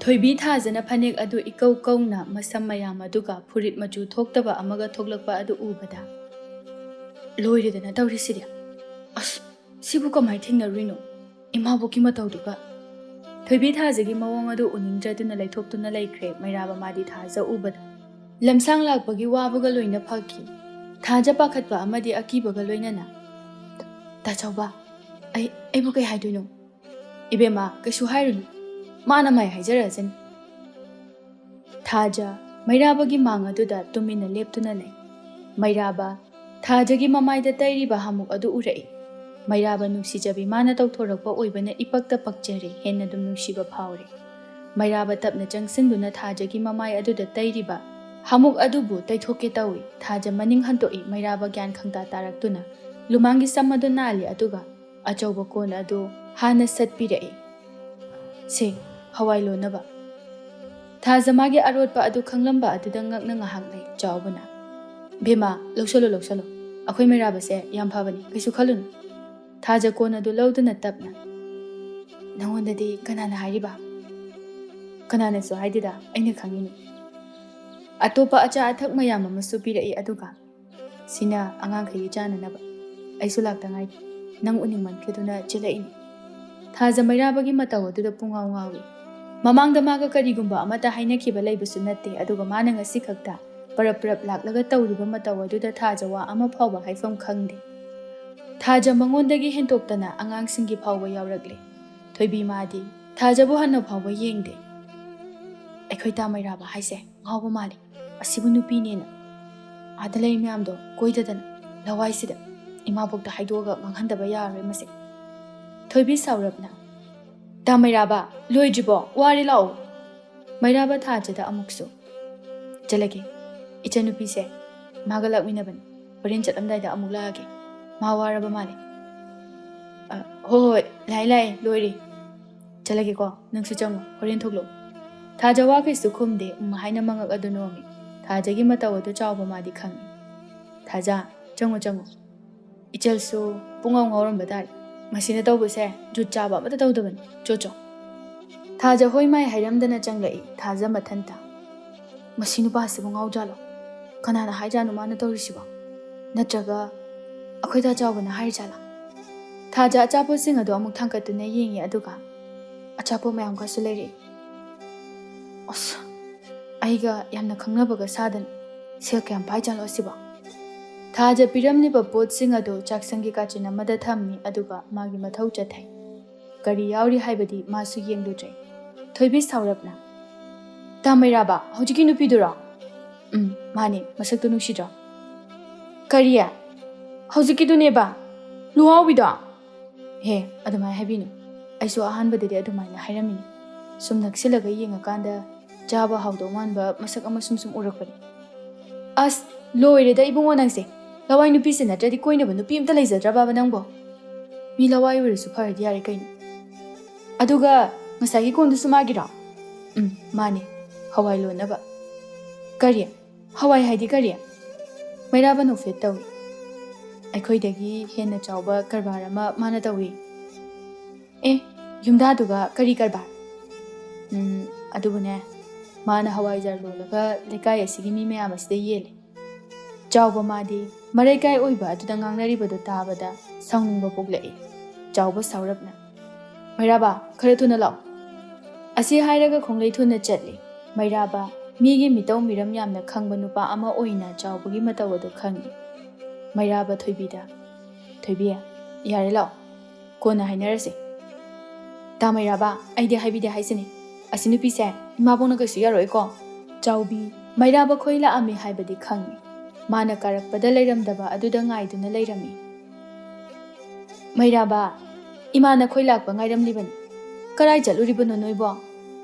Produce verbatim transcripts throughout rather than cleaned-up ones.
ꯊꯣꯏꯕꯤ ꯊꯥꯖꯅ ꯐꯅꯦꯛ ꯑꯗꯨ ꯏꯀꯧ ꯀꯧꯅ ꯃꯁꯝ ꯃꯌꯥꯝ ꯑꯗꯨꯒ ꯐꯨꯔꯤꯠ ꯃꯆꯨ ꯊꯣꯛꯇꯕ ꯑꯃꯒ ꯊꯣꯛꯂꯛꯄ ꯑꯗꯨ ꯎꯕꯗ, "ꯂꯣꯏꯔꯦꯗꯅ ꯇꯧꯔꯤꯁꯤꯗꯤ꯫ ꯑꯁ, ꯁꯤꯕꯨ ꯀꯃꯥꯏ ꯊꯦꯡꯅꯔꯨꯏꯅꯣ? ꯏꯃꯥꯕꯣꯛꯀꯤ ꯃꯇꯧꯗꯨꯒ!" ꯊꯣꯏꯕꯤ ꯊꯥꯖꯒꯤ ꯃꯑꯣꯡ ꯑꯗꯨ ꯎꯅꯤꯡꯗ꯭ꯔꯗꯨꯅ ꯂꯩꯊꯣꯛꯇꯨꯅ ꯂꯩꯈ꯭ꯔꯦ ꯃꯩꯔꯥꯕ ꯃꯥꯗꯤ ꯊꯥꯖ ꯎꯕꯗ꯫ ꯂꯝꯁꯥꯡ ꯂꯥꯛꯄꯒꯤ ꯋꯥꯕꯒ ꯂꯣꯏꯅ ꯐꯈꯤ꯫ ꯊꯥꯖ ꯄꯥꯈꯠꯄ ꯑꯃꯗꯤ ꯑꯀꯤꯕꯒ ꯂꯣꯏꯅꯅ, "ꯇꯥꯆꯧꯕ, ꯑꯩ, ꯑꯩꯕꯨ ꯀꯩ ꯍꯥꯏꯗꯣꯏꯅꯣ?" "ꯏꯕꯦꯝꯃ, ꯀꯩꯁꯨ ꯍꯥꯏꯔꯨꯅꯨ꯫ ꯃꯥꯅ ꯃꯥꯏ ꯍꯥꯏꯖꯔꯛꯑꯁꯅꯤ꯫" ꯊꯥꯖ ꯃꯩꯔꯥꯕꯒꯤ ꯃꯥꯡ ꯑꯗꯨꯗ ꯇꯨꯃꯤꯟꯅ ꯂꯦꯞꯇꯨꯅ ꯂꯩ꯫ ꯃꯩꯔꯥꯕ ꯊꯥꯖꯒꯤ ꯃꯃꯥꯏꯗ ꯇꯩꯔꯤꯕ ꯍꯥꯃꯨꯛ ꯑꯗꯨ ꯎꯔꯛꯏ꯫ ꯃꯩꯔꯥꯕ ꯅꯨꯡꯁꯤꯖꯕꯤ ꯃꯥꯅ ꯇꯧꯊꯣꯔꯛꯄ ꯑꯣꯏꯕꯅ ꯏꯄꯛꯇ ꯄꯛꯆꯔꯦ, ꯍꯦꯟꯅ ꯑꯗꯨꯝ ꯅꯨꯡꯁꯤꯕ ꯐꯥꯎꯔꯦ꯫ ꯃꯩꯔꯥꯕ ꯇꯞꯅ ꯆꯪꯁꯤꯟꯗꯨꯅ ꯊꯥꯖꯒꯤ ꯃꯃꯥꯏ ꯑꯗꯨꯗ ꯇꯩꯔꯤꯕ ꯍꯥꯃꯨꯛ ꯑꯗꯨꯕꯨ ꯇꯩꯊꯣꯛꯀꯦ ꯇꯧꯏ꯫ ꯊꯥꯖ ꯃꯅꯤꯡ ꯍꯟꯗꯣꯛꯏ꯫ ꯃꯩꯔꯥꯕ ꯒ꯭ꯌꯥꯟ ꯈꯪꯇꯥ ꯇꯥꯔꯛꯇꯨꯅ ꯂꯨꯃꯥꯡꯒꯤ ꯁꯝ ꯑꯗꯨ ꯅꯥꯜꯂꯤ, ꯑꯗꯨꯒ ꯑꯆꯧꯕ ꯀꯣꯟ ꯑꯗꯨ ꯍꯥꯟꯅ ꯁꯠꯄꯤꯔꯛꯏ꯫ "ꯁꯦ, ꯍꯋꯥꯏ ꯂꯣꯟꯅꯕ꯫" ꯊꯥꯖ ꯃꯥꯒꯤ ꯑꯔꯣꯠꯄ ꯑꯗꯨ ꯈꯪꯂꯝꯕ ꯑꯗꯨꯗ ꯉꯛꯅ ꯉꯥꯏꯍꯥꯛ ꯂꯩ꯫ ꯆꯥꯎꯕꯅ, "ꯕꯦꯝꯃ, ꯂꯧꯁꯜꯂꯨ, ꯂꯧꯁꯜꯂꯨ꯫ ꯑꯩꯈꯣꯏ ꯃꯩꯔꯥꯕꯁꯦ ꯌꯥꯝ ꯐꯕꯅꯤ, ꯀꯩꯁꯨ ꯈꯜꯂꯨꯅꯨ꯫" ꯊꯥꯖ ꯀꯣꯟ ꯑꯗꯨ ꯂꯧꯗꯨꯅ ꯇꯞꯅ, "ꯅꯉꯣꯟꯗꯗꯤ ꯀꯅꯥꯅ ꯍꯥꯏꯔꯤꯕ?" "ꯀꯅꯥꯅꯁꯨ ꯍꯥꯏꯗꯦꯗ, ꯑꯩꯅ ꯈꯪꯉꯤꯅꯤ꯫" ꯑꯇꯣꯞꯄ ꯑꯆꯥ ꯑꯊꯛ ꯃꯌꯥꯝ ꯑꯃꯁꯨ ꯄꯤꯔꯛꯏ, ꯑꯗꯨꯒ, "ꯁꯤꯅ ꯑꯉꯥꯡꯈꯩꯒꯤ ꯆꯥꯅꯅꯕ꯫ ꯑꯩꯁꯨ ꯂꯥꯛꯇ ꯉꯥꯏꯔꯤ꯫ ꯅꯪ ꯎꯅꯤꯡꯃꯟꯈꯤꯗꯨꯅ ꯆꯦꯜꯂꯛꯏꯅꯤ꯫" ꯊꯥꯖ ꯃꯩꯔꯥꯕꯒꯤ ꯃꯇꯧ ꯑꯗꯨꯗ ꯄꯨꯡꯉꯥꯎ ꯉꯥꯎꯏ꯫ ꯃꯃꯥꯡꯗ ꯃꯥꯒ ꯀꯔꯤꯒꯨꯝꯕ ꯑꯃꯠꯇ ꯍꯥꯏꯅꯈꯤꯕ ꯂꯩꯕꯁꯨ ꯅꯠꯇꯦ, ꯑꯗꯨꯒ ꯃꯥꯅ ꯉꯁꯤ ꯈꯛꯇ ꯄꯔꯞ ꯄꯔꯞ ꯂꯥꯛꯂꯒ ꯇꯧꯔꯤꯕ ꯃꯇꯧ ꯑꯗꯨꯗ ꯊꯥꯖ ꯋꯥ ꯑꯃ ꯐꯥꯎꯕ ꯍꯥꯏꯐꯝ ꯈꯪꯗꯦ꯫ ꯊꯥꯖ ꯃꯉꯣꯟꯗꯒꯤ ꯍꯦꯟꯇꯣꯛꯇꯅ ꯑꯉꯥꯡꯁꯤꯡꯒꯤ ꯐꯥꯎꯕ ꯌꯥꯎꯔꯛꯂꯦ꯫ ꯊꯣꯏꯕꯤ ꯃꯥꯗꯤ ꯊꯥꯖꯕꯨ ꯍꯟꯅ ꯐꯥꯎꯕ ꯌꯦꯡꯗꯦ꯫ "ꯑꯩꯈꯣꯏ ꯇꯥ ꯃꯩꯔꯥꯕ ꯍꯥꯏꯁꯦ ꯉꯥꯎꯕ ꯃꯥꯜꯂꯤ꯫ ꯑꯁꯤꯕꯨ ꯅꯨꯄꯤꯅꯦꯅ ꯑꯥꯗ ꯂꯩ ꯃꯌꯥꯝꯗꯣ ꯀꯣꯏꯗꯗꯅ ꯂꯋꯥꯏꯁꯤꯗ ꯏꯃꯥꯕꯣꯛꯇ ꯍꯥꯏꯗꯣꯛꯑꯒ ꯉꯥꯡꯍꯟꯗꯕ ꯌꯥꯔꯔꯣꯏ ꯃꯁꯦ꯫" ꯊꯣꯏꯕꯤ ꯁꯥꯎꯔꯞꯅ, "ꯇꯥ ꯃꯩꯔꯥꯕ, ꯂꯣꯏꯗ꯭ꯔꯤꯕꯣ? ꯋꯥꯔꯦ ꯂꯥꯛꯑꯣ꯫" ꯃꯩꯔꯥꯕ ꯊꯥꯖꯗ ꯑꯃꯨꯛꯁꯨ, "ꯆꯠꯂꯒꯦ꯫ ꯏꯆꯟꯅꯨꯄꯤꯁꯦ ꯃꯥꯒ ꯂꯥꯛꯃꯤꯟꯅꯕꯅꯤ꯫ ꯍꯣꯔꯦꯟ ꯆꯠꯂꯝꯗꯥꯏꯗ ꯑꯃꯨꯛ ꯂꯥꯛꯑꯒꯦ꯫ ꯃꯥ ꯋꯥꯔꯕ ꯃꯥꯜꯂꯦ꯫" "ꯑ, ꯍꯣꯏ, ꯍꯣꯏ, ꯂꯥꯛꯑꯦ, ꯂꯥꯛꯑꯦ, ꯂꯣꯏꯔꯦ꯫ ꯆꯠꯂꯒꯦꯀꯣ, ꯅꯪꯁꯨ ꯆꯪꯉꯣ, ꯍꯣꯔꯦꯟ ꯊꯣꯛꯂꯛꯑꯣ꯫" ꯊꯥꯖ ꯋꯥ ꯀꯩꯁꯨ ꯈꯨꯝꯗꯦ, ꯎꯝ ꯍꯥꯏꯅ ꯃꯉꯛ ꯑꯗꯨ ꯅꯣꯝꯃꯤ꯫ ꯊꯥꯖꯒꯤ ꯃꯇꯧ ꯑꯗꯨ ꯆꯥꯎꯕ ꯃꯥꯗꯤ ꯈꯪꯏ꯫ "ꯊꯥꯖ, ꯆꯪꯉꯣ, ꯆꯪꯉꯣ꯫ ꯏꯆꯜꯁꯨ ꯄꯨꯡꯉꯥꯎ ꯉꯥꯎꯔꯝꯕ ꯇꯥꯔꯦ꯫ ꯃꯁꯤꯅ ꯇꯧꯕꯁꯦ ꯖꯨꯠ ꯆꯥꯕ ꯑꯃꯠꯇ ꯇꯧꯗꯕꯅꯤ꯫ ꯆꯣ, ꯆꯣ꯫" ꯊꯥꯖ ꯍꯣꯏ ꯃꯥꯏ ꯍꯥꯏꯔꯝꯗꯅ ꯆꯪꯂꯛꯏ꯫ ꯊꯥꯖ ꯃꯊꯟꯇ, "ꯃꯁꯤ ꯅꯨꯄꯥꯁꯤꯕꯨ ꯉꯥꯎꯖꯥꯠꯂꯣ? ꯀꯅꯥꯅ ꯍꯥꯏꯖꯥꯠꯅꯣ ꯃꯥꯅ ꯇꯧꯔꯤꯁꯤꯕꯣ? ꯅꯠꯇ꯭ꯔꯒ ꯑꯩꯈꯣꯏ ꯗꯥ ꯆꯥꯎꯕꯅ ꯍꯥꯏꯔꯤꯖꯥꯠꯂꯥ?" ꯊꯥꯖ ꯑꯆꯥꯄꯣꯠꯁꯤꯡ ꯑꯗꯨ ꯑꯃꯨꯛ ꯊꯥꯡꯒꯠꯇꯨꯅ ꯌꯦꯡꯉꯤ, ꯑꯗꯨꯒ ꯑꯆꯥꯄꯣꯠ ꯃꯌꯥꯝꯒꯁꯨ ꯂꯩꯔꯛꯏ꯫ "ꯑꯁ, ꯑꯩꯒ ꯌꯥꯝꯅ ꯈꯪꯅꯕꯒ ꯁꯥꯗꯅ ꯁꯦꯜ ꯀꯌꯥꯝ ꯄꯥꯏꯖꯥꯠꯂꯣ ꯑꯁꯤꯕꯣ?" ꯊꯥꯖ ꯄꯤꯔꯝꯂꯤꯕ ꯄꯣꯠꯁꯤꯡ ꯑꯗꯨ ꯆꯥꯛꯁꯪꯒꯤ ꯀꯥꯆꯤꯟ ꯑꯃꯗ ꯊꯝꯃꯤ, ꯑꯗꯨꯒ ꯃꯥꯒꯤ ꯃꯊꯧ ꯆꯠꯊꯩ꯫ ꯀꯔꯤ ꯌꯥꯎꯔꯤ ꯍꯥꯏꯕꯗꯤ ꯃꯥꯁꯨ ꯌꯦꯡꯂꯨꯗ꯭ꯔꯦ꯫ ꯊꯣꯏꯕꯤ ꯁꯥꯎꯔꯞꯅ, "ꯇꯥ ꯃꯩꯔꯥꯕ, ꯍꯧꯖꯤꯛꯀꯤ ꯅꯨꯄꯤꯗꯨꯔꯣ?" "ꯎꯝ, ꯃꯥꯅꯦ, ꯃꯁꯛꯇꯨ ꯅꯨꯡꯁꯤꯗ꯭ꯔꯣ?" "ꯀꯔꯤ? ꯍꯧꯖꯤꯛꯀꯤꯗꯨꯅꯦꯕ? ꯂꯨꯍꯥꯎꯕꯤꯗꯣ?" "ꯍꯦ, ꯑꯗꯨꯃꯥꯏꯅ ꯍꯥꯏꯕꯤꯅꯨ꯫ ꯑꯩꯁꯨ ꯑꯍꯥꯟꯕꯗꯗꯤ ꯑꯗꯨꯃꯥꯏꯅ ꯍꯥꯏꯔꯝꯃꯤꯅꯤ꯫ ꯁꯨꯝ ꯅꯛꯁꯤꯜꯂꯒ ꯌꯦꯡꯉꯀꯥꯟꯗ ꯆꯥꯕ ꯍꯥꯎꯗꯧ ꯃꯥꯟꯕ ꯃꯁꯛ ꯑꯃ ꯁꯨꯝ ꯁꯨꯝ ꯎꯔꯛꯄꯅꯤ꯫ ꯑꯁ, ꯂꯣꯏꯔꯦꯗ ꯏꯕꯨꯡꯉꯣ ꯅꯪꯁꯦ꯫ ꯂꯋꯥꯏ ꯅꯨꯄꯤꯁꯦ ꯅꯠꯇ꯭ꯔꯗꯤ ꯀꯣꯏꯅꯕ ꯅꯨꯄꯤ ꯑꯝꯇ ꯂꯩꯖꯗ꯭ꯔꯕꯕ ꯅꯪꯕꯣ? ꯃꯤ ꯂꯋꯥꯏ ꯑꯣꯏꯔꯁꯨ ꯐꯔꯗꯤ ꯌꯥꯔꯦ ꯀꯩꯅꯣ꯫ ꯑꯗꯨꯒ ꯉꯁꯥꯏꯒꯤ ꯀꯣꯟꯗꯨꯁꯨ ꯃꯥꯒꯤꯔꯣ?" "ꯎꯝ, ꯃꯥꯅꯦ꯫ ꯍꯋꯥꯏ ꯂꯣꯟꯅꯕ꯫" "ꯀꯔꯤ? ꯍꯋꯥꯏ ꯍꯥꯏꯗꯤ ꯀꯔꯤ?" ꯃꯩꯔꯥꯕ ꯅꯣꯛꯐꯦꯠ ꯇꯧꯏ꯫ "ꯑꯩꯈꯣꯏꯗꯒꯤ ꯍꯦꯟꯅ ꯆꯥꯎꯕ ꯀꯔꯕꯥꯔ ꯑꯃ ꯃꯥꯅ ꯇꯧꯏ꯫" "ꯑꯦ, ꯌꯨꯝꯗꯥꯗꯨꯒ ꯀꯔꯤ ꯀꯔꯕꯥꯔ?" "ꯎꯝ, ꯑꯗꯨꯕꯨꯅꯦ, ꯃꯥꯅ ꯍꯋꯥꯏꯖꯥꯔ ꯂꯣꯜꯂꯒ ꯂꯩꯀꯥꯏ ꯑꯁꯤꯒꯤ ꯃꯤ ꯃꯌꯥꯝ ꯑꯁꯤꯗ ꯌꯦꯜꯂꯦ꯫" ꯆꯥꯎꯕ ꯃꯥꯗꯤ ꯃꯔꯩꯀꯥꯏ ꯑꯣꯏꯕ ꯑꯗꯨꯗ ꯉꯥꯡꯅꯔꯤꯕꯗꯨ ꯇꯥꯕꯗ ꯁꯥꯎꯅꯤꯡꯕ ꯄꯣꯛꯂꯛꯏ꯫ ꯆꯥꯎꯕ ꯁꯥꯎꯔꯞꯅ, "ꯃꯩꯔꯥꯕ, ꯈꯔ ꯊꯨꯅ ꯂꯥꯛꯑꯣ꯫" ꯑꯁꯤ ꯍꯥꯏꯔꯒ ꯈꯣꯡꯂꯩ ꯊꯨꯅ ꯆꯠꯂꯤ꯫ ꯃꯩꯔꯥꯕ, ꯃꯤꯒꯤ ꯃꯤꯇꯧ ꯃꯤꯔꯝ ꯌꯥꯝꯅ ꯈꯪꯕ ꯅꯨꯄꯥ ꯑꯃ ꯑꯣꯏꯅ ꯆꯥꯎꯕꯒꯤ ꯃꯇꯧ ꯑꯗꯨ ꯈꯪꯏ꯫ ꯃꯩꯔꯥꯕ ꯊꯣꯏꯕꯤꯗ, "ꯊꯣꯏꯕꯤ, ꯌꯥꯔꯦ ꯂꯥꯛꯑꯣ, ꯀꯣꯟꯅ ꯍꯥꯏꯅꯔꯁꯦ꯫" "ꯇꯥ ꯃꯩꯔꯥꯕ, ꯑꯩꯗꯤ ꯍꯥꯏꯕꯤꯗꯦ ꯍꯥꯏꯁꯤꯅꯤ꯫ ꯑꯁꯤ ꯅꯨꯄꯤꯁꯦ ꯏꯃꯥꯕꯣꯛꯅ ꯀꯩꯁꯨ ꯌꯥꯔꯣꯏꯀꯣ꯫" ꯆꯥꯎꯕꯤ, ꯃꯩꯔꯥꯕ ꯈꯣꯏ ꯂꯥꯛꯑꯝꯃꯤ ꯍꯥꯏꯕꯗꯤ ꯈꯪꯏ꯫ ꯃꯥꯅ ꯀꯥꯔꯛꯄꯗ ꯂꯩꯔꯝꯗꯕ ꯑꯗꯨꯗ ꯉꯥꯏꯗꯨꯅ ꯂꯩꯔꯝꯃꯤ꯫ "ꯃꯩꯔꯥꯕ, ꯏꯃꯥ ꯅꯈꯣꯏ ꯂꯥꯛꯄ ꯉꯥꯏꯔꯝꯂꯤꯕꯅꯤ꯫ ꯀꯔꯥꯏ ꯆꯠꯂꯨꯔꯤꯕꯅꯣ ꯅꯣꯏꯕꯣ?"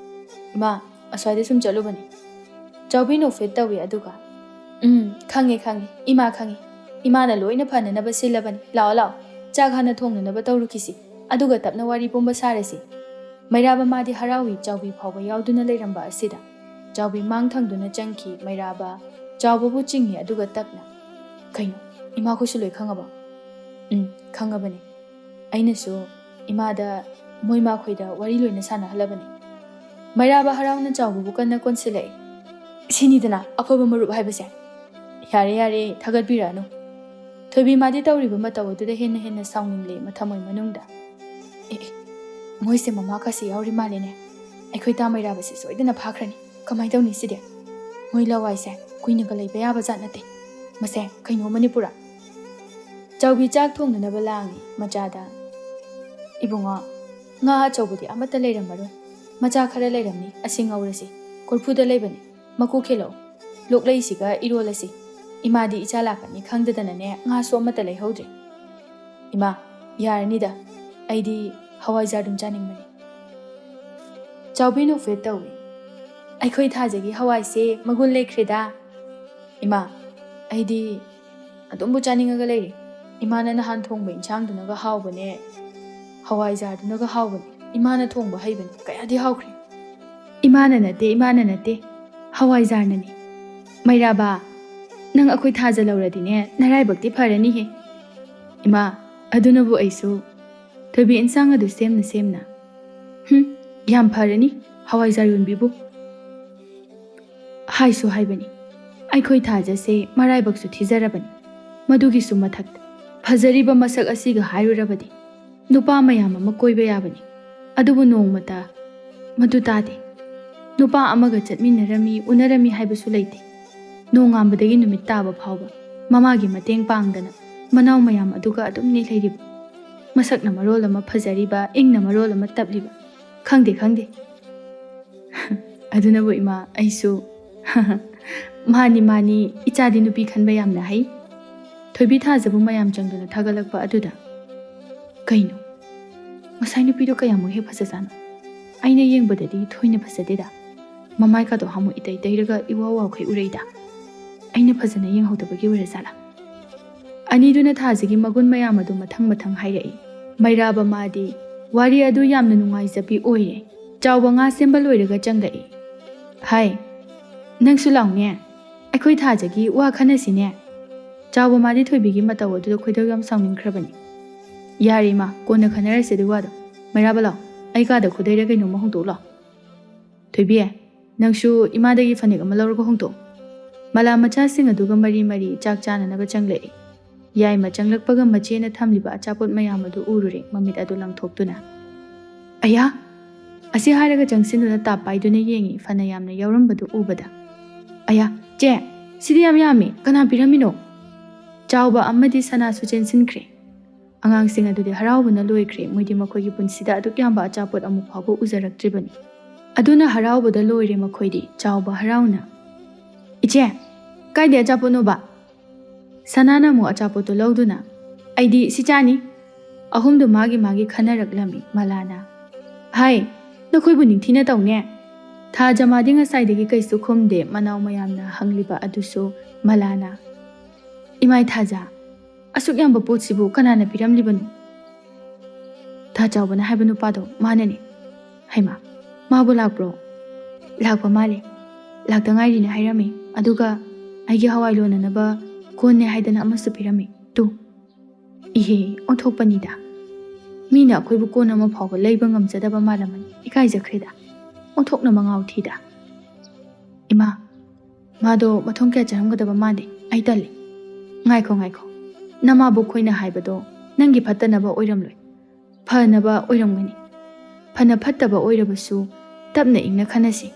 "ꯏꯃꯥ, ꯑꯁ꯭ꯋꯥꯏꯗ ꯁꯨꯝ ꯆꯠꯂꯨꯕꯅꯤ꯫" ꯆꯥꯎꯕꯤ ꯅꯣꯛꯐꯦꯠ ꯇꯧꯏ, ꯑꯗꯨꯒ, "ꯎꯝ, ꯈꯪꯉꯦ, ꯈꯪꯉꯦ, ꯏꯃꯥ ꯈꯪꯉꯦ꯫ ꯏꯃꯥꯅ ꯂꯣꯏꯅ ꯐꯅꯅꯕ ꯁꯤꯜꯂꯕꯅꯤ꯫ ꯂꯥꯛꯑꯣ, ꯂꯥꯛꯑꯣ, ꯆꯥꯛ ꯍꯥꯟꯅ ꯊꯣꯡꯅꯅꯕ ꯇꯧꯔꯨꯈꯤꯁꯤ, ꯑꯗꯨꯒ ꯇꯞꯅ ꯋꯥꯔꯤ ꯄꯨꯝꯕ ꯁꯥꯔꯁꯤ꯫" ꯃꯩꯔꯥꯕ ꯃꯥꯗꯤ ꯍꯔꯥꯎꯏ, ꯆꯥꯎꯕꯤ ꯐꯥꯎꯕ ꯌꯥꯎꯗꯨꯅ ꯂꯩꯔꯝꯕ ꯑꯁꯤꯗ꯫ ꯆꯥꯎꯕꯤ ꯃꯥꯡ ꯊꯪꯗꯨꯅ ꯆꯪꯈꯤ꯫ ꯃꯩꯔꯥꯕ ꯆꯥꯎꯕꯕꯨ ꯆꯤꯡꯏ, ꯑꯗꯨꯒ ꯇꯞꯅ, "ꯀꯩꯅꯣ, ꯏꯃꯥꯈꯣꯏꯁꯨ ꯂꯣꯏ ꯈꯪꯉꯕꯣ?" "ꯎꯝ, ꯈꯪꯉꯕꯅꯤ꯫ ꯑꯩꯅꯁꯨ ꯏꯃꯥꯗ ꯃꯣꯏ ꯃꯥꯈꯣꯏꯗ ꯋꯥꯔꯤ ꯂꯣꯏꯅ ꯁꯥꯟꯅꯍꯜꯂꯕꯅꯤ꯫ ꯃꯩꯔꯥꯕ ꯍꯔꯥꯎꯅ ꯆꯥꯎꯕꯕꯨ ꯀꯟꯅ ꯀꯣꯟꯁꯤꯜꯂꯛꯏ꯫ "ꯁꯤꯅꯤꯗꯅ ꯑꯐꯕ ꯃꯔꯨꯞ ꯍꯥꯏꯕꯁꯦ꯫" "ꯌꯥꯔꯦ, ꯌꯥꯔꯦ, ꯊꯥꯒꯠꯄꯤꯔꯛꯑꯅꯨ꯫" ꯊꯣꯏꯕꯤ ꯃꯥꯗꯤ ꯇꯧꯔꯤꯕ ꯃꯇꯧ ꯑꯗꯨꯗ ꯍꯦꯟꯅ ꯍꯦꯟꯅ ꯁꯥꯎꯅꯤꯡꯂꯦ ꯃꯊꯃꯣꯏ ꯃꯅꯨꯡꯗ꯫ "ꯑꯦ, ꯑꯦ, ꯃꯣꯏꯁꯦ ꯃꯃꯥ ꯈꯥꯁꯤ ꯌꯥꯎꯔꯤ ꯃꯥꯜꯂꯦꯅꯦ꯫ ꯑꯩꯈꯣꯏ ꯇꯥ ꯃꯩꯔꯥꯕꯁꯦ ꯁꯣꯏꯗꯅ ꯐꯥꯈ꯭ꯔꯅꯤ꯫ ꯀꯃꯥꯏ ꯇꯧꯅꯤ ꯁꯤꯗꯤ? ꯃꯣꯏ ꯂꯋꯥꯏꯁꯦ ꯀꯨꯏꯅꯒ ꯂꯩꯕ ꯌꯥꯕ ꯖꯥꯠ ꯅꯠꯇꯦ꯫ ꯃꯁꯦ ꯀꯩꯅꯣꯝꯃꯅꯤ ꯄꯨꯔꯥ꯫" ꯆꯥꯎꯕꯤ ꯆꯥꯛ ꯊꯣꯡꯅꯅꯕ ꯂꯥꯡꯉꯤ ꯃꯆꯥꯗ꯫ "ꯏꯕꯨꯡꯉꯣ, ꯉꯥ ꯑꯆꯧꯕꯗꯤ ꯑꯃꯠꯇ ꯂꯩꯔꯝꯃꯔꯣꯏ꯫ ꯃꯆꯥ ꯈꯔ ꯂꯩꯔꯝꯅꯤ, ꯑꯁꯤ ꯉꯧꯔꯁꯤ꯫ ꯀꯣꯔꯐꯨꯗ ꯂꯩꯕꯅꯤ, ꯃꯀꯨ ꯈꯦꯠꯂꯛꯑꯣ꯫ ꯂꯣꯛꯂꯩꯁꯤꯒ ꯏꯔꯣꯜꯂꯁꯤ꯫ ꯏꯃꯥꯗꯤ ꯏꯆꯥ ꯂꯥꯛꯀꯅꯤ ꯈꯪꯗꯗꯅꯅꯦ ꯉꯥꯁꯨ ꯑꯃꯠꯇ ꯂꯩꯍꯧꯗ꯭ꯔꯦ꯫" "ꯏꯃꯥ, ꯌꯥꯔꯅꯤꯗ, ꯑꯩꯗꯤ ꯍꯋꯥꯏꯖꯥꯔ ꯑꯗꯨꯝ ꯆꯥꯅꯤꯡꯕꯅꯤ꯫" ꯆꯥꯎꯕꯤ ꯅꯣꯛꯐꯦꯠ ꯇꯧꯏ꯫ "ꯑꯩꯈꯣꯏ ꯊꯥꯖꯒꯤ ꯍꯋꯥꯏꯁꯦ ꯃꯒꯨꯟ ꯂꯩꯈ꯭ꯔꯦꯗ꯫ ꯏꯃꯥ, ꯑꯩꯗꯤ ꯑꯗꯨꯝꯕꯨ ꯆꯥꯅꯤꯡꯉꯒ ꯂꯩꯔꯦ꯫ ꯏꯃꯥꯅ ꯅꯍꯥꯟ ꯊꯣꯡꯕ ꯏꯟꯁꯥꯡꯗꯨꯅꯒ ꯍꯥꯎꯕꯅꯦ, ꯍꯋꯥꯏꯖꯥꯔꯗꯨꯅꯒ ꯍꯥꯎꯕꯅꯦ꯫ ꯏꯃꯥꯅ ꯊꯣꯡꯕ ꯍꯩꯕꯅꯦ, ꯀꯌꯥꯗꯤ ꯍꯥꯎꯈ꯭ꯔꯦ꯫" "ꯏꯃꯥꯅ ꯅꯠꯇꯦ, ꯏꯃꯥꯅ ꯅꯠꯇꯦ, ꯍꯋꯥꯏꯖꯥꯔꯅꯅꯤ꯫ ꯃꯩꯔꯥꯕ, ꯅꯪ ꯑꯩꯈꯣꯏ ꯊꯥꯖ ꯂꯧꯔꯗꯤꯅꯦ, ꯅꯔꯥꯏꯕꯛꯇꯤ ꯐꯔꯅꯤꯍꯦ꯫" "ꯏꯃꯥ, ꯑꯗꯨꯅꯕꯨ ꯑꯩꯁꯨ꯫" ꯊꯣꯏꯕꯤ ꯏꯟꯁꯥꯡ ꯑꯗꯨ ꯁꯦꯝꯅ ꯁꯦꯝꯅ꯫ "ꯍꯨꯝ, ꯌꯥꯝ ꯐꯔꯅꯤ, ꯍꯋꯥꯏꯖꯥꯔ ꯌꯣꯟꯕꯤꯕꯨ꯫ ꯍꯥꯏꯁꯨ ꯍꯥꯏꯕꯅꯤ, ꯑꯩꯈꯣꯏ ꯊꯥꯖꯁꯦ ꯃꯔꯥꯏꯕꯛꯁꯨ ꯊꯤꯖꯔꯕꯅꯤ꯫ ꯃꯗꯨꯒꯤꯁꯨ ꯃꯊꯛꯇ ꯐꯖꯔꯤꯕ ꯃꯁꯛ ꯑꯁꯤꯒ ꯍꯥꯏꯔꯨꯔꯕꯗꯤ ꯅꯨꯄꯥ ꯃꯌꯥꯝ ꯑꯃ ꯀꯣꯏꯕ ꯌꯥꯕꯅꯤ꯫ ꯑꯗꯨꯕꯨ ꯅꯣꯡꯃꯇ ꯃꯗꯨ ꯇꯥꯗꯦ꯫ ꯅꯨꯄꯥ ꯑꯃꯒ ꯆꯠꯃꯤꯟꯅꯔꯝꯃꯤ, ꯎꯅꯔꯝꯃꯤ ꯍꯥꯏꯕꯁꯨ ꯂꯩꯇꯦ꯫ ꯅꯣꯡꯉꯥꯟꯕꯗꯒꯤ ꯅꯨꯃꯤꯠ ꯇꯥꯕ ꯐꯥꯎꯕ ꯃꯃꯥꯒꯤ ꯃꯇꯦꯡ ꯄꯥꯡꯗꯅ ꯃꯅꯥꯎ ꯃꯌꯥꯝ ꯑꯗꯨꯒ ꯑꯗꯨꯝ ꯂꯩꯔꯤꯕ꯫ ꯃꯁꯛꯅ ꯃꯔꯣꯜ ꯑꯃ ꯐꯖꯔꯤꯕ, ꯏꯪꯅ ꯃꯔꯣꯜ ꯑꯃ ꯇꯞꯂꯤꯕ꯫ ꯈꯪꯗꯦ, ꯈꯪꯗꯦ꯫" "ꯑꯗꯨꯅꯕꯨ ꯏꯃꯥ, ꯑꯩꯁꯨ꯫" "ꯃꯥꯅꯤ, ꯃꯥꯅꯤ, ꯏꯆꯥꯗꯤ ꯅꯨꯄꯤ ꯈꯟꯕ ꯌꯥꯝꯅ ꯍꯩ꯫" ꯊꯣꯏꯕꯤ ꯊꯥꯖꯕꯨ ꯃꯌꯥꯝ ꯆꯪꯗꯨꯅ ꯊꯥꯒꯠꯂꯛꯄ ꯑꯗꯨꯗ, "ꯀꯩꯅꯣ? ꯉꯁꯥꯏ ꯅꯨꯄꯤꯗꯣ ꯀꯌꯥꯃꯨꯛ ꯍꯦꯛ ꯐꯖꯖꯥꯠꯅꯣ? ꯑꯩꯅ ꯌꯦꯡꯕꯗꯗꯤ ꯊꯣꯏꯅ ꯐꯖꯗꯦꯗ꯫ ꯃꯃꯥꯏꯀꯥꯗꯣ ꯍꯥꯃꯨ ꯏꯇꯩ ꯇꯩꯔꯒ ꯏꯋꯥ ꯋꯥꯈꯩ ꯎꯔꯩꯗ꯫ ꯑꯩꯅ ꯐꯖꯅ ꯌꯦꯡꯍꯧꯗꯕꯒꯤ ꯑꯣꯏꯔꯖꯥꯠꯂꯥ?" ꯑꯅꯤꯗꯨꯅ ꯊꯥꯖꯒꯤ ꯃꯒꯨꯟ ꯃꯌꯥꯝ ꯑꯗꯨ ꯃꯊꯪ ꯃꯊꯪ ꯍꯥꯏꯔꯛꯏ꯫ ꯃꯩꯔꯥꯕ ꯃꯥꯗꯤ ꯋꯥꯔꯤ ꯑꯗꯨ ꯌꯥꯝꯅ ꯅꯨꯡꯉꯥꯏꯖꯕꯤ ꯑꯣꯏꯔꯦ꯫ ꯆꯥꯎꯕ ꯉꯥ ꯁꯦꯝꯕ ꯂꯣꯏꯔꯒ ꯆꯪꯂꯛꯏ꯫ "ꯍꯥꯏ, ꯅꯪꯁꯨ ꯂꯥꯎꯅꯦ꯫ ꯑꯩꯈꯣꯏ ꯊꯥꯖꯒꯤ ꯋꯥ ꯈꯟꯅꯁꯤꯅꯦ꯫" ꯆꯥꯎꯕ ꯃꯥꯗꯤ ꯊꯣꯏꯕꯤꯒꯤ ꯃꯇꯧ ꯑꯗꯨꯗ ꯈꯣꯏꯗꯧ ꯌꯥꯝ ꯁꯥꯎꯅꯤꯡꯈ꯭ꯔꯕꯅꯤ꯫ "ꯌꯥꯔꯦ ꯏꯃꯥ, ꯀꯣꯟꯅ ꯈꯟꯅꯔꯁꯦ ꯑꯗꯨ ꯋꯥꯗꯣ꯫ ꯃꯩꯔꯥꯕ ꯂꯥꯎ, ꯑꯩ ꯀꯥꯗ ꯈꯨꯗꯩꯔ ꯀꯩꯅꯣꯝꯃ ꯍꯣꯡꯗꯣꯛꯎ ꯂꯥꯎ꯫" "ꯊꯣꯏꯕꯤ, ꯅꯪꯁꯨ ꯏꯃꯥꯗꯒꯤ ꯐꯅꯦꯛ ꯑꯃ ꯂꯧꯔꯒ ꯍꯣꯡꯗꯣꯛꯑꯣ꯫" ꯃꯂꯥ ꯃꯆꯥꯁꯤꯡ ꯑꯗꯨꯒ ꯃꯔꯤ ꯃꯔꯤ ꯆꯥꯛ ꯆꯥꯅꯅꯕ ꯆꯪꯂꯛꯏ꯫ ꯌꯥꯏꯃ ꯆꯪꯂꯛꯄꯒ ꯃꯆꯦꯅ ꯊꯝꯂꯤꯕ ꯑꯆꯥꯄꯣꯠ ꯃꯌꯥꯝ ꯑꯗꯨ ꯎꯔꯨꯔꯦ, ꯃꯃꯤꯠ ꯑꯗꯨ ꯂꯪꯊꯣꯛꯇꯨꯅ꯫ "ꯑꯌꯥ!" ꯑꯁꯤ ꯍꯥꯏꯔꯒ ꯆꯪꯁꯤꯟꯗꯨꯅ ꯇꯥꯞ ꯄꯥꯏꯗꯨꯅ ꯌꯦꯡꯉꯤ, ꯐꯅ ꯌꯥꯝꯅ ꯌꯥꯎꯔꯝꯕꯗꯨ ꯎꯕꯗ꯫ "ꯑꯌꯥ, ꯆꯦ, ꯁꯤꯗꯤ ꯌꯥꯝ ꯌꯥꯝꯃꯤ, ꯀꯅꯥ ꯄꯤꯔꯝꯃꯤꯅꯣ?" ꯆꯥꯎꯕ ꯑꯃꯗꯤ ꯁꯅꯥꯁꯨ ꯆꯦꯟꯁꯤꯟꯈ꯭ꯔꯦ꯫ ꯑꯉꯥꯡꯁꯤꯡ ꯑꯗꯨꯗꯤ ꯍꯔꯥꯎꯕꯅ ꯂꯣꯏꯈ꯭ꯔꯦ, ꯃꯣꯏꯗꯤ ꯃꯈꯣꯏꯒꯤ ꯄꯨꯟꯁꯤꯗ ꯑꯗꯨꯛ ꯌꯥꯝꯕ ꯑꯆꯥꯄꯣꯠ ꯑꯃꯨꯛ ꯐꯥꯎꯕ ꯎꯖꯔꯛꯇ꯭ꯔꯤꯕꯅꯤ꯫ ꯑꯗꯨꯅ ꯍꯔꯥꯎꯕꯗ ꯂꯣꯏꯔꯦ ꯃꯈꯣꯏꯗꯤ, ꯆꯥꯎꯕ ꯍꯔꯥꯎꯅ꯫ "ꯏꯆꯦ, ꯀꯥꯏꯗꯩ ꯑꯆꯥꯄꯣꯠꯅꯣꯕ?" ꯁꯅꯥꯅ ꯑꯃꯨꯛ ꯑꯆꯥꯄꯣꯠꯇꯣ ꯂꯧꯗꯨꯅ, "ꯑꯩꯗꯤ ꯁꯤ ꯆꯥꯅꯤ꯫" ꯑꯍꯨꯝꯗꯨ ꯃꯥꯒꯤ ꯃꯥꯒꯤ ꯈꯟꯅꯔꯛꯂꯝꯃꯤ꯫ ꯃꯂꯥꯅ, "ꯍꯥꯏ, ꯅꯈꯣꯏꯕꯨ ꯅꯤꯡꯊꯤꯅ ꯇꯧꯅꯦ?" ꯊꯥꯖꯃꯥꯗꯤ ꯉꯁꯥꯏꯗꯒꯤ ꯀꯩꯁꯨ ꯈꯨꯝꯗꯦ, ꯃꯅꯥꯎ ꯃꯌꯥꯝꯅ ꯍꯪꯂꯤꯕ ꯑꯗꯨꯁꯨ ꯃꯂꯥꯅ꯫ "ꯏꯃꯥꯏ ꯊꯥꯖ, ꯑꯁꯨꯛ ꯌꯥꯝꯕ ꯄꯣꯠꯁꯤꯕꯨ ꯀꯅꯥꯅ ꯄꯤꯔꯝꯂꯤꯕꯅꯣ?" "ꯊꯥ ꯆꯥꯎꯕꯅ ꯍꯥꯏꯕ ꯅꯨꯄꯥꯗꯣ ꯃꯥꯅꯅꯦ꯫" "ꯍꯩꯃꯥ, ꯃꯥꯕꯨ ꯂꯥꯛꯄ꯭ꯔꯣ?" "ꯂꯥꯛꯄ ꯃꯥꯜꯂꯦ, ꯂꯥꯛꯇ ꯉꯥꯏꯔꯤꯅ ꯍꯥꯏꯔꯝꯃꯤ, ꯑꯗꯨꯒ ꯑꯩꯒꯤ ꯍꯋꯥꯏ ꯂꯣꯟꯅꯅꯕ ꯀꯣꯟꯅꯦ ꯍꯥꯏꯗꯅ ꯑꯃꯁꯨ ꯄꯤꯔꯝꯃꯤ꯫ ꯇꯨ, ꯏꯍꯦ, ꯑꯣꯟꯊꯣꯛꯄꯅꯤꯗ꯫ ꯃꯤꯅ ꯑꯩꯈꯣꯏꯕꯨ ꯀꯣꯟ ꯑꯃ ꯐꯥꯎꯕ ꯂꯩꯕ ꯉꯝꯖꯗꯕ ꯃꯥꯜꯂꯝꯃꯅꯤ, ꯏꯀꯥꯏꯖꯈ꯭ꯔꯦꯗ, ꯑꯣꯟꯊꯣꯛꯅ ꯃꯉꯥꯎ ꯊꯤꯗ꯫ ꯏꯃꯥ, ꯃꯥꯗꯣ ꯃꯊꯣꯡ ꯀꯌꯥ ꯆꯥꯔꯝꯒꯗꯕ ꯃꯥꯟꯗꯦ, ꯑꯩ ꯇꯜꯂꯤ꯫" "ꯉꯥꯏꯈꯣ, ꯉꯥꯏꯈꯣ, ꯅꯃꯥꯕꯣꯛ ꯈꯣꯏꯅ ꯍꯥꯏꯕꯗꯣ ꯅꯪꯒꯤ ꯐꯠꯇꯅꯕ ꯑꯣꯏꯔꯝꯂꯣꯏ, ꯐꯅꯕ ꯑꯣꯏꯔꯝꯒꯅꯤ꯫ ꯐꯅ ꯐꯠꯇꯕ ꯑꯣꯏꯔꯕꯁꯨ ꯇꯞꯅ ꯏꯪꯅ ꯈꯟꯅꯁꯤ꯫"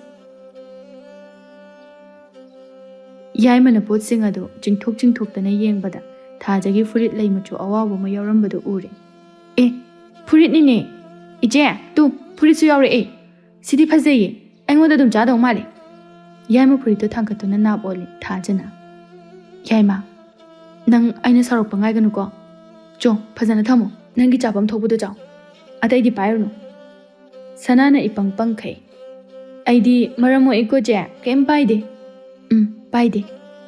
ꯌꯥꯏꯃꯅ ꯄꯣꯠꯁꯤꯡ ꯑꯗꯨ ꯆꯤꯡꯊꯣꯛ ꯆꯤꯡꯊꯣꯛꯇꯅ ꯌꯦꯡꯕꯗ ꯊꯥꯖꯒꯤ ꯐꯨꯔꯤꯠ ꯂꯩ ꯃꯆꯨ ꯑꯋꯥꯎꯕ ꯑꯃ ꯌꯥꯎꯔꯝꯕꯗꯨ ꯎꯔꯦ꯫ "ꯑꯦ, ꯐꯨꯔꯤꯠꯅꯤꯅꯦ! ꯏꯆꯦ, ꯇꯨ, ꯐꯨꯔꯤꯠꯁꯨ ꯌꯥꯎꯔꯛꯑꯦ꯫ ꯁꯤꯗꯤ ꯐꯖꯩꯌꯦ, ꯑꯩꯉꯣꯟꯗ ꯑꯗꯨꯝ ꯆꯥꯗꯧ ꯃꯥꯜꯂꯦ꯫" ꯌꯥꯏꯃ ꯐꯨꯔꯤꯠꯇꯣ ꯊꯥꯡꯒꯠꯇꯨꯅ ꯅꯥꯞ ꯑꯣꯜꯂꯤ꯫ ꯊꯥꯖꯅ, "ꯌꯥꯏꯃ, ꯅꯪ ꯑꯩꯅ ꯁꯥꯎꯔꯛꯄ ꯉꯥꯏꯒꯅꯨꯀꯣ꯫ ꯆꯣ, ꯐꯖꯅ ꯊꯝꯃꯣ, ꯅꯪꯒꯤ ꯆꯥꯐꯝ ꯊꯣꯛꯄꯗꯣ ꯆꯥꯎ, ꯑꯇꯩꯗꯤ ꯄꯥꯏꯔꯨꯅꯨ꯫" ꯁꯅꯥꯅ ꯏꯄꯪ ꯄꯪꯈꯩ, "ꯑꯩꯗꯤ ꯃꯔꯝ ꯃꯣꯛꯏꯀꯣ ꯆꯦ, ꯀꯩꯝ ꯄꯥꯏꯗꯦ꯫" "ꯎꯝ, ꯄꯥꯏꯗꯦ,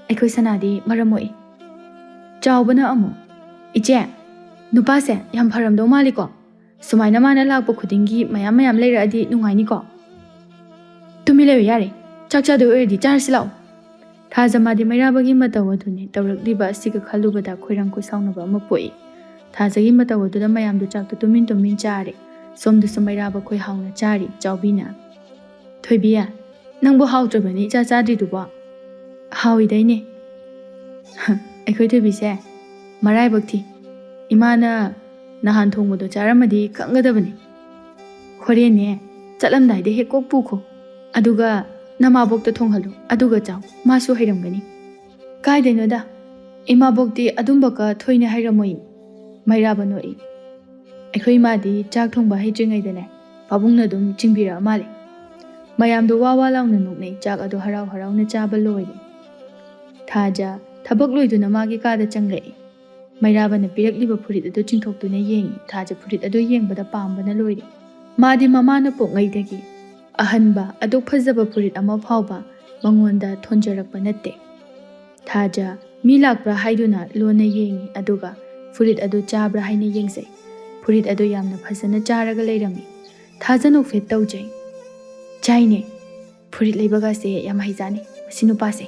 ꯑꯩꯈꯣꯏ ꯁꯅꯥꯗꯤ ꯃꯔꯝ ꯃꯣꯛꯏ꯫" ꯆꯥꯎꯕꯅ ꯑꯃꯨꯛ, "ꯏꯆꯦ, ꯅꯨꯄꯥꯁꯦ ꯌꯥꯝ ꯐꯔꯝꯗꯧ ꯃꯥꯜꯂꯤꯀꯣ꯫ ꯁꯨꯃꯥꯏꯅ ꯃꯥꯅ ꯂꯥꯛꯄ ꯈꯨꯗꯤꯡꯒꯤ ꯃꯌꯥꯝ ꯃꯌꯥꯝ ꯂꯩꯔꯛꯑꯗꯤ ꯅꯨꯡꯉꯥꯏꯅꯤꯀꯣ꯫" "ꯇꯨꯃꯤꯟ ꯂꯩꯌꯨ ꯌꯥꯔꯦ, ꯆꯥꯛ ꯆꯥꯗꯣꯏ ꯑꯣꯏꯔꯗꯤ ꯆꯥꯔꯁꯤ ꯂꯥꯛꯑꯣ꯫" ꯊꯥꯖ ꯃꯥꯗꯤ ꯃꯩꯔꯥꯕꯒꯤ ꯃꯇꯧ ꯑꯗꯨꯅꯤ ꯇꯧꯔꯛꯂꯤꯕ ꯑꯁꯤꯒ ꯈꯜꯂꯨꯕꯗ ꯈꯣꯏꯔꯥꯡ ꯈꯣꯏꯁꯥꯎꯅꯕ ꯑꯃ ꯄꯣꯛꯏ꯫ ꯊꯥꯖꯒꯤ ꯃꯇꯧ ꯑꯗꯨꯗ ꯃꯌꯥꯝꯗꯨ ꯆꯥꯛꯇꯨ ꯇꯨꯃꯤꯟ ꯇꯨꯃꯤꯟ ꯆꯥꯔꯦ꯫ ꯁꯣꯝꯗꯁꯨ ꯃꯩꯔꯥꯕ ꯈꯣꯏ ꯍꯥꯎꯅ ꯆꯥꯔꯤ꯫ ꯆꯥꯎꯕꯤꯅ, "ꯊꯣꯏꯕꯤ, ꯅꯪꯕꯨ ꯍꯥꯎꯇ꯭ꯔꯕꯅꯤ ꯏꯆꯥ ꯆꯥꯗ꯭ꯔꯤꯗꯨꯕꯣ?" "ꯍꯥꯎꯏꯗꯥꯏꯅꯦ?" "ꯑꯩꯈꯣꯏ ꯊꯣꯏꯕꯤꯁꯦ ꯃꯔꯥꯏꯕꯛ ꯊꯤ꯫ ꯏꯃꯥꯅ ꯅꯍꯥꯟ ꯊꯣꯡꯕꯗꯣ ꯆꯥꯔꯝꯃꯗꯤ ꯈꯪꯒꯗꯕꯅꯤ꯫ ꯍꯣꯔꯦꯟꯅꯦ, ꯆꯠꯂꯝꯗꯥꯏꯗ ꯍꯦꯛ ꯀꯣꯛ ꯄꯨꯈꯣ꯫ ꯑꯗꯨꯒ ꯅꯃꯥꯕꯣꯛꯇ ꯊꯣꯡꯍꯜꯂꯨ, ꯑꯗꯨꯒ ꯆꯥꯎ, ꯃꯥꯁꯨ ꯍꯩꯔꯝꯒꯅꯤ꯫" "ꯀꯥꯏꯗꯩꯅꯣꯗ, ꯏꯃꯥꯕꯣꯛꯇꯤ ꯑꯗꯨꯝꯕꯀ ꯊꯣꯏꯅ ꯍꯩꯔꯝꯃꯣꯏ꯫" ꯃꯩꯔꯥꯕ ꯅꯣꯛꯏ꯫ "ꯑꯩꯈꯣꯏ ꯏꯃꯥꯗꯤ ꯆꯥꯛ ꯊꯣꯡꯕ ꯍꯩꯇ꯭ꯔꯤꯉꯩꯗꯅꯦ, ꯄꯥꯕꯨꯡꯅ ꯑꯗꯨꯝ ꯆꯤꯡꯕꯤꯔꯛꯑ ꯃꯥꯜꯂꯦ꯫" ꯃꯌꯥꯝꯗꯣ ꯋꯥ ꯋꯥ ꯂꯥꯎꯅ ꯅꯣꯛꯅꯩ꯫ ꯆꯥꯛ ꯑꯗꯨ ꯍꯔꯥꯎ ꯍꯔꯥꯎꯅ ꯆꯥꯕ ꯂꯣꯏꯔꯦ꯫ ꯊꯥꯖ ꯊꯕꯛ ꯂꯣꯏꯗꯨꯅ ꯃꯥꯒꯤ ꯀꯥꯗ ꯆꯪꯂꯛꯏ꯫ ꯃꯩꯔꯥꯕꯅ ꯄꯤꯔꯛꯂꯤꯕ ꯐꯨꯔꯤꯠ ꯑꯗꯨ ꯆꯤꯡꯊꯣꯛꯇꯨꯅ ꯌꯦꯡꯏ꯫ ꯊꯥꯖ ꯐꯨꯔꯤꯠ ꯑꯗꯨ ꯌꯦꯡꯕꯗ ꯄꯥꯝꯕꯅ ꯂꯣꯏꯔꯦ꯫ ꯃꯥꯗꯤ ꯃꯃꯥꯅ ꯄꯣꯛꯉꯩꯗꯒꯤ ꯑꯍꯟꯕ, ꯑꯗꯨꯛ ꯐꯖꯕ ꯐꯨꯔꯤꯠ ꯑꯃ ꯐꯥꯎꯕ ꯃꯉꯣꯟꯗ ꯊꯣꯟꯖꯔꯛꯄ ꯅꯠꯇꯦ꯫ ꯊꯥꯖ ꯃꯤ ꯂꯥꯛꯄ꯭ꯔꯥ ꯍꯥꯏꯗꯨꯅ ꯂꯣꯟꯅ ꯌꯦꯡꯏ, ꯑꯗꯨꯒ ꯐꯨꯔꯤꯠ ꯑꯗꯨ ꯆꯥꯕ꯭ꯔꯥ ꯍꯥꯏꯅ ꯌꯦꯡꯖꯩ꯫ ꯐꯨꯔꯤꯠ ꯑꯗꯨ ꯌꯥꯝꯅ ꯐꯖꯅ ꯆꯥꯔꯒ ꯂꯩꯔꯝꯃꯤ꯫ ꯊꯥꯖ ꯅꯣꯛꯐꯦꯠ ꯇꯧꯖꯩ꯫ "ꯆꯥꯏꯅꯦ꯫ ꯐꯨꯔꯤꯠ ꯂꯩꯕꯒꯁꯦ ꯌꯥꯝ ꯍꯩꯖꯥꯅꯤ ꯃꯁꯤ ꯅꯨꯄꯥꯁꯦ꯫"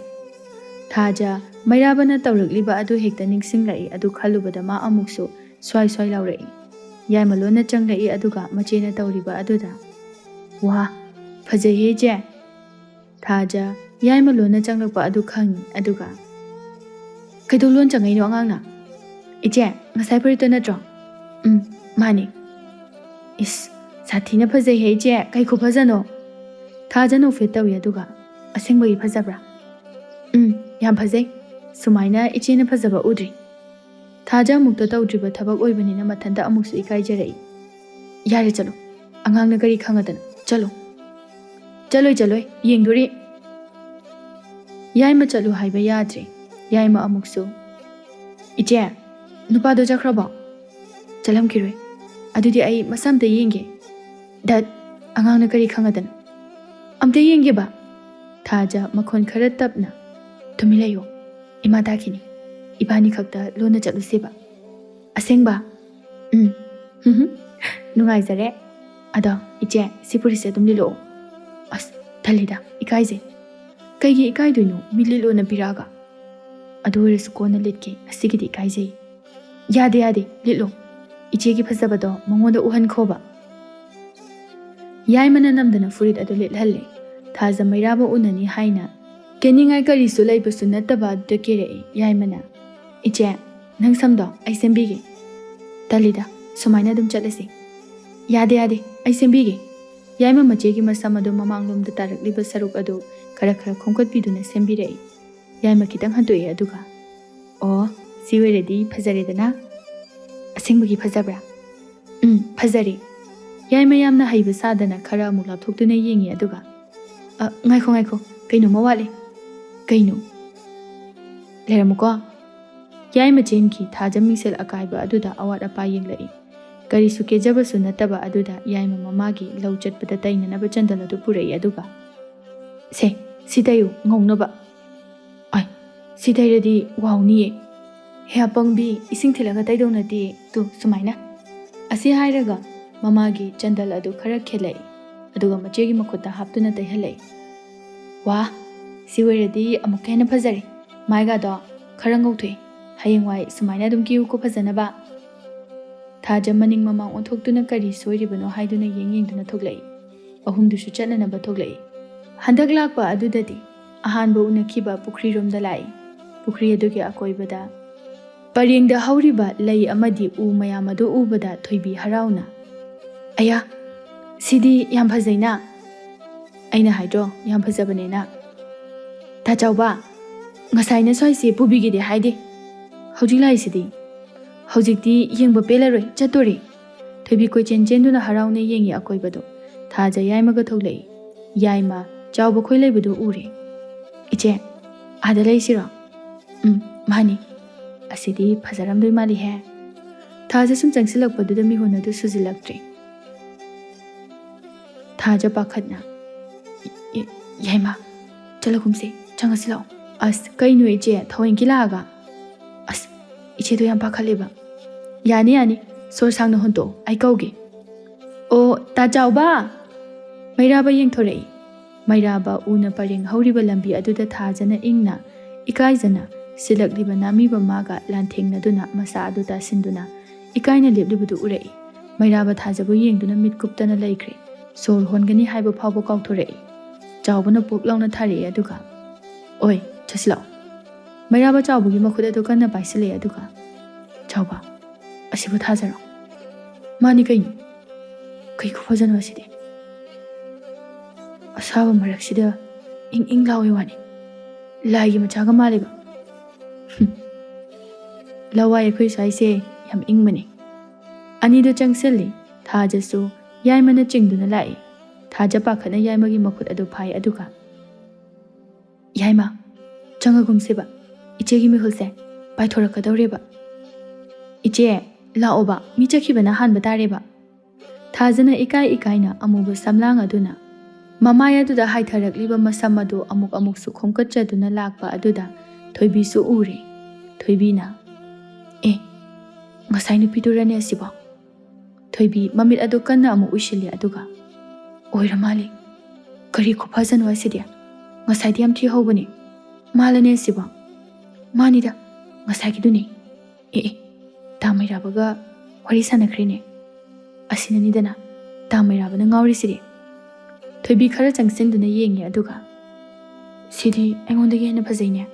ꯊꯥꯖ ꯃꯩꯔꯥꯕꯅ ꯇꯧꯔꯛꯂꯤꯕ ꯑꯗꯨ ꯍꯦꯛꯇ ꯅꯤꯡꯁꯤꯡꯂꯛꯏ꯫ ꯑꯗꯨ ꯈꯜꯂꯨꯕꯗ ꯃꯥ ꯑꯃꯨꯛꯁꯨ ꯁ꯭ꯋꯥꯏ ꯁ꯭ꯋꯥꯏ ꯂꯥꯎꯔꯛꯏ꯫ ꯌꯥꯏꯃ ꯂꯣꯟꯅ ꯆꯪꯂꯛꯏ, ꯑꯗꯨꯒ ꯃꯆꯦꯅ ꯇꯧꯔꯤꯕ ꯑꯗꯨꯗ, "ꯋꯥ, ꯐꯖꯩꯍꯦ ꯏꯆꯦ!" ꯊꯥꯖ ꯌꯥꯏꯃ ꯂꯣꯟꯅ ꯆꯪꯂꯛꯄ ꯑꯗꯨ ꯈꯪꯏ, ꯑꯗꯨꯒ, "ꯀꯩꯗꯧ ꯂꯣꯟ ꯆꯪꯉꯛꯏꯅꯣ ꯑꯉꯥꯡꯅ? ꯏꯆꯦ, ꯉꯁꯥꯏ ꯐꯨꯔꯤꯠꯇꯣ ꯅꯠꯇ꯭ꯔꯣ?" "ꯎꯝ, ꯃꯥꯅꯤ꯫" "ꯏꯁ, ꯁꯥꯊꯤꯅ ꯐꯖꯩꯍꯦ ꯏꯆꯦ, ꯀꯩ ꯈꯨꯐꯖꯅꯣ!" ꯊꯥꯖ ꯅꯣꯛꯐꯦꯠ ꯇꯧꯏ, ꯑꯗꯨꯒ, "ꯑꯁꯦꯡꯕꯒꯤ ꯐꯖꯕ꯭ꯔꯥ?" "ꯎꯝ, ꯌꯥꯝ ꯐꯖꯩ꯫ ꯁꯨꯃꯥꯏꯅ ꯏꯆꯦꯅ ꯐꯖꯕ ꯎꯗ꯭ꯔꯤ꯫" ꯊꯥꯖ ꯑꯃꯨꯛꯇ ꯇꯧꯗ꯭ꯔꯤꯕ ꯊꯕꯛ ꯑꯣꯏꯕꯅꯤꯅ ꯃꯊꯟꯇ ꯑꯃꯨꯛꯁꯨ ꯏꯀꯥꯏꯖꯔꯛꯏ꯫ "ꯌꯥꯔꯦ, ꯆꯠꯂꯣ꯫ ꯑꯉꯥꯡꯅ ꯀꯔꯤ ꯈꯪꯉꯗꯅ? ꯆꯠꯂꯣ꯫" "ꯆꯠꯂꯣꯏ, ꯆꯠꯂꯣꯏ, ꯌꯦꯡꯗꯣꯔꯤ꯫" ꯌꯥꯏꯃ ꯆꯠꯂꯨ ꯍꯥꯏꯕ ꯌꯥꯗ꯭ꯔꯦ꯫ ꯌꯥꯏꯃ ꯑꯃꯨꯛꯁꯨ, "ꯏꯆꯦ, ꯅꯨꯄꯥꯗꯣ ꯆꯠꯈ꯭ꯔꯕꯣ?" "ꯆꯠꯂꯝꯈꯤꯔꯣꯏ꯫ ꯑꯗꯨꯗꯤ ꯑꯩ ꯃꯁꯥ ꯑꯝꯇ ꯌꯦꯡꯒꯦ꯫" "ꯗꯠ, ꯑꯉꯥꯡꯅ ꯀꯔꯤ ꯈꯪꯉꯗꯅ? ꯑꯝꯇ ꯌꯦꯡꯒꯦꯕ꯫" ꯊꯥꯖ ꯃꯈꯣꯟ ꯈꯔ ꯇꯞꯅ, "ꯇꯨꯃꯤꯟ ꯂꯩꯌꯣ꯫ ꯏꯃꯥ ꯇꯥꯈꯤꯅꯤ꯫ ꯏꯕꯥꯅꯤ ꯈꯛꯇ ꯂꯣꯟꯅ ꯆꯠꯂꯨꯁꯦꯕ꯫" "ꯑꯁꯦꯡꯕ?" "ꯎꯝ꯫" "ꯍꯨꯝ ꯍꯨꯝ꯫ ꯅꯨꯡꯉꯥꯏꯖꯔꯦ꯫ ꯑꯗꯣ ꯏꯆꯦ, ꯁꯤ ꯐꯨꯔꯤꯠꯁꯦ ꯑꯗꯨꯝ ꯂꯤꯠꯂꯛꯑꯣ꯫" "ꯑꯁ, ꯇꯜꯂꯤꯗ, ꯏꯀꯥꯏꯖꯩ꯫" "ꯀꯩꯒꯤ ꯏꯀꯥꯏꯗꯣꯏꯅꯣ, ꯃꯤ ꯂꯤꯠꯂꯣꯅ ꯄꯤꯔꯛꯑꯒ?" "ꯑꯗꯨ ꯑꯣꯏꯔꯁꯨ ꯀꯣꯟꯅ ꯂꯤꯠꯀꯦ, ꯉꯁꯤꯒꯤꯗꯤ ꯏꯀꯥꯏꯖꯩ꯫" "ꯌꯥꯗꯦ, ꯌꯥꯗꯦ, ꯂꯤꯠꯂꯣ꯫ ꯏꯆꯦꯒꯤ ꯐꯖꯕꯗꯣ ꯃꯉꯣꯟꯗ ꯎꯍꯟꯈꯣꯕ꯫" ꯌꯥꯏꯃꯅ ꯅꯝꯗꯅ ꯐꯨꯔꯤꯠ ꯑꯗꯨ ꯂꯤꯠꯍꯜꯂꯦ꯫ ꯊꯥꯖ ꯃꯩꯔꯥꯕ ꯎꯅꯅꯤ ꯍꯥꯏꯅ ꯀꯦꯅꯤꯡꯉꯥꯏ ꯀꯔꯤꯁꯨ ꯂꯩꯕꯁꯨ ꯅꯠꯇꯕ ꯑꯗꯨꯗ ꯀꯦꯔꯛꯏ꯫ ꯌꯥꯏꯃꯅ, "ꯏꯆꯦ, ꯅꯪ ꯁꯝꯗꯣ ꯑꯩ ꯁꯦꯝꯕꯤꯒꯦ꯫" "ꯇꯜꯂꯤꯗ, ꯁꯨꯃꯥꯏꯅ ꯑꯗꯨꯝ ꯆꯠꯂꯁꯤ꯫" "ꯌꯥꯗꯦ, ꯌꯥꯗꯦ, ꯑꯩ ꯁꯦꯝꯕꯤꯒꯦ꯫" ꯌꯥꯏꯃ ꯃꯆꯦꯒꯤ ꯃꯁꯝ ꯑꯗꯨ ꯃꯃꯥꯡꯂꯣꯝꯗ ꯇꯥꯔꯛꯂꯤꯕ ꯁꯔꯨꯛ ꯑꯗꯨ ꯈꯔ ꯈꯔ ꯈꯣꯝꯒꯠꯄꯤꯗꯨꯅ ꯁꯦꯝꯕꯤꯔꯛꯏ꯫ ꯌꯥꯏꯃ ꯈꯤꯇꯪ ꯍꯟꯗꯣꯛꯑꯦ ꯑꯗꯨꯒ, "ꯑꯣ, ꯁꯤ ꯑꯣꯏꯔꯗꯤ ꯐꯖꯔꯦꯗꯅ꯫" "ꯑꯁꯦꯡꯕꯒꯤ ꯐꯖꯕ꯭ꯔꯥ?" "ꯎꯝ, ꯐꯖꯔꯦ꯫" ꯌꯥꯏꯃ ꯌꯥꯝꯅ ꯍꯩꯕ ꯁꯥꯗꯅ ꯈꯔ ꯑꯃꯨꯛ ꯂꯥꯞꯊꯣꯛꯇꯨꯅ ꯌꯦꯡꯉꯤ ꯑꯗꯨꯒ, "ꯑ, ꯉꯥꯏꯈꯣ, ꯉꯥꯏꯈꯣ, ꯀꯩꯅꯣꯝꯃ ꯋꯥꯠꯂꯦ꯫" "ꯀꯩꯅꯣ?" "ꯂꯩꯔꯝꯃꯨꯀꯣ꯫" ꯌꯥꯏꯃ ꯆꯦꯟꯈꯤ꯫ ꯊꯥꯖ ꯃꯤꯡꯁꯦꯜ ꯑꯀꯥꯏꯕ ꯑꯗꯨꯗ ꯑꯋꯥꯠ ꯑꯄꯥ ꯌꯦꯡꯂꯛꯏ꯫ ꯀꯔꯤꯁꯨ ꯀꯦꯖꯕꯁꯨ ꯅꯠꯇꯕ ꯑꯗꯨꯗ ꯌꯥꯏꯃ ꯃꯃꯥꯒꯤ ꯂꯧ ꯆꯠꯄꯗ ꯇꯩꯅꯅꯕ ꯆꯟꯗꯜ ꯑꯗꯨ ꯄꯨꯔꯛꯏ ꯑꯗꯨꯒ, "ꯁꯦ, ꯁꯤ ꯇꯩꯌꯨ, ꯉꯧꯅꯕ꯫" "ꯑꯥꯏ, ꯁꯤ ꯇꯩꯔꯗꯤ ꯋꯥꯎꯅꯤꯌꯦ꯫" "ꯍꯦ ꯑꯄꯪꯕꯤ, ꯏꯁꯤꯡ ꯊꯤꯜꯂꯒ ꯇꯩꯗꯧ ꯅꯠꯇꯦ, ꯇꯨ, ꯁꯨꯃꯥꯏꯅ꯫" ꯑꯁꯤ ꯍꯥꯏꯔꯒ ꯃꯃꯥꯒꯤ ꯆꯟꯗꯜ ꯑꯗꯨ ꯈꯔ ꯈꯦꯠꯂꯛꯏ, ꯑꯗꯨꯒ ꯃꯆꯦꯒꯤ ꯃꯈꯨꯠꯇ ꯍꯥꯞꯇꯨꯅ ꯇꯩꯍꯜꯂꯛꯏ꯫ "ꯋꯥ, ꯁꯤ ꯑꯣꯏꯔꯗꯤ ꯑꯃꯨꯛꯀ ꯍꯦꯟꯅ ꯐꯖꯔꯦ꯫ ꯃꯥꯏꯒꯥꯗꯣ ꯈꯔ ꯉꯧꯊꯣꯛꯑꯦ꯫ ꯍꯌꯦꯡꯋꯥꯏ ꯁꯨꯃꯥꯏꯅ ꯑꯗꯨꯝ ꯀꯦꯌꯨꯀꯣ ꯐꯖꯅꯕ꯫" ꯊꯥꯖ ꯃꯅꯤꯡ ꯃꯃꯥꯡ ꯑꯣꯟꯊꯣꯛꯇꯨꯅ ꯀꯔꯤ ꯁꯣꯏꯔꯤꯕꯅꯣ ꯍꯥꯏꯗꯨꯅ ꯌꯦꯡ ꯌꯦꯡꯗꯨꯅ ꯊꯣꯛꯂꯛꯏ꯫ ꯑꯍꯨꯝꯗꯨꯁꯨ ꯆꯠꯅꯅꯕ ꯊꯣꯛꯂꯛꯏ꯫ ꯍꯟꯗꯛ ꯂꯥꯛꯄ ꯑꯗꯨꯗꯗꯤ ꯑꯍꯥꯟꯕ ꯎꯅꯈꯤꯕ ꯄꯨꯈ꯭ꯔꯤꯔꯣꯝꯗ ꯂꯥꯛꯏ꯫ ꯄꯨꯈ꯭ꯔꯤ ꯑꯗꯨꯒꯤ ꯑꯀꯣꯏꯕꯗ ꯄꯔꯦꯡꯗ ꯍꯧꯔꯤꯕ ꯂꯩ ꯑꯃꯗꯤ ꯎ ꯃꯌꯥꯝ ꯑꯗꯨ ꯎꯕꯗ ꯊꯣꯏꯕꯤ ꯍꯔꯥꯎꯅ, "ꯑꯌꯥ, ꯁꯤꯗꯤ ꯌꯥꯝ ꯐꯖꯩꯅ꯫" "ꯑꯩꯅ ꯍꯥꯏꯗ꯭ꯔꯣ, ꯌꯥꯝ ꯐꯖꯕꯅꯦꯅ꯫" "ꯇꯥ ꯆꯥꯎꯕ, ꯉꯁꯥꯏꯅ ꯁ꯭ꯋꯥꯏꯁꯦ ꯄꯨꯕꯤꯒꯦꯗꯤ ꯍꯥꯏꯗꯦ꯫ ꯍꯧꯖꯤꯛ ꯂꯥꯛꯏꯁꯤꯗꯤ꯫" "ꯍꯧꯖꯤꯛꯇꯤ ꯌꯦꯡꯕ ꯄꯦꯜꯂꯔꯣꯏ, ꯆꯠꯇꯣꯔꯦ꯫" ꯊꯣꯏꯕꯤ ꯀꯣꯏꯆꯦꯟ ꯆꯦꯟꯗꯨꯅ ꯍꯔꯥꯎꯅ ꯌꯦꯡꯉꯤ ꯑꯀꯣꯏꯕꯗꯣ꯫ ꯊꯥꯖ ꯌꯥꯏꯃꯒ ꯊꯣꯛꯂꯛꯏ꯫ ꯌꯥꯏꯃ, ꯆꯥꯎꯕ ꯈꯣꯏ ꯂꯩꯕꯗꯨ ꯎꯔꯦ꯫ "ꯏꯆꯦ, ꯑꯥꯗ ꯂꯩꯁꯤꯔꯣ?" "ꯎꯝ, ꯃꯥꯅꯤ꯫ ꯑꯁꯤꯗꯤ ꯐꯖꯔꯝꯗꯣꯏ ꯃꯥꯜꯂꯤꯍꯦ꯫" ꯊꯥꯖ ꯁꯨꯝ ꯆꯪꯁꯤꯜꯂꯛꯄꯗꯨꯗ ꯃꯤꯍꯨꯟ ꯑꯗꯨ ꯁꯨꯖꯤꯜꯂꯛꯇ꯭ꯔꯦ꯫ ꯊꯥꯖ ꯄꯥꯈꯠꯅ, "ꯏ-, ꯏ-, ꯌꯥꯏꯃ, ꯆꯠꯂꯒꯨꯝꯁꯦ, ꯆꯪꯉꯁꯤ ꯂꯥꯛꯑꯣ꯫" "ꯑꯁ, ꯀꯩꯅꯣ ꯏꯆꯦ, ꯊꯋꯦꯟꯀꯤ ꯂꯥꯛꯑꯒ?" "ꯑꯁ, ꯏꯆꯦꯗꯣ ꯌꯥꯝ ꯄꯥꯈꯠꯂꯦꯕ꯫" "ꯌꯥꯅꯤ, ꯌꯥꯅꯤ, ꯁꯣꯔ ꯁꯥꯡꯅ ꯍꯣꯟꯇꯣꯛꯑꯣ, ꯑꯩ ꯀꯧꯒꯦ꯫" "ꯑꯣ, ꯇꯥ ꯆꯥꯎꯕ!" ꯃꯩꯔꯥꯕ ꯌꯦꯡꯊꯣꯔꯛꯏ꯫ ꯃꯩꯔꯥꯕ ꯎꯅ ꯄꯔꯦꯡ ꯍꯧꯔꯤꯕ ꯂꯝꯕꯤ ꯑꯗꯨꯗ ꯊꯥꯖꯅ ꯏꯪꯅ, ꯏꯀꯥꯏꯖꯅ ꯁꯤꯜꯂꯛꯂꯤꯕ ꯅꯥꯃꯤꯕ ꯃꯥꯒ ꯂꯥꯟꯊꯦꯡꯅꯗꯨꯅ ꯃꯁꯥ ꯑꯗꯨ ꯇꯥꯁꯤꯟꯗꯨꯅ ꯏꯀꯥꯏꯅ ꯂꯦꯞꯂꯤꯕꯗꯨ ꯎꯔꯛꯏ꯫ ꯃꯩꯔꯥꯕ ꯊꯥꯖꯕꯨ ꯌꯦꯡꯗꯨꯅ ꯃꯤꯠ ꯀꯨꯞꯇꯅ ꯂꯩꯈ꯭ꯔꯦ꯫ ꯁꯣꯔ ꯍꯣꯟꯒꯅꯤ ꯍꯥꯏꯕ ꯐꯥꯎꯕ ꯀꯥꯎꯊꯣꯔꯛꯏ꯫ ꯆꯥꯎꯕꯅ ꯄꯣꯞ ꯂꯥꯎꯅ ꯊꯥꯔꯛꯏ ꯑꯗꯨꯒ, "ꯑꯣꯏ, ꯆꯠꯁꯤꯜꯂꯛꯑꯣ!" ꯃꯩꯔꯥꯕ ꯆꯥꯎꯕꯒꯤ ꯃꯈꯨꯠ ꯑꯗꯨ ꯀꯟꯅ ꯄꯥꯏꯁꯤꯜꯂꯛꯏ ꯑꯗꯨꯒ, "ꯆꯥꯎꯕ, ꯑꯁꯤꯕꯨ ꯊꯥꯖꯔꯣ꯫ ꯃꯥꯅꯤ ꯀꯩꯅꯣ꯫ ꯀꯩ ꯈꯨꯐꯖꯅꯣ ꯑꯁꯤꯗꯤ꯫ ꯑꯁꯥꯕ ꯃꯔꯛꯁꯤꯗ ꯏꯪ ꯏꯪ ꯂꯥꯎꯏ ꯋꯥꯅꯤ꯫ ꯂꯥꯏꯒꯤ ꯃꯆꯥꯒ ꯃꯥꯜꯂꯤꯕ꯫" ꯍꯨꯝ꯫ ꯂꯋꯥꯏ ꯑꯩꯈꯣꯏ ꯁ꯭ꯋꯥꯏꯁꯦ ꯌꯥꯝ ꯏꯪꯕꯅꯤ꯫ ꯑꯅꯤꯗꯨ ꯆꯪꯁꯤꯜꯂꯤ꯫ ꯊꯥꯖꯁꯨ ꯌꯥꯏꯃꯅ ꯆꯤꯡꯗꯨꯅ ꯂꯥꯛꯏ꯫ ꯊꯥꯖ ꯄꯥꯈꯠꯅ ꯌꯥꯏꯃꯒꯤ ꯃꯈꯨꯠ ꯑꯗꯨ ꯐꯥꯏ ꯑꯗꯨꯒ, "ꯌꯥꯏꯃ, ꯆꯪꯉꯒꯨꯝꯁꯦꯕ꯫ ꯏꯆꯦꯒꯤ ꯃꯤꯍꯨꯜꯁꯦ ꯄꯥꯏꯊꯣꯔꯛꯀꯗꯧꯔꯦꯕ꯫ ꯏꯆꯦ, ꯂꯥꯛꯑꯣꯕ, ꯃꯤ ꯆꯠꯈꯤꯕꯅ ꯍꯥꯟꯕ ꯇꯥꯔꯦꯕ꯫" ꯊꯥꯖꯅ ꯏꯀꯥꯏ ꯏꯀꯥꯏꯅ ꯑꯃꯨꯕ ꯁꯝꯂꯥꯡ ꯑꯗꯨꯅ ꯃꯃꯥꯏ ꯑꯗꯨꯗ ꯍꯥꯏꯊꯔꯛꯂꯤꯕ ꯃꯁꯝ ꯑꯗꯨ ꯑꯃꯨꯛ ꯑꯃꯨꯛꯁꯨ ꯈꯣꯝꯀꯠꯆꯗꯨꯅ ꯂꯥꯛꯄ ꯑꯗꯨꯗ ꯊꯣꯏꯕꯤꯁꯨ ꯎꯔꯦ꯫ ꯊꯣꯏꯕꯤꯅ, "ꯑꯦ, ꯉꯁꯥꯏ ꯅꯨꯄꯤꯗꯨꯔꯅꯦ ꯑꯁꯤꯕꯣ?" ꯊꯣꯏꯕꯤ ꯃꯃꯤꯠ ꯑꯗꯨ ꯀꯟꯅ ꯑꯃꯨꯛ ꯎꯏꯁꯤꯜꯂꯤ ꯑꯗꯨꯒ, "ꯑꯣꯏꯔ ꯃꯥꯜꯂꯦ꯫ ꯀꯔꯤ ꯈꯨꯐꯖꯅꯣ ꯑꯁꯤꯗꯤ! ꯉꯁꯥꯏꯗꯤ ꯌꯥꯝ ꯊꯤꯍꯧꯕꯅꯤ꯫ ꯃꯥꯜꯂꯅꯦ ꯑꯁꯤꯕꯣ꯫ ꯃꯥꯅꯤꯗ, ꯉꯁꯥꯏꯒꯤꯗꯨꯅꯤ꯫ ꯑꯦ, ꯑꯦ, ꯇꯥ ꯃꯩꯔꯥꯕꯒ ꯋꯥꯔꯤ ꯁꯥꯟꯅꯈ꯭ꯔꯦꯅꯦ꯫ ꯑꯁꯤꯅꯅꯤꯗꯅ ꯇꯥ ꯃꯩꯔꯥꯕꯅ ꯉꯥꯎꯔꯤꯁꯤꯗꯤ꯫" ꯊꯣꯏꯕꯤ ꯈꯔ ꯆꯪꯁꯤꯟꯗꯨꯅ ꯌꯦꯡꯉꯤ ꯑꯗꯨꯒ, "ꯁꯤꯗꯤ ꯑꯩꯉꯣꯟꯗꯒꯤ ꯍꯦꯟꯅ ꯐꯖꯩꯅꯦ꯫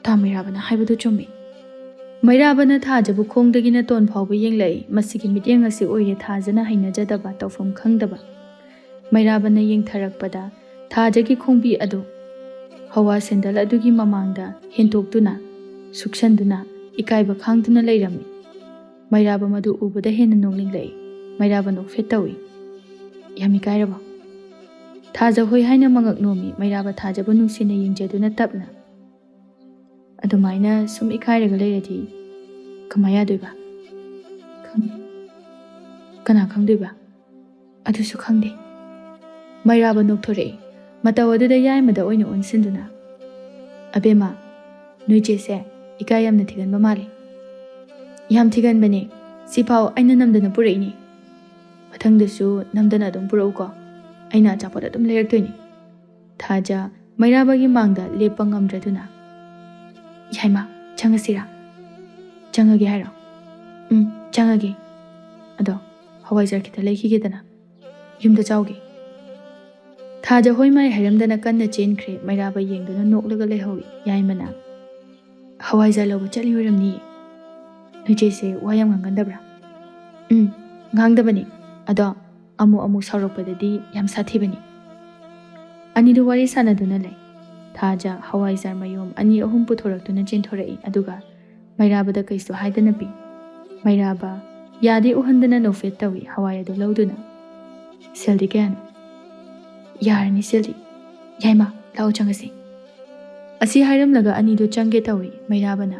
ꯇꯥ ꯃꯩꯔꯥꯕꯅ ꯍꯥꯏꯕꯗꯨ ꯆꯨꯝꯃꯤ꯫" ꯃꯩꯔꯥꯕꯅ ꯊꯥꯖꯕꯨ ꯈꯣꯡꯗꯒꯤ ꯅꯇꯣꯟ ꯐꯥꯎꯕ ꯌꯦꯡꯂꯛꯏ꯫ ꯃꯁꯤꯒꯤ ꯃꯤꯠꯌꯦꯡ ꯑꯁꯤ ꯑꯣꯏꯔꯦ ꯊꯥꯖꯅ ꯍꯩꯅꯖꯗꯕ, ꯇꯧꯐꯝ ꯈꯪꯗꯕ꯫ ꯃꯩꯔꯥꯕꯅ ꯌꯦꯡꯊꯔꯛꯄꯗ ꯊꯥꯖꯒꯤ ꯈꯣꯡꯕꯤ ꯑꯗꯨ ꯍꯋꯥ ꯁꯦꯟꯗꯜ ꯑꯗꯨꯒꯤ ꯃꯃꯥꯡꯗ ꯍꯦꯟꯇꯣꯛꯇꯨꯅ, ꯁꯨꯛꯁꯟꯗꯨꯅ, ꯏꯀꯥꯏꯕ ꯈꯥꯡꯗꯨꯅ ꯂꯩꯔꯝꯃꯤ꯫ ꯃꯩꯔꯥꯕ ꯃꯗꯨ ꯎꯕꯗ ꯍꯦꯟꯅ ꯅꯣꯛꯅꯤꯡꯂꯛꯏ꯫ ꯃꯩꯔꯥꯕ ꯅꯣꯛꯐꯦꯠ ꯇꯧꯏ꯫ "ꯌꯥꯝ ꯏꯀꯥꯏꯔꯕꯣ?" ꯊꯥꯖ ꯍꯣꯏ ꯍꯥꯏꯅ ꯃꯉꯛ ꯅꯣꯝꯃꯤ꯫ ꯃꯩꯔꯥꯕ ꯊꯥꯖꯕꯨ ꯅꯨꯡꯁꯤꯅ ꯌꯦꯡꯖꯗꯨꯅ ꯇꯞꯅ, "ꯑꯗꯨꯃꯥꯏꯅ ꯁꯨꯝ ꯏꯀꯥꯏꯔꯒ ꯂꯩꯔꯗꯤ ꯀꯃꯥꯏ ꯌꯥꯗꯣꯏꯕ?" "ꯈꯪ-, ꯀꯅꯥ ꯈꯪꯗꯣꯏꯕ?" "ꯑꯗꯨꯁꯨ ꯈꯪꯗꯦ꯫" ꯃꯩꯔꯥꯕ ꯅꯣꯛꯊꯣꯔꯛꯏ꯫ ꯃꯇꯧ ꯑꯗꯨꯗ ꯌꯥꯏꯃꯗ ꯑꯣꯏꯅ ꯑꯣꯟꯁꯤꯟꯗꯨꯅ, "ꯑꯕꯦꯝꯃ, ꯅꯣꯏ ꯆꯦꯁꯦ ꯏꯀꯥꯏ ꯌꯥꯝꯅ ꯊꯤꯒꯟꯕ ꯃꯥꯜꯂꯤ꯫" "ꯌꯥꯝ ꯊꯤꯒꯟꯕꯅꯦ꯫ ꯁꯤꯐꯥꯎ ꯑꯩꯅ ꯅꯝꯗꯅ ꯄꯨꯔꯛꯏꯅꯦ꯫ ꯃꯊꯪꯗꯁꯨ ꯅꯝꯗꯅ ꯑꯗꯨꯝ ꯄꯨꯔꯛꯎꯀꯣ꯫ ꯑꯩꯅ ꯑꯆꯥꯄꯣꯠ ꯑꯗꯨꯝ ꯂꯩꯔꯛꯇꯣꯏꯅꯦ꯫" ꯊꯥꯖ ꯃꯩꯔꯥꯕꯒꯤ ꯃꯥꯡꯗ ꯂꯦꯞꯄ ꯉꯝꯗ꯭ꯔꯗꯨꯅ, "ꯌꯥꯏꯃ, ꯆꯪꯉꯁꯤꯔꯥ?" "ꯆꯪꯉꯒꯦ ꯍꯥꯏꯔꯣ?" "ꯎꯝ, ꯆꯪꯉꯒꯦ꯫ ꯑꯗꯣ ꯍꯋꯥꯏꯖꯥꯔ ꯈꯤꯇ ꯂꯩꯈꯤꯒꯦꯗꯅ꯫" ꯌꯨꯝꯗ ꯆꯥꯎꯒꯦ꯫ ꯊꯥꯖ ꯍꯣꯏ ꯃꯥꯏ ꯍꯥꯏꯔꯝꯗꯅ ꯀꯟꯅ ꯆꯦꯟꯈ꯭ꯔꯦ꯫ ꯃꯩꯔꯥꯕ ꯌꯦꯡꯗꯨꯅ ꯅꯣꯛꯂꯒ ꯂꯩꯍꯧꯏ꯫ ꯌꯥꯏꯃꯅ, "ꯍꯋꯥꯏꯖꯥꯔ ꯂꯧꯕ ꯆꯠꯂꯤ ꯑꯣꯏꯔꯝꯅꯤꯌꯦ꯫ ꯅꯣꯏ ꯆꯦꯁꯦ ꯋꯥ ꯌꯥꯝ ꯉꯥꯡꯒꯟꯗꯕ꯭ꯔꯥ?" "ꯎꯝ, ꯉꯥꯡꯗꯕꯅꯤ꯫ ꯑꯗꯣ ꯑꯃꯨꯛ ꯑꯃꯨꯛ ꯁꯥꯎꯔꯛꯄꯗꯗꯤ ꯌꯥꯝ ꯁꯥꯊꯤꯕꯅꯤ꯫" ꯑꯅꯤꯗꯨ ꯋꯥꯔꯤ ꯁꯥꯟꯅꯗꯨꯅ ꯂꯩ꯫ ꯊꯥꯖ ꯍꯋꯥꯏꯖꯥꯔ ꯃꯌꯣꯝ ꯑꯅꯤ ꯑꯍꯨꯝ ꯄꯨꯊꯣꯔꯛꯇꯨꯅ ꯆꯦꯟꯊꯣꯔꯛꯏ, ꯑꯗꯨꯒ ꯃꯩꯔꯥꯕꯗ ꯀꯩꯁꯨ ꯍꯥꯏꯗꯅ ꯄꯤ꯫ ꯃꯩꯔꯥꯕ ꯌꯥꯗꯦ ꯎꯍꯟꯗꯅ ꯅꯣꯛꯐꯦꯠ ꯇꯧꯏ ꯍꯋꯥꯏ ꯑꯗꯨ ꯂꯧꯗꯨꯅ꯫ "ꯁꯦꯜꯗꯤ ꯀꯌꯥꯅꯣ?" "ꯌꯥꯔꯅꯤ ꯁꯦꯜꯗꯤ꯫ ꯌꯥꯏꯃ, ꯂꯥꯛꯑꯣ ꯆꯪꯉꯁꯤ꯫" ꯑꯁꯤ ꯍꯥꯏꯔꯝꯂꯒ ꯑꯅꯤꯗꯨ ꯆꯪꯒꯦ ꯇꯧꯏ꯫ ꯃꯩꯔꯥꯕꯅ,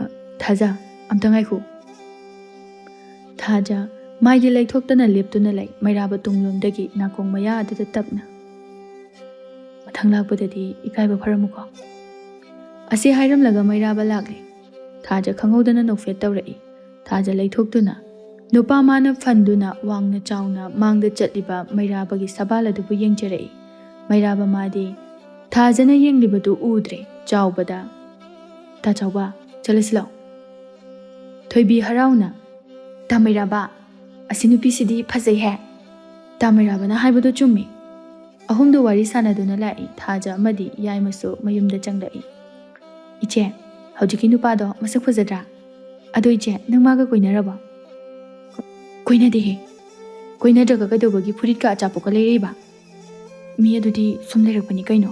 "ꯑ, ꯊꯥꯖ, ꯑꯝꯇ ꯉꯥꯏꯈꯣ꯫" ꯊꯥꯖ ꯃꯥꯏꯗꯤ ꯂꯩꯊꯣꯛꯇꯅ ꯂꯦꯞꯇꯨꯅ ꯂꯩ꯫ ꯃꯩꯔꯥꯕ ꯇꯨꯡꯂꯣꯝꯗꯒꯤ ꯅꯥꯀꯣꯡ ꯃꯌꯥ ꯑꯗꯨꯗ ꯇꯞꯅ, "ꯃꯊꯪ ꯂꯥꯛꯄꯗꯗꯤ ꯏꯀꯥꯏꯕ ꯐꯔꯝꯃꯨꯀꯣ꯫" ꯑꯁꯤ ꯍꯥꯏꯔꯝꯂꯒ ꯃꯩꯔꯥꯕ ꯂꯥꯛꯂꯦ꯫ ꯊꯥꯖ ꯈꯪꯍꯧꯗꯅ ꯅꯣꯛꯐꯦꯠ ꯇꯧꯔꯛꯏ꯫ ꯊꯥꯖ ꯂꯩꯊꯣꯛꯇꯨꯅ ꯅꯨꯄꯥ ꯃꯥꯅ ꯐꯟꯗꯨꯅ ꯋꯥꯡꯅ ꯆꯥꯎꯅ ꯃꯥꯡꯗ ꯆꯠꯂꯤꯕ ꯃꯩꯔꯥꯕꯒꯤ ꯁꯕꯥꯜ ꯑꯗꯨꯕꯨ ꯌꯦꯡꯖꯔꯛꯏ꯫ ꯃꯩꯔꯥꯕ ꯃꯥꯗꯤ ꯊꯥꯖꯅ ꯌꯦꯡꯂꯤꯕꯗꯨ ꯎꯗ꯭ꯔꯦ꯫ ꯆꯥꯎꯕꯗ, "ꯇꯥ ꯆꯥꯎꯕ, ꯆꯠꯂꯁꯤ ꯂꯥꯎ꯫" ꯊꯣꯏꯕꯤ ꯍꯔꯥꯎꯅ, "ꯇꯥ ꯃꯩꯔꯥꯕ, ꯑꯁꯤ ꯅꯨꯄꯤꯁꯤꯗꯤ ꯐꯖꯩꯍꯦ꯫ ꯇꯥ ꯃꯩꯔꯥꯕꯅ ꯍꯥꯏꯕꯗꯨ ꯆꯨꯝꯃꯤ꯫" ꯑꯍꯨꯝꯗꯨ ꯋꯥꯔꯤ ꯁꯥꯟꯅꯗꯨꯅ ꯂꯥꯛꯏ꯫ ꯊꯥꯖ ꯑꯃꯗꯤ ꯌꯥꯏꯃꯁꯨ ꯃꯌꯨꯝꯗ ꯆꯪꯂꯛꯏ꯫ "ꯏꯆꯦ, ꯍꯧꯖꯤꯛꯀꯤ ꯅꯨꯄꯥꯗꯣ ꯃꯁꯛ ꯐꯖꯗ꯭ꯔꯥ? ꯑꯗꯣ ꯏꯆꯦ, ꯅꯪ ꯃꯥꯒ ꯀꯣꯏꯅꯔꯕꯣ?" "ꯀꯣꯏꯅꯗꯦꯍꯦ꯫ ꯀꯣꯏꯅꯗ꯭ꯔꯒ ꯀꯩꯗꯧꯕꯒꯤ ꯐꯨꯔꯤꯠꯀ ꯑꯆꯥꯄꯣꯠꯀ ꯂꯩꯔꯛꯏꯕ? ꯃꯤ ꯑꯗꯨꯗꯤ ꯁꯨꯝ ꯂꯩꯔꯛꯄꯅꯤ ꯀꯩꯅꯣ꯫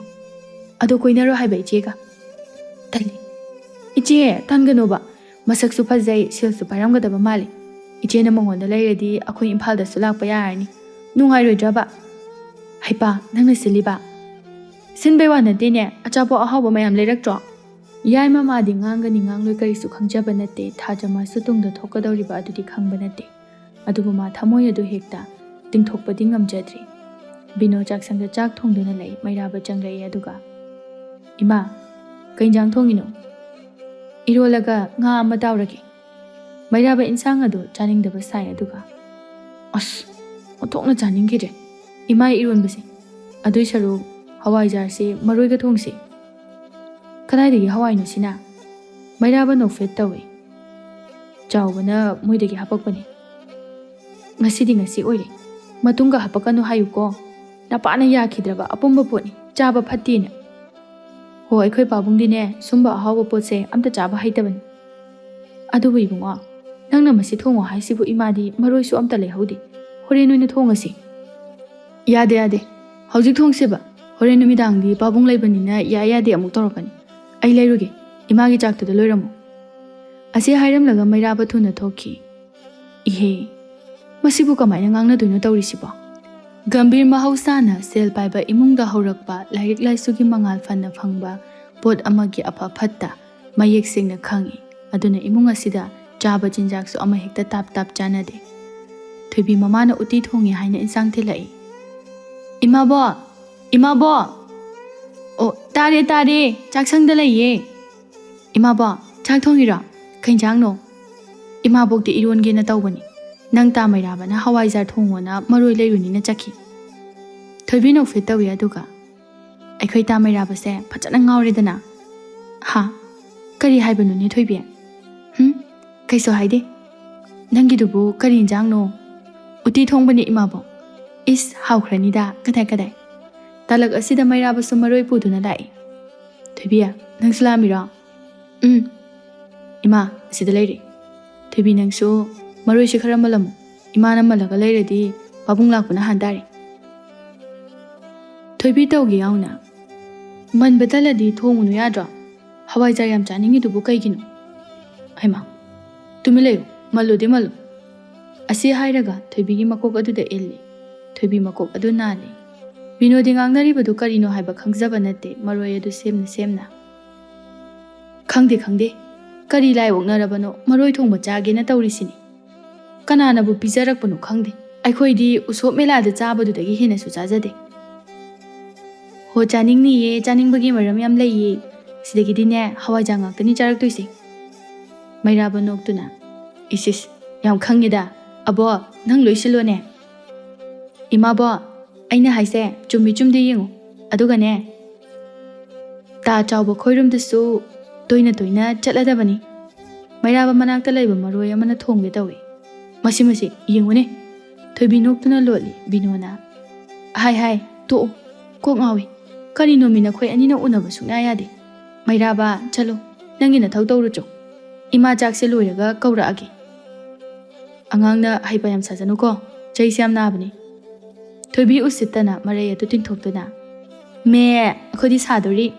ꯑꯗꯣ ꯀꯣꯏꯅꯔꯣ ꯍꯥꯏꯕ ꯏꯆꯦꯒ?" "ꯇꯜꯂꯤ꯫" "ꯏꯆꯦ, ꯇꯟꯒꯅꯣꯕ꯫ ꯃꯁꯛꯁꯨ ꯐꯖꯩ, ꯁꯦꯜꯁꯨ ꯄꯥꯏꯔꯝꯒꯗꯕ ꯃꯥꯜꯂꯤ꯫ ꯏꯆꯦꯅ ꯃꯉꯣꯟꯗ ꯂꯩꯔꯗꯤ ꯑꯩꯈꯣꯏ ꯏꯝꯐꯥꯜꯗꯁꯨ ꯂꯥꯛꯄ ꯌꯥꯔꯅꯤ꯫ ꯅꯨꯡꯉꯥꯏꯔꯣꯏꯗ꯭ꯔꯕ?" "ꯍꯩꯄꯥ, ꯅꯪꯅ ꯁꯤꯜꯂꯤꯕ?" "ꯁꯤꯟꯕꯩ ꯋꯥ ꯅꯠꯇꯦꯅꯦ, ꯑꯆꯥꯄꯣꯠ ꯑꯍꯥꯎꯕ ꯃꯌꯥꯝ ꯂꯩꯔꯛꯇ꯭ꯔꯣ?" ꯌꯥꯏꯃ ꯃꯥꯗꯤ ꯉꯥꯡꯒꯅꯤ ꯉꯥꯡꯂꯣꯏ ꯀꯔꯤꯁꯨ ꯈꯪꯖꯕ ꯅꯠꯇꯦ꯫ ꯊꯥꯖ ꯃꯥꯁꯨ ꯇꯨꯡꯗ ꯊꯣꯛꯀꯗꯧꯔꯤꯕ ꯑꯗꯨꯗꯤ ꯈꯪꯕ ꯅꯠꯇꯦ꯫ ꯑꯗꯨꯕꯨ ꯃꯥ ꯊꯃꯣꯏ ꯑꯗꯨ ꯍꯦꯛꯇ ꯇꯤꯡꯊꯣꯛꯄꯗꯤ ꯉꯝꯖꯗ꯭ꯔꯤ꯫ ꯕꯤꯅꯣ ꯆꯥꯛꯁꯪꯗ ꯆꯥꯛ ꯊꯣꯡꯗꯨꯅ ꯂꯩ꯫ ꯃꯩꯔꯥꯕ ꯆꯪꯂꯛꯏ ꯑꯗꯨꯒ, "ꯏꯃꯥ, ꯀꯩ ꯏꯟꯖꯥꯡ ꯊꯣꯡꯉꯤꯅꯣ?" "ꯏꯔꯣꯜꯂꯒ ꯉꯥ ꯑꯃ ꯇꯥꯎꯔꯒꯦ꯫" ꯃꯩꯔꯥꯕ ꯏꯟꯁꯥꯡ ꯑꯗꯨ ꯆꯥꯅꯤꯡꯗꯕ ꯁꯥꯏ ꯑꯗꯨꯒ, "ꯑꯁ, ꯑꯣꯟꯊꯣꯛꯅ ꯆꯥꯅꯤꯡꯈꯤꯗ꯭ꯔꯦ ꯏꯃꯥ ꯏꯔꯣꯟꯕꯁꯦ꯫ ꯑꯗꯨꯏ ꯁꯔꯨꯛ ꯍꯋꯥꯏꯖꯥꯔꯁꯦ ꯃꯔꯣꯏꯒ ꯊꯣꯡꯁꯤ꯫" "ꯀꯗꯥꯏꯗꯒꯤ ꯍꯋꯥꯏꯅꯣ ꯁꯤꯅ?" ꯃꯩꯔꯥꯕ ꯅꯣꯛꯐꯦꯠ ꯇꯧꯏ꯫ "ꯆꯥꯎꯕꯅ ꯃꯣꯏꯗꯒꯤ ꯍꯥꯄꯛꯄꯅꯤ꯫ ꯉꯁꯤꯗꯤ ꯉꯁꯤ ꯑꯣꯏꯔꯦ꯫ ꯃꯇꯨꯡꯒ ꯍꯥꯄꯛꯀꯅꯨ ꯍꯥꯏꯌꯨꯀꯣ꯫ ꯅꯄꯥꯅ ꯌꯥꯈꯤꯗ꯭ꯔꯕ ꯑꯄꯨꯝꯕ ꯄꯣꯠꯅꯤ, ꯆꯥꯕ ꯐꯠꯇꯦꯅ꯫ ꯍꯣ, ꯑꯩꯈꯣꯏ ꯄꯥꯕꯨꯡꯗꯤꯅꯦ, ꯁꯨꯝꯕ ꯑꯍꯥꯎꯕ ꯄꯣꯠꯁꯦ ꯑꯝꯇ ꯆꯥꯕ ꯍꯩꯇꯕꯅꯤ꯫ ꯑꯗꯨꯕꯨ ꯏꯕꯨꯡꯉꯣ, ꯅꯪꯅ ꯃꯁꯤ ꯊꯣꯡꯉꯣ ꯍꯥꯏꯁꯤꯕꯨ ꯏꯃꯥꯗꯤ ꯃꯔꯣꯏꯁꯨ ꯑꯝꯇ ꯂꯩꯍꯧꯗꯦ꯫ ꯍꯣꯔꯦꯟ ꯑꯣꯏꯅ ꯊꯣꯡꯉꯁꯤ꯫ ꯌꯥꯗꯦ, ꯌꯥꯗꯦ꯫ ꯍꯧꯖꯤꯛ ꯊꯣꯡꯁꯦꯕ꯫ ꯍꯣꯔꯦꯟ ꯅꯨꯃꯤꯗꯥꯡꯗꯤ ꯄꯥꯕꯨꯡ ꯂꯩꯕꯅꯤꯅ ꯌꯥꯏ ꯌꯥꯗꯦ ꯑꯃꯨꯛ ꯇꯧꯔꯛꯀꯅꯤ꯫ ꯑꯩ ꯂꯩꯔꯨꯒꯦ꯫ ꯏꯃꯥꯒꯤ ꯆꯥꯛꯇꯨꯗ ꯂꯣꯏꯔꯝꯃꯣ꯫ ꯑꯁꯤ ꯍꯥꯏꯔꯝꯂꯒ ꯃꯩꯔꯥꯕ ꯊꯨꯅ ꯊꯣꯛꯈꯤ꯫ ꯏꯍꯦ, ꯃꯁꯤꯕꯨ ꯀꯃꯥꯏꯅ ꯉꯥꯡꯅꯗꯣꯏꯅꯣ ꯇꯧꯔꯤꯁꯤꯕꯣ? ꯒꯝꯚꯤꯔ ꯃꯍꯧꯁꯥꯅ ꯁꯦꯜ ꯄꯥꯏꯕ ꯏꯃꯨꯡꯗ ꯍꯧꯔꯛꯄ, ꯂꯥꯏꯔꯤꯛ ꯂꯥꯏꯁꯨꯒꯤ ꯃꯉꯥꯜ ꯐꯅ ꯐꯪꯕ, ꯄꯣꯠ ꯑꯃꯒꯤ ꯑꯐ ꯐꯠꯇ ꯃꯌꯦꯛ ꯁꯦꯡꯅ ꯈꯪꯏ꯫ ꯑꯗꯨꯅ ꯏꯃꯨꯡ ꯑꯁꯤꯗ ꯆꯥꯕ ꯆꯤꯟꯖꯥꯛꯁꯨ ꯑꯃꯍꯦꯛꯇ ꯇꯥꯞ ꯇꯥꯞ ꯆꯥꯅꯗꯦ꯫ ꯊꯣꯏꯕꯤ ꯃꯃꯥꯅ ꯎꯇꯤ ꯊꯣꯡꯉꯤ ꯍꯥꯏꯅ ꯏꯟꯁꯥꯡ ꯊꯤꯜꯂꯛꯏ꯫ "ꯏꯃꯥꯕꯣ! ꯏꯃꯥꯕꯣ!" "ꯑꯣ, ꯇꯥꯔꯦ, ꯇꯥꯔꯦ꯫ ꯆꯥꯛꯁꯪꯗ ꯂꯩꯌꯦ꯫" "ꯏꯃꯥꯕꯣ, ꯆꯥꯛ ꯊꯣꯡꯉꯤꯔꯣ? ꯀꯩ ꯏꯟꯖꯥꯡꯅꯣ?" "ꯏꯃꯥꯕꯣꯛꯇꯤ ꯏꯔꯣꯟꯒꯦꯅ ꯇꯧꯕꯅꯤ꯫ ꯅꯪ ꯇꯥ ꯃꯩꯔꯥꯕꯅ ꯍꯋꯥꯏꯖꯥꯔ ꯊꯣꯡꯉꯣꯅ ꯃꯔꯣꯏ ꯂꯩꯔꯨꯅꯤꯅ ꯆꯠꯈꯤ꯫" ꯊꯣꯏꯕꯤ ꯅꯣꯛꯐꯦꯠ ꯇꯧꯏ, ꯑꯗꯨꯒ, "ꯑꯩꯈꯣꯏ ꯇꯥ ꯃꯩꯔꯥꯕꯁꯦ ꯐꯖꯅ ꯉꯥꯎꯔꯦꯗꯅ꯫" "ꯍꯥ? ꯀꯔꯤ ꯍꯥꯏꯕꯅꯣꯅꯦ ꯊꯣꯏꯕꯤ? ꯍꯨꯝ? ꯀꯩꯁꯨ ꯍꯥꯏꯗꯦ꯫ ꯅꯪꯒꯤꯗꯨꯕꯨ ꯀꯔꯤ ꯏꯟꯖꯥꯡꯅꯣ?" "ꯎꯇꯤ ꯊꯣꯡꯕꯅꯦ ꯏꯃꯥꯕꯣꯛ꯫" "ꯏꯁ, ꯍꯥꯎꯈ꯭ꯔꯅꯤꯗ꯫ ꯀꯗꯥꯏ, ꯀꯗꯥꯏ?" ꯇꯥꯂꯛ ꯑꯁꯤꯗ ꯃꯩꯔꯥꯕꯁꯨ ꯃꯔꯣꯏ ꯄꯨꯗꯨꯅ ꯂꯥꯛꯏ꯫ "ꯊꯣꯏꯕꯤ, ꯅꯪꯁꯨ ꯂꯥꯛꯑꯝꯃꯤꯔꯣ?" "ꯎꯝ꯫ ꯏꯃꯥ, ꯑꯁꯤꯗ ꯂꯩꯔꯦ꯫ ꯊꯣꯏꯕꯤ, ꯅꯪꯁꯨ ꯃꯔꯣꯏꯁꯤ ꯈꯔ ꯃꯜꯂꯝꯃꯨ꯫ ꯏꯃꯥꯅ ꯃꯜꯂꯒ ꯂꯩꯔꯗꯤ ꯄꯥꯕꯨꯡ ꯂꯥꯛꯄꯅ ꯍꯥꯟ ꯇꯥꯔꯦ꯫" ꯊꯣꯏꯕꯤ ꯇꯧꯒꯦ ꯌꯥꯎꯅ, "ꯃꯟꯕ ꯇꯜꯂꯗꯤ ꯊꯣꯡꯉꯨꯅꯨ ꯌꯥꯗ꯭ꯔꯣ? ꯍꯋꯥꯏꯖꯥꯔ ꯌꯥꯝ ꯆꯥꯅꯤꯡꯉꯤꯗꯨꯕꯨ ꯀꯩꯒꯤꯅꯣ?" "ꯍꯩꯃꯥ, ꯇꯨꯃꯤꯟ ꯂꯩꯌꯨ, ꯃꯜꯂꯨꯗꯤ ꯃꯜꯂꯨ꯫" ꯑꯁꯤ ꯍꯥꯏꯔꯒ ꯊꯣꯏꯕꯤꯒꯤ ꯃꯀꯣꯛ ꯑꯗꯨꯗ ꯏꯜꯂꯤ꯫ ꯊꯣꯏꯕꯤ ꯃꯀꯣꯛ ꯑꯗꯨ ꯅꯥꯜꯂꯤ꯫ ꯕꯤꯅꯣꯗꯤ ꯉꯥꯡꯅꯔꯤꯕꯗꯨ ꯀꯔꯤꯅꯣ ꯍꯥꯏꯕ ꯈꯪꯖꯕ ꯅꯠꯇꯦ, ꯃꯔꯣꯏ ꯑꯗꯨ ꯁꯦꯝꯅ ꯁꯦꯝꯅ꯫ "ꯈꯪꯗꯦ, ꯈꯪꯗꯦ꯫ ꯀꯔꯤ ꯂꯥꯏ ꯑꯣꯛꯅꯔꯕꯅꯣ, ꯃꯔꯣꯏ ꯊꯣꯡꯕ ꯆꯥꯒꯦꯅ ꯇꯧꯔꯤꯁꯤꯅꯤ꯫ ꯀꯅꯥꯅꯕꯨ ꯄꯤꯖꯔꯛꯄꯅꯣ ꯈꯪꯗꯦ꯫ ꯑꯩꯈꯣꯏꯗꯤ ꯎꯁꯣꯞ ꯃꯦꯂꯥꯗ ꯆꯥꯕꯗꯨꯗꯒꯤ ꯍꯦꯟꯅꯁꯨ ꯆꯥꯖꯗꯦ꯫" "ꯍꯣ, ꯆꯥꯅꯤꯡꯅꯤꯌꯦ, ꯆꯥꯅꯤꯡꯕꯒꯤ ꯃꯔꯝ ꯌꯥꯝ ꯂꯩꯌꯦ꯫ ꯁꯤꯗꯒꯤꯗꯤꯅꯦ, ꯍꯋꯥꯏꯖꯥꯔ ꯉꯥꯛꯇꯅꯤ ꯆꯥꯔꯛꯇꯣꯏꯁꯦ꯫" ꯃꯩꯔꯥꯕ ꯅꯣꯛꯇꯨꯅ, "ꯏꯁ, ꯏꯁ, ꯌꯥꯝ ꯈꯪꯉꯦꯗ꯫ ꯑꯕꯣ, ꯅꯪ ꯂꯣꯏꯁꯤꯜꯂꯣꯅꯦ꯫" "ꯏꯃꯥꯕꯣ, ꯑꯩꯅ ꯍꯥꯏꯁꯦ ꯆꯨꯝꯃꯤ ꯆꯨꯝꯗꯦ ꯌꯦꯡꯉꯨ꯫ ꯑꯗꯨꯒꯅꯦ, ꯇꯥ ꯆꯥꯎꯕ ꯈꯣꯏꯔꯨꯝꯗꯁꯨ ꯇꯣꯏꯅ ꯇꯣꯏꯅ ꯆꯠꯂꯗꯕꯅꯤ꯫" ꯃꯩꯔꯥꯕ ꯃꯅꯥꯛꯇ ꯂꯩꯕ ꯃꯔꯣꯏ ꯑꯃꯅ ꯊꯣꯡꯒꯦ ꯇꯧꯏ꯫ "ꯃꯁꯤ, ꯃꯁꯤ, ꯌꯦꯡꯉꯨꯅꯦ꯫ ꯊꯣꯏꯕꯤ ꯅꯣꯛꯇꯨꯅ ꯂꯣꯠꯂꯤ꯫ ꯕꯤꯅꯣꯅ, "ꯍꯥꯏ ꯍꯥꯏ, ꯇꯣꯛꯑꯣ, ꯀꯣꯛ ꯉꯥꯎꯏ꯫ ꯀꯔꯤꯅꯣꯃꯤ ꯅꯈꯣꯏ ꯑꯅꯤꯅ ꯎꯅꯕ ꯁꯨꯡꯌꯥ ꯌꯥꯗꯦ꯫ ꯃꯩꯔꯥꯕ, ꯆꯠꯂꯣ, ꯅꯪꯒꯤ ꯅꯊꯧ ꯇꯧꯔꯨꯆꯣ꯫ ꯏꯃꯥ ꯆꯥꯛꯁꯦ ꯂꯣꯏꯔꯒ ꯀꯧꯔꯛꯑꯒꯦ꯫ ꯑꯉꯥꯡꯅ ꯍꯩꯄꯥ ꯌꯥꯝ ꯁꯥꯖꯅꯨꯀꯣ, ꯆꯩꯁꯦ ꯌꯥꯝ ꯅꯥꯕꯅꯤ꯫" ꯊꯣꯏꯕꯤ ꯎꯁꯤꯠꯇꯅ ꯃꯔꯩ ꯑꯗꯨ ꯇꯤꯡꯊꯣꯛꯇꯨꯅ, "ꯃꯦ, ꯑꯩꯈꯣꯏꯗꯤ ꯁꯥꯗꯣꯔꯤ꯫"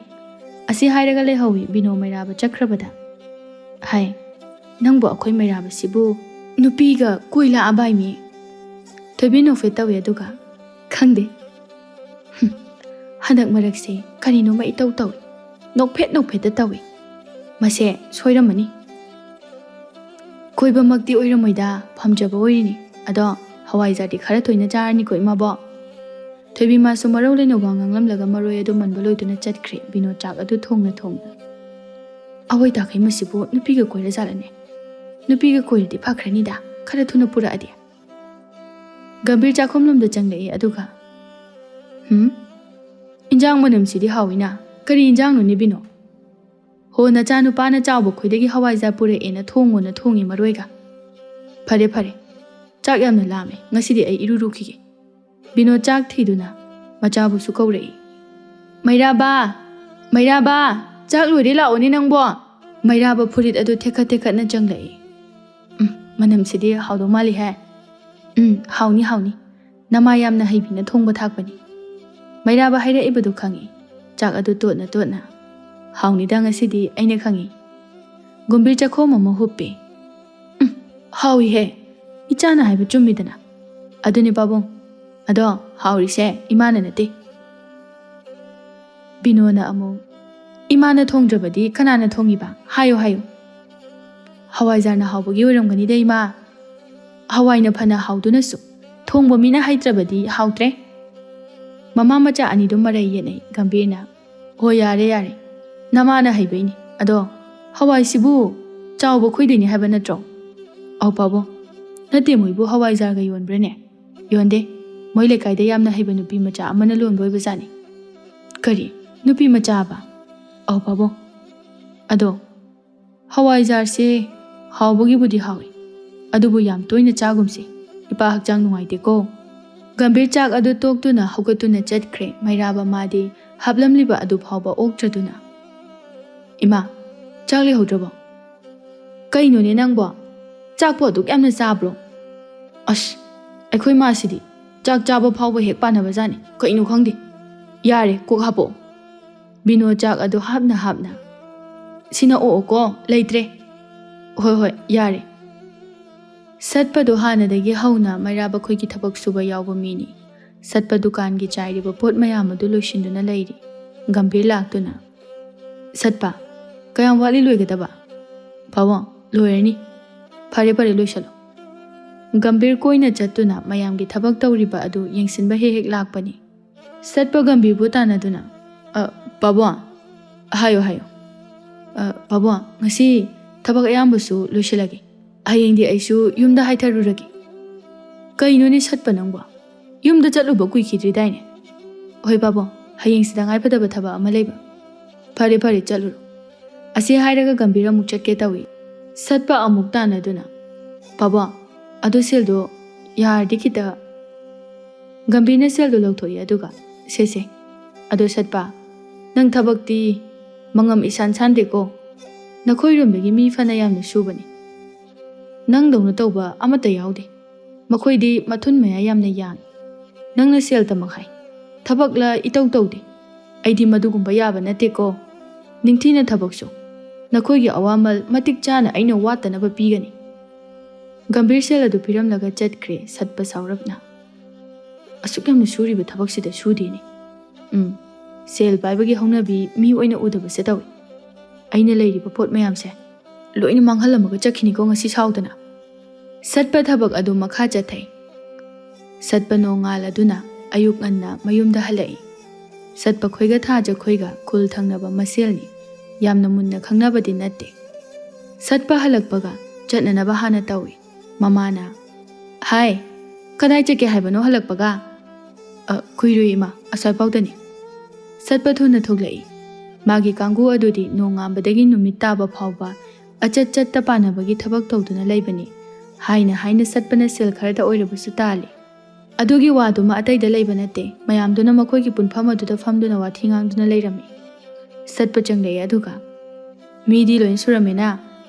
ꯑꯁꯤ ꯍꯥꯏꯔꯒ ꯂꯩꯍꯧꯏ ꯕꯤꯅꯣ ꯃꯩꯔꯥꯕ ꯆꯠꯈ꯭ꯔꯕꯗ꯫ "ꯍꯥꯏ, ꯅꯪꯕꯨ ꯑꯩꯈꯣꯏ ꯃꯩꯔꯥꯕꯁꯤꯕꯨ ꯅꯨꯄꯤꯒ ꯀꯣꯏ ꯂꯥꯛꯑꯕꯥꯏ ꯃꯤ?" ꯊꯣꯏꯕꯤ ꯅꯣꯛꯐꯦꯠ ꯇꯧꯏ ꯑꯗꯨꯒ, "ꯈꯪꯗꯦ꯫ ꯍꯨꯝ, ꯍꯟꯗꯛ ꯃꯔꯛꯁꯦ ꯀꯔꯤꯅꯣꯃ ꯏꯇꯧ ꯇꯧꯏ꯫ ꯅꯣꯛꯐꯦꯠ ꯅꯣꯛꯐꯦꯠꯇ ꯇꯧꯏ꯫ ꯃꯁꯦ ꯁꯣꯏꯔꯝꯃꯅꯤ꯫ ꯀꯣꯏꯕꯃꯛꯇꯤ ꯑꯣꯏꯔꯝꯃꯣꯏꯗ, ꯄꯥꯝꯖꯕ ꯑꯣꯏꯔꯤꯅꯤ꯫ ꯑꯗꯣ ꯍꯋꯥꯏꯖꯥꯔꯗꯤ ꯈꯔ ꯇꯣꯏꯅ ꯆꯥꯔꯅꯤꯀꯣ, ꯏꯃꯥꯕꯣꯛ?" ꯊꯣꯏꯕꯤ ꯃꯥꯁꯨ ꯃꯔꯧ ꯂꯩꯅ ꯋꯥ ꯉꯥꯡꯂꯝꯂꯒ ꯃꯔꯣꯏ ꯑꯗꯨ ꯃꯟꯕ ꯂꯣꯏꯗꯨꯅ ꯆꯠꯈ꯭ꯔꯦ ꯕꯤꯅꯣ ꯆꯥꯛ ꯑꯗꯨ ꯊꯣꯡꯅ ꯊꯣꯡꯅ꯫ "ꯑꯋꯣꯏ ꯇꯥꯈꯩ ꯃꯁꯤꯕꯨ ꯅꯨꯄꯤꯒ ꯀꯣꯏꯔꯖꯥꯠꯂꯅꯦ? ꯅꯨꯄꯤꯒ ꯀꯣꯏꯔꯗꯤ ꯐꯈ꯭ꯔꯅꯤꯗ, ꯈꯔ ꯊꯨꯅ ꯄꯨꯔꯛꯑꯗꯤ꯫" ꯒꯝꯚꯤꯔ ꯆꯥꯛꯈꯨꯝꯂꯣꯝꯗ ꯆꯪꯂꯛꯏ ꯑꯗꯨꯒ, "ꯍꯨꯝ? ꯏꯟꯖꯥꯡ ꯃꯅꯝꯁꯤꯗꯤ ꯍꯥꯎꯏꯅ꯫ ꯀꯔꯤ ꯏꯟꯖꯥꯡꯅꯣꯅꯦ ꯕꯤꯅꯣ?" "ꯍꯣ, ꯅꯆꯥꯅꯨꯄꯥꯅ ꯆꯥꯎꯕ ꯈꯣꯏꯗꯒꯤ ꯍꯋꯥꯏꯖꯥꯔ ꯄꯨꯔꯛꯑꯦꯅ ꯊꯣꯡꯉꯣꯅ ꯊꯣꯡꯉꯤ ꯃꯔꯣꯏꯒ꯫ ꯐꯔꯦ, ꯐꯔꯦ꯫ ꯆꯥꯛ ꯌꯥꯝꯅ ꯂꯥꯝꯃꯦ꯫ ꯉꯁꯤꯗꯤ ꯑꯩ ꯏꯔꯨ ꯂꯨꯈꯤꯒꯦ꯫" ꯕꯤꯅꯣ ꯆꯥꯛ ꯊꯤꯗꯨꯅ ꯃꯆꯥꯕꯨꯁꯨ ꯀꯧꯔꯛꯏ꯫ "ꯃꯩꯔꯥꯕ! ꯃꯩꯔꯥꯕ! ꯆꯥꯛ ꯂꯣꯏꯔꯦ, ꯂꯥꯛꯑꯣꯅꯦ ꯅꯪꯕꯣ!" ꯃꯩꯔꯥꯕ ꯐꯨꯔꯤꯠ ꯑꯗꯨ ꯊꯦꯛꯈꯠ ꯊꯦꯛꯈꯠꯅ ꯆꯪꯂꯛꯏ꯫ "ꯎꯝ, ꯃꯅꯝꯁꯤꯗꯤ ꯍꯥꯎꯗꯧ ꯃꯥꯜꯂꯤꯍꯦ꯫ ꯎꯝ, ꯍꯥꯎꯅꯤ, ꯍꯥꯎꯅꯤ꯫ ꯅꯃꯥ ꯌꯥꯝꯅ ꯍꯩꯕꯤꯅ ꯊꯣꯡꯕ ꯊꯥꯛꯄꯅꯤ꯫" ꯃꯩꯔꯥꯕ ꯍꯥꯏꯔꯛꯏꯕꯗꯨ ꯈꯪꯏ꯫ ꯆꯥꯛ ꯑꯗꯨ ꯇꯣꯠꯅ ꯇꯣꯠꯅ, "ꯍꯥꯎꯅꯤꯗ ꯉꯁꯤꯗꯤ, ꯑꯩꯅ ꯈꯪꯏ꯫" ꯒꯨꯝꯕꯤꯔ ꯆꯈꯣꯝ ꯑꯃ ꯍꯨꯞꯄꯤ꯫ "ꯎꯝ, ꯍꯥꯎꯏꯍꯦ꯫ ꯏꯆꯥꯅ ꯍꯥꯏꯕ ꯆꯨꯝꯃꯤꯗꯅ꯫ ꯑꯗꯨꯅꯤ ꯄꯥꯕꯨꯡ꯫ ꯑꯗꯣ ꯍꯥꯎꯔꯤꯁꯦ ꯏꯃꯥꯅ ꯅꯠꯇꯦ꯫" ꯕꯤꯅꯣꯅ ꯑꯃꯨꯛ, "ꯏꯃꯥꯅ ꯊꯣꯡꯗ꯭ꯔꯕꯗꯤ ꯀꯅꯥꯅ ꯊꯣꯡꯉꯤꯕ? ꯍꯥꯏꯌꯨ, ꯍꯥꯏꯌꯨ꯫" "ꯍꯋꯥꯏꯖꯥꯔꯅ ꯍꯥꯎꯕꯒꯤ ꯑꯣꯏꯔꯝꯒꯅꯤꯗ, ꯏꯃꯥ꯫ ꯍꯋꯥꯏꯅ ꯐꯅ ꯍꯥꯎꯗꯨꯅꯁꯨ, ꯊꯣꯡꯕ ꯃꯤꯅ ꯍꯩꯇ꯭ꯔꯕꯗꯤ ꯍꯥꯎꯇ꯭ꯔꯦ꯫" ꯃꯃꯥ ꯃꯆꯥ ꯑꯅꯤꯗꯨ ꯃꯔꯩ ꯌꯦꯠꯅꯩ ꯒꯝꯚꯤꯔꯅ꯫ "ꯍꯣꯏ, ꯌꯥꯔꯦ, ꯌꯥꯔꯦ꯫ ꯅꯃꯥꯅ ꯍꯩꯕꯩꯅꯤ꯫ ꯑꯗꯣ ꯍꯋꯥꯏꯁꯤꯕꯨ ꯆꯥꯎꯕ ꯈꯣꯏꯗꯩꯅꯤ ꯍꯥꯏꯕ ꯅꯠꯇ꯭ꯔꯣ?" "ꯑꯧ ꯄꯥꯕꯨꯡ, ꯅꯠꯇꯦ, ꯃꯣꯏꯕꯨ ꯍꯋꯥꯏꯖꯥꯔꯒ ꯌꯣꯟꯕ꯭ꯔꯅꯦ?" "ꯌꯣꯟꯗꯦ꯫ ꯃꯣꯏ ꯂꯩꯀꯥꯏꯗ ꯌꯥꯝꯅ ꯍꯩꯕ ꯅꯨꯄꯤ ꯃꯆꯥ ꯑꯃꯅ ꯂꯣꯟꯕ ꯑꯣꯏꯕꯖꯥꯠꯅꯤ꯫" "ꯀꯔꯤ? ꯅꯨꯄꯤ ꯃꯆꯥꯕ?" "ꯑꯧ ꯄꯥꯕꯨꯡ꯫ ꯑꯗꯣ ꯍꯋꯥꯏꯖꯥꯔꯁꯦ ꯍꯥꯎꯕꯒꯤꯕꯨꯗꯤ ꯍꯥꯎꯏ, ꯑꯗꯨꯕꯨ ꯌꯥꯝ ꯇꯣꯏꯅ ꯆꯥꯒꯨꯝꯁꯤ꯫ ꯄꯥ ꯍꯛꯆꯥꯡ ꯅꯨꯡꯉꯥꯏꯇꯦꯀꯣ꯫ ꯒꯝꯚꯤꯔ ꯆꯥꯛ ꯑꯗꯨ ꯇꯣꯛꯇꯨꯅ ꯍꯧꯒꯠꯇꯨꯅ ꯆꯠꯈ꯭ꯔꯦ꯫ ꯃꯩꯔꯥꯕ ꯃꯥꯗꯤ ꯍꯥꯞꯂꯝꯂꯤꯕ ꯑꯗꯨ ꯐꯥꯎꯕ ꯑꯣꯛꯇ꯭ꯔꯗꯨꯅ, "ꯏꯃꯥ, ꯆꯥꯛ ꯂꯩꯍꯧꯗ꯭ꯔꯕꯣ?" "ꯀꯩꯅꯣꯅꯦ ꯅꯪꯕꯣ? ꯆꯥꯛꯄꯨ ꯑꯗꯨꯛ ꯌꯥꯝꯅ ꯆꯥꯕ꯭ꯔꯣ?" "ꯑꯁ, ꯑꯩꯈꯣꯏ ꯃꯥꯁꯤꯗꯤ ꯆꯥꯛ ꯆꯥꯕ ꯐꯥꯎꯕ ꯍꯦꯛ ꯄꯥꯟꯅꯕꯖꯥꯠꯅꯤ, ꯀꯩꯅꯣ ꯈꯪꯗꯦ꯫ ꯌꯥꯔꯦ, ꯀꯣꯛ ꯍꯥꯞꯄꯛꯑꯣ꯫" ꯕꯤꯅꯣ ꯆꯥꯛ ꯑꯗꯨ ꯍꯥꯞꯅ ꯍꯥꯞꯅ, "ꯁꯤꯅ ꯑꯣꯛꯑꯣꯀꯣ, ꯂꯩꯇ꯭ꯔꯦ꯫" "ꯍꯣꯏ ꯍꯣꯏ, ꯌꯥꯔꯦ꯫" ꯁꯠꯄꯗꯣ ꯍꯥꯟꯅꯗꯒꯤ ꯍꯧꯅ ꯃꯩꯔꯥꯕ ꯈꯣꯏꯒꯤ ꯊꯕꯛ ꯁꯨꯕ ꯌꯥꯎꯕ ꯃꯤꯅꯤ꯫ ꯁꯠꯄ ꯗꯨꯀꯥꯟꯒꯤ ꯆꯥꯏꯔꯤꯕ ꯄꯣꯠ ꯃꯌꯥꯝ ꯑꯗꯨ ꯂꯣꯏꯁꯤꯟꯗꯨꯅ ꯂꯩꯔꯤ꯫ ꯒꯝꯚꯤꯔ ꯂꯥꯛꯇꯨꯅ, "ꯁꯠꯄ, ꯀꯌꯥꯝ ꯋꯥꯠꯂꯤ ꯂꯣꯏꯒꯗꯕ?" "ꯄꯥꯕꯨꯡ, ꯂꯣꯏꯔꯅꯤ꯫" "ꯐꯔꯦ ꯐꯔꯦ, ꯂꯣꯏꯁꯜꯂꯣ꯫" ꯒꯝꯚꯤꯔ ꯀꯣꯏꯅ ꯆꯠꯇꯨꯅ ꯃꯌꯥꯝꯒꯤ ꯊꯕꯛ ꯇꯧꯔꯤꯕ ꯑꯗꯨ ꯌꯦꯡꯁꯤꯟꯕ ꯍꯦꯛ ꯍꯦꯛ ꯂꯥꯛꯄꯅꯤ꯫ ꯁꯠꯄ ꯒꯝꯚꯤꯔꯕꯨ ꯇꯥꯟꯅꯗꯨꯅ, "ꯑ, ꯄꯥꯕꯨꯡ, ꯍꯥꯏꯌꯣ, ꯍꯥꯏꯌꯣ꯫ ꯑ, ꯄꯥꯕꯨꯡ, ꯉꯁꯤ ꯊꯕꯛ ꯑꯌꯥꯝꯕꯁꯨ ꯂꯣꯏꯁꯤꯜꯂꯒꯦ꯫ ꯍꯌꯦꯡꯗꯤ ꯑꯩꯁꯨ ꯌꯨꯝꯗ ꯍꯥꯏꯊꯔꯨꯔꯒꯦ꯫" "ꯀꯩꯅꯣꯅꯦ ꯁꯠꯄ ꯅꯪꯕꯣ? ꯌꯨꯝꯗ ꯆꯠꯂꯨꯕ ꯀꯨꯏꯈꯤꯗ꯭ꯔꯤꯗꯥꯏꯅꯦ?" "ꯍꯣꯏ ꯄꯥꯕꯨꯡ, ꯍꯌꯦꯡꯁꯤ ꯇꯉꯥꯏ ꯐꯗꯕ ꯊꯕꯛ ꯑꯃ ꯂꯩꯕ꯫" "ꯐꯔꯦ, ꯐꯔꯦ, ꯆꯠꯂꯨꯔꯣ꯫" ꯑꯁꯤ ꯍꯥꯏꯔꯒ ꯒꯝꯚꯤꯔ ꯑꯃꯨꯛ ꯆꯠꯀꯦ ꯇꯧꯏ꯫ ꯁꯠꯄ ꯑꯃꯨꯛ ꯇꯥꯟꯅꯗꯨꯅ, "ꯄꯥꯕꯨꯡ, ꯑꯗꯨ ꯁꯦꯜꯗꯣ ꯌꯥꯔꯗꯤ ꯈꯤꯇ꯫" ꯒꯝꯚꯤꯔꯅ ꯁꯦꯜꯗꯣ ꯂꯧꯊꯣꯛꯏ, ꯑꯗꯨꯒ, "ꯁꯦ, ꯁꯦ, ꯑꯗꯣ ꯁꯠꯄ, ꯅꯪ ꯊꯕꯛꯇꯤ ꯃꯉꯝ ꯏꯁꯥꯟ ꯁꯥꯟꯗꯦꯀꯣ꯫ ꯅꯈꯣꯏꯔꯣꯝꯗꯒꯤ ꯃꯤ ꯐꯅ ꯌꯥꯝꯅ ꯁꯨꯕꯅꯤ꯫ ꯅꯪꯗꯧꯅ ꯇꯧꯕ ꯑꯃꯠꯇ ꯌꯥꯎꯗꯦ꯫ ꯃꯈꯣꯏꯗꯤ ꯃꯊꯨꯟ ꯃꯌꯥ ꯌꯥꯝꯅ ꯌꯥꯡꯏ꯫ ꯅꯪꯅ ꯁꯦꯜ ꯇꯃꯛ ꯍꯥꯏ꯫ ꯊꯕꯛꯂ ꯏꯇꯧ ꯇꯧꯗꯦ꯫ ꯑꯩꯗꯤ ꯃꯗꯨꯒꯨꯝꯕ ꯌꯥꯕ ꯅꯠꯇꯦꯀꯣ꯫ ꯅꯤꯡꯊꯤꯅ ꯊꯕꯛꯁꯨ꯫ ꯅꯈꯣꯏꯒꯤ ꯑꯋꯥꯃꯜ ꯃꯇꯤꯛ ꯆꯥꯅ ꯑꯩꯅ ꯋꯥꯠꯇꯅꯕ ꯄꯤꯒꯅꯤ꯫" ꯒꯝꯚꯤꯔ ꯁꯦꯜ ꯑꯗꯨ ꯄꯤꯔꯝꯂꯒ ꯆꯠꯈ꯭ꯔꯦ ꯁꯠꯄ ꯁꯥꯎꯔꯞꯅ꯫ "ꯑꯁꯨꯛ ꯌꯥꯝꯅ ꯁꯨꯔꯤꯕ ꯊꯕꯛꯁꯤꯗ ꯁꯨꯗꯦꯅꯦ꯫ ꯎꯝ, ꯁꯦꯜ ꯄꯥꯏꯕꯒꯤ ꯍꯧꯅꯕꯤ ꯃꯤ ꯑꯣꯏꯅ ꯎꯗꯕꯁꯦ ꯇꯧꯏ꯫ ꯑꯩꯅ ꯂꯩꯔꯤꯕ ꯄꯣꯠ ꯃꯌꯥꯝꯁꯦ ꯂꯣꯏꯅ ꯃꯥꯡꯍꯜꯂꯝꯃꯒ ꯆꯠꯈꯤꯅꯤꯀꯣ ꯉꯁꯤ ꯁꯥꯎꯗꯅ꯫" ꯁꯠꯄ ꯊꯕꯛ ꯑꯗꯨ ꯃꯈꯥ ꯆꯠꯊꯩ꯫ ꯁꯠꯄ ꯅꯣꯡꯉꯥꯜ ꯑꯗꯨꯅ ꯑꯌꯨꯛ ꯉꯟꯅ ꯃꯌꯨꯝꯗ ꯍꯜꯂꯛꯏ꯫ ꯁꯠꯄ ꯈꯣꯏꯒ ꯊꯥꯖ ꯈꯣꯏꯒ ꯈꯨꯜ ꯊꯪꯅꯕ ꯃꯁꯦꯜꯅꯤ꯫ ꯌꯥꯝꯅ ꯃꯨꯟꯅ ꯈꯪꯅꯕꯗꯤ ꯅꯠꯇꯦ꯫ ꯁꯠꯄ ꯍꯜꯂꯛꯄꯒ ꯆꯠꯅꯅꯕ ꯍꯥꯟꯅ ꯇꯧꯏ꯫ ꯃꯃꯥꯅ, "ꯍꯥꯏ, ꯀꯗꯥꯏ ꯆꯠꯀꯦ ꯍꯥꯏꯕꯅꯣ ꯍꯜꯂꯛꯄꯒ?" "ꯑ, ꯀꯨꯏꯔꯣꯏ ꯏꯃꯥ, ꯑꯁ꯭ꯋꯥꯏꯐꯥꯎꯗꯅꯤ꯫" ꯁꯠꯄ ꯊꯨꯅ ꯊꯣꯛꯂꯛꯏ꯫ ꯃꯥꯒꯤ ꯀꯥꯡꯕꯨ ꯑꯗꯨꯗꯤ ꯅꯣꯡꯉꯥꯟꯕꯗꯒꯤ ꯅꯨꯃꯤꯠ ꯇꯥꯕ ꯐꯥꯎꯕ ꯑꯆꯠ ꯆꯠꯇ ꯄꯥꯟꯅꯕꯒꯤ ꯊꯕꯛ ꯇꯧꯗꯨꯅ ꯂꯩꯕꯅꯤ꯫ ꯍꯥꯏꯅ ꯍꯥꯏꯅ ꯁꯠꯄꯅ ꯁꯦꯜ ꯈꯔꯗ ꯑꯣꯏꯔꯕꯁꯨ ꯇꯥꯜꯂꯤ꯫ ꯑꯗꯨꯒꯤ ꯋꯥꯗꯨꯃ ꯑꯇꯩꯗ ꯂꯩꯕ ꯅꯠꯇꯦ, ꯃꯌꯥꯝꯗꯨꯅ ꯃꯈꯣꯏꯒꯤ ꯄꯨꯟꯐꯝ ꯑꯗꯨꯗ ꯐꯝꯗꯨꯅ ꯋꯥꯊꯤ ꯉꯥꯡꯗꯨꯅ ꯂꯩꯔꯝꯃꯤ꯫ ꯁꯠꯄ ꯆꯪꯂꯛꯑꯦ ꯑꯗꯨꯒ, "ꯃꯤꯗꯤ ꯂꯣꯏ ꯁꯨꯔꯝꯃꯦꯅ꯫